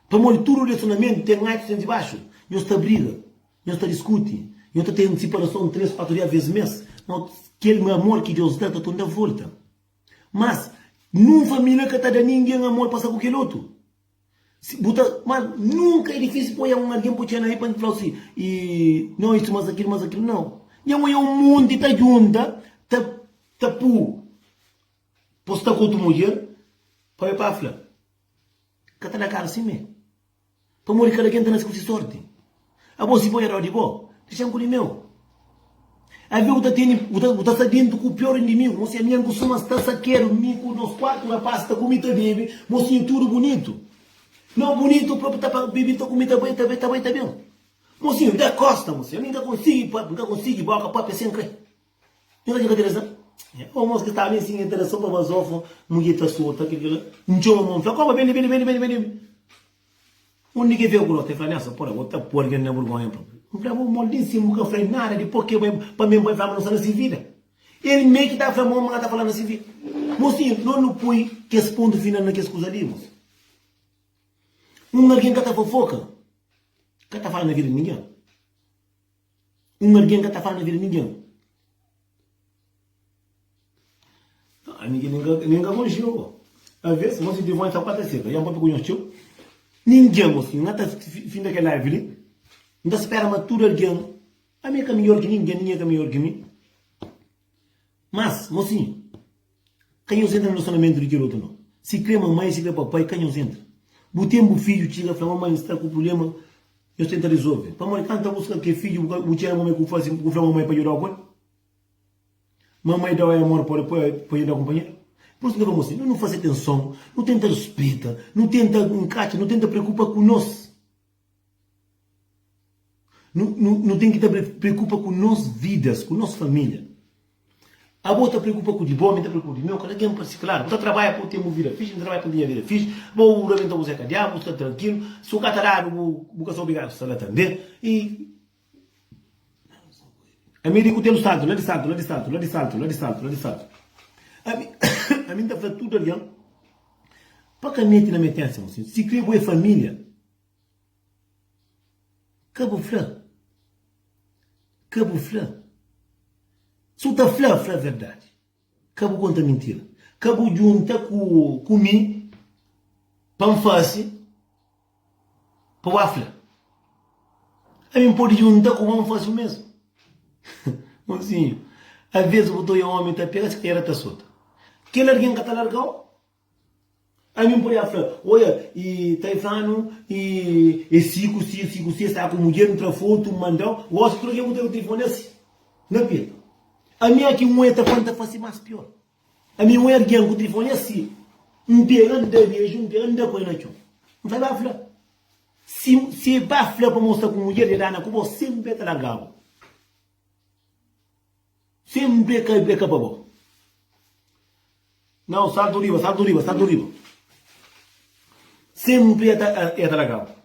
Pamodi tudu relasionamentu ten altus ten di baxu. Nhos ta briga, nhos ta diskuti, nhos ta ten siparason 3, 4 dia ves mes. Ma kel amor ki Deus da ta torna volta. Mas nun familia ka ta da ningen amor pa sta ku kel otu. Si bu ta, ma nunka é difísil pa oia un algen pa txena na mi pa N fla-u si, i no isu mas akilu mas akilu, nau. Nha oia un monti ta djunta ta ta pu pa sta ku otu mudjer pa mi pa fla, ka ta da karu simé. Pamodi kada ken ta nase ku si sorti. Abo si bo é di bo, dexa-m ku di meu. Avê bu ta tene, bu ta, bu ta sta dentu ku pior indimigu. Mosinha, mi N kustuma sta sakedu, mi ku nos kuatu rapaz ta kumi ta bebe, mosinhu tudu bunitu. No bunitu propi ta pa bebe ta kumi ta bai ta bai ta bai ta ben. Mosinhu, da kosta mosinhu, ami N ka konsigi papia, N ka konsigi boka papia sen kre. Nhos odja ka ten razon? O mos ki staba li nsin entra so pa bazofa, mudjer ta sota kel kila. N txoma mon, n fla, Koba, ben li, ben li, ben li, ben li, ben li. Undi ke fika ku nos? E fla, Nelson, pora, bo ta pui algen na burgonha propi. N fla, Bo mol di nsin, bu ka fla nada, dipos ke bai pa mi, N bai fla ma no sta na si vida. El me ki ta fla ma ma ta fala na si vida. Mosinhu, no nu pui kes pontu final na kes kuza li, mos. Un algen ka ta fofoka, ka ta fala na vida di ningen. Un algen ka ta fala na vida di ningen. Ami ki nen ka konxe-u bo. Aves, mos si divon ta kuata seka. Nha papia ku nhos txeu. Ningen, mos, N ta finda kel live li. N ta spera ma tudu algen, ami é ka midjor ki ningen, ningen é ka midjor ki mi. Mas, mosinhu, ka nhos entra na relasionamentu di kel otu nau. Si kre mamai, si kre papai, ka nhos entra. Bu ten bu fidju txiga fla, mamai, N sta ku prubléma, nhos tenta rizolve. Pamodi kantu ta buska ke fidju, bu ka bu txera mamai ku fasi, bu fla mamai pa djudau ku el. Mamai dau amor pa pa djuda kunpanheru. Pur isu N ta fla mosinhu, nu fasi atenson, nu tenta rispita, nu tenta nkatxa, nu tenta preokupa ku nos. Nu, nu, nu ten ki ta preokupa ku nos vidas, ku nos família. Abo ta preokupa ku di bo, mi ta preokupa ku di meu, kada ken pa si. Klaru, bu ta trabadja pa bu ten bu vida fixi, mi ta trabadja pa bu ten nha vida fixi. Bo bu rabenta bu Zé Kadiabu, bu sta trankilu. Si bu ka ta dadu, bu, bu ka sta obrigadu sta la tanbe. I ami di ku tenu saltu, la di saltu, la di saltu, la di saltu, la di saltu, la di saltu. Ami, ami N ta fla tudu algen pa ka mete na metensa, mosinhu. Si kre bo é família. Ka bu fla, ka bu fla. Si bu ta fla, fla verdadi. Ka bu konta mintira. Ka bu djunta ku ku mi pa N fase pa bu fla. Ami N pode djunta ku bo N fase o mesmu. Mosinhu, aves bu ta oia omi ta pega si kadera ta sota. Kel algen ka ta larga-u. Ami N podia fla, Oia, e ta fla-nu e e si ku si, si ku si, e sta ku mudjer, N tra fotu, N manda-u. Gosi tudu algen ku ten tilifoni asi, na petu. Ami aki N oia ta fla, N ta fase mas pior. Ami N oia algen ku tilifoni asi, N pega, N da beju, N pega, N da ku el na txon. N fla, ba fla. Si, si e ba fla pa mo sta ku mudjer, e dana ku bo, senpri e ta larga-bu. Senpri e ka, e ka pa bo. Nau, saltu riba, saltu riba, saltu riba. Senpri e ta e ta largaba.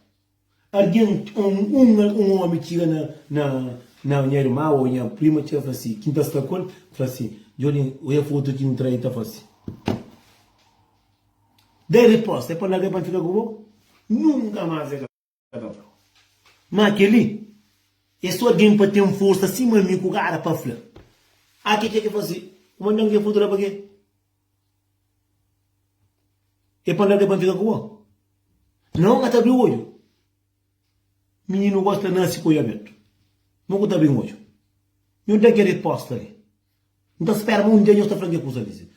Algen, un, un, un omi txiga na, na, na nha irma o nha prima txiga fla si, ki N ta sta ku el, fla si, Djodje, oia fotu ki N tra i ta fla si. Da riposta, é pa larga pa N fika ku bo? Nunka mas e ka. Má kel-li é sô algen pa ten forsa sima mi ku gara pa fla. A ke ke ke fase? Bu manda-m ke fotu la pa ke? E pa N da-l ke pa N fika ku bo? Nau, N ka ta abri odju. Mininu gosta nase ku odju abertu. Mo ku ta abri-m odju? Nhu da kel riposta li. N ta spera ma un dia nhos ta fla-m ke kusa li.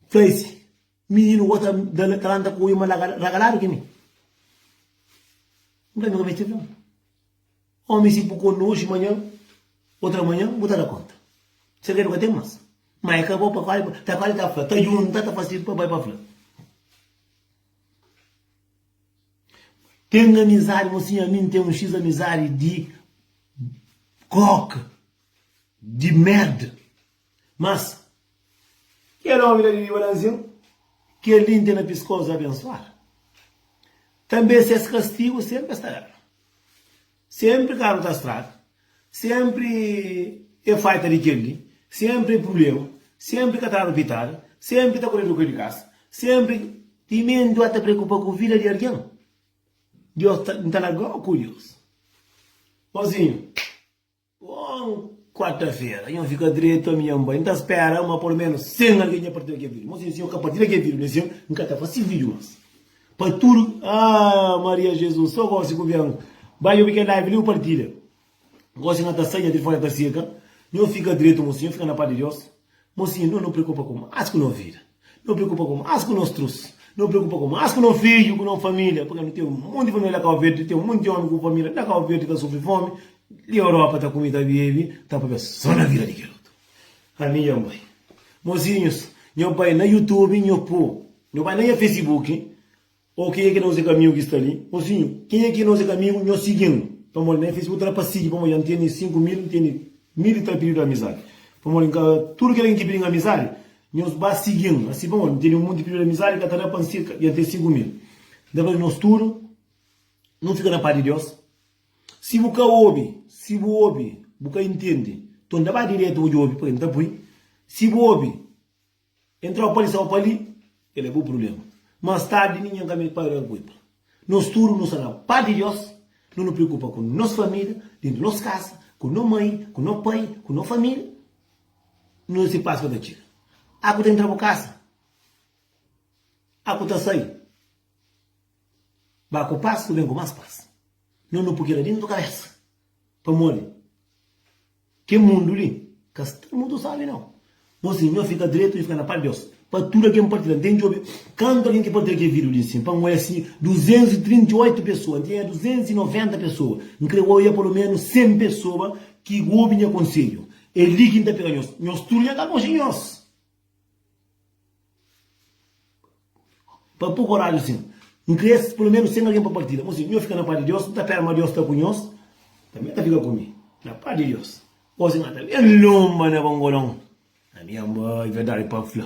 Fla si, Mininu gosta da ta lanta ku odju ma ragaladu ki mi. N fla, Mi ka meste fla. Omi si bu konde oji manhan, otra manhan bu ta da konta. Segredu ka ten mas. Ma e ka bo pa kuali ta kuali ta fla, ta junta ta fasi pa bai pa fla. Ten amizadi, mosinha, ami N ten un xis amizadi di koka, di merda. Mas, kel omi la di riba la nsin, kel-li N ten na piskos abensuadu. Tanbe ses kastigu senpri es ta dadu. Senpri karu ta straga, senpri e faita di kel-li, senpri e prubléma, senpri ka ta dadu pitada, senpri ta koredu ku di kasa, senpri. Timenti bu ta preokupa ku vida di algen, Dios ta, N ta larga-u ku Dios. Mozinhu. Bon kuarta-fera, nho fika dretu ami nha bai. N ta spera ma polu menus 100 algen dja partilha kel vídiu. Mosinhu, si nho ka partilha kel vídiu li sin, N ka ta fasi vídiu mas. Pa tudu, ah Maria Jesus, so gosi ku ben. Bai obi kel live li bu partilha. Gosi N ka ta sai, nha tilifoni ta seka. Nho fika dretu mosinhu, nho fika na pas di Deus. Mosinhu, no no preokupa ku mas ku no vida, no preokupa ku mas ku nos trus, no preokupa ku mas ku no fidju, ku no familia, purki no ten un monti familia la Kau Verdi, ten un monti omi ku familia la Kau Verdi ta sufri fomi, li Europa ta kumi ta bebi, ta papia so na vida di kel otu. Ami dja N bai. Mosinhus, nho bai na YouTube, nho pu, nho bai na nha Facebook, Ô kenha ki nos é ka amigu ki sta li? Mosinhu, kenha ki nos é ka amigu, nhos sigi-m. Pamodi na Facebook ta da pa sigi, pamodi dja N tene 5000, N tene 1000 i tal pididu di amizadi. Pamodi N ka, tudu kel algen ki pidi-m amizadi, nhos ba sigi-m. Asi, pamodi N tene un monti pididu di amizadi, ka ta da pa N sigi, dja N ten 5000. N ta fla nos tudu, nu fika na pas di Deus. Si bu ka obi, si bu obi, bu ka intende, nton da ba diretu bu djobi, pabia N ta pui. Si bu obi, Entrau pa li sau pa li, kel é bu prublema. Mas tardi ningen ka meste paga da kulpa. Nos tudu nu sta na pas di Dios, nu nu preokupa ku nos familia, dentu nos kasa, ku no mai, ku no pai, ku no familia, no si pas ka ta txiga. Aku ta entra bu kasa, aku ta sai, ba ku pas, ku ben ku mas pas. No nu pui kila dentu kabesa, pamodi Ke mundu li ka sta mutu sabi nau. Mosi nho fika dretu nho fika na pas di Deus pa tudu algen partilha. N ten djobe kantu algen ki partilha ke video li nsin pa N oia si 238 pesoa. N tinha 290 pesoa. N kre oia pelo menu 100 pesoa ki obi nha konsedju. E li ki N ta pega nhos. Nhos tudu nha ka konxe nhos. Pa pô koraju sin. N kre pelo menus 100 algen pa partilha. Mosi, nho fika na pas di Deus, N ta pera ma Deus sta ku nhos, tanbe ta fika ku mi. Na pas di Deus. Gosi N ka ta ben lonba na bangolon. Ami N bai, verdadi pa fla.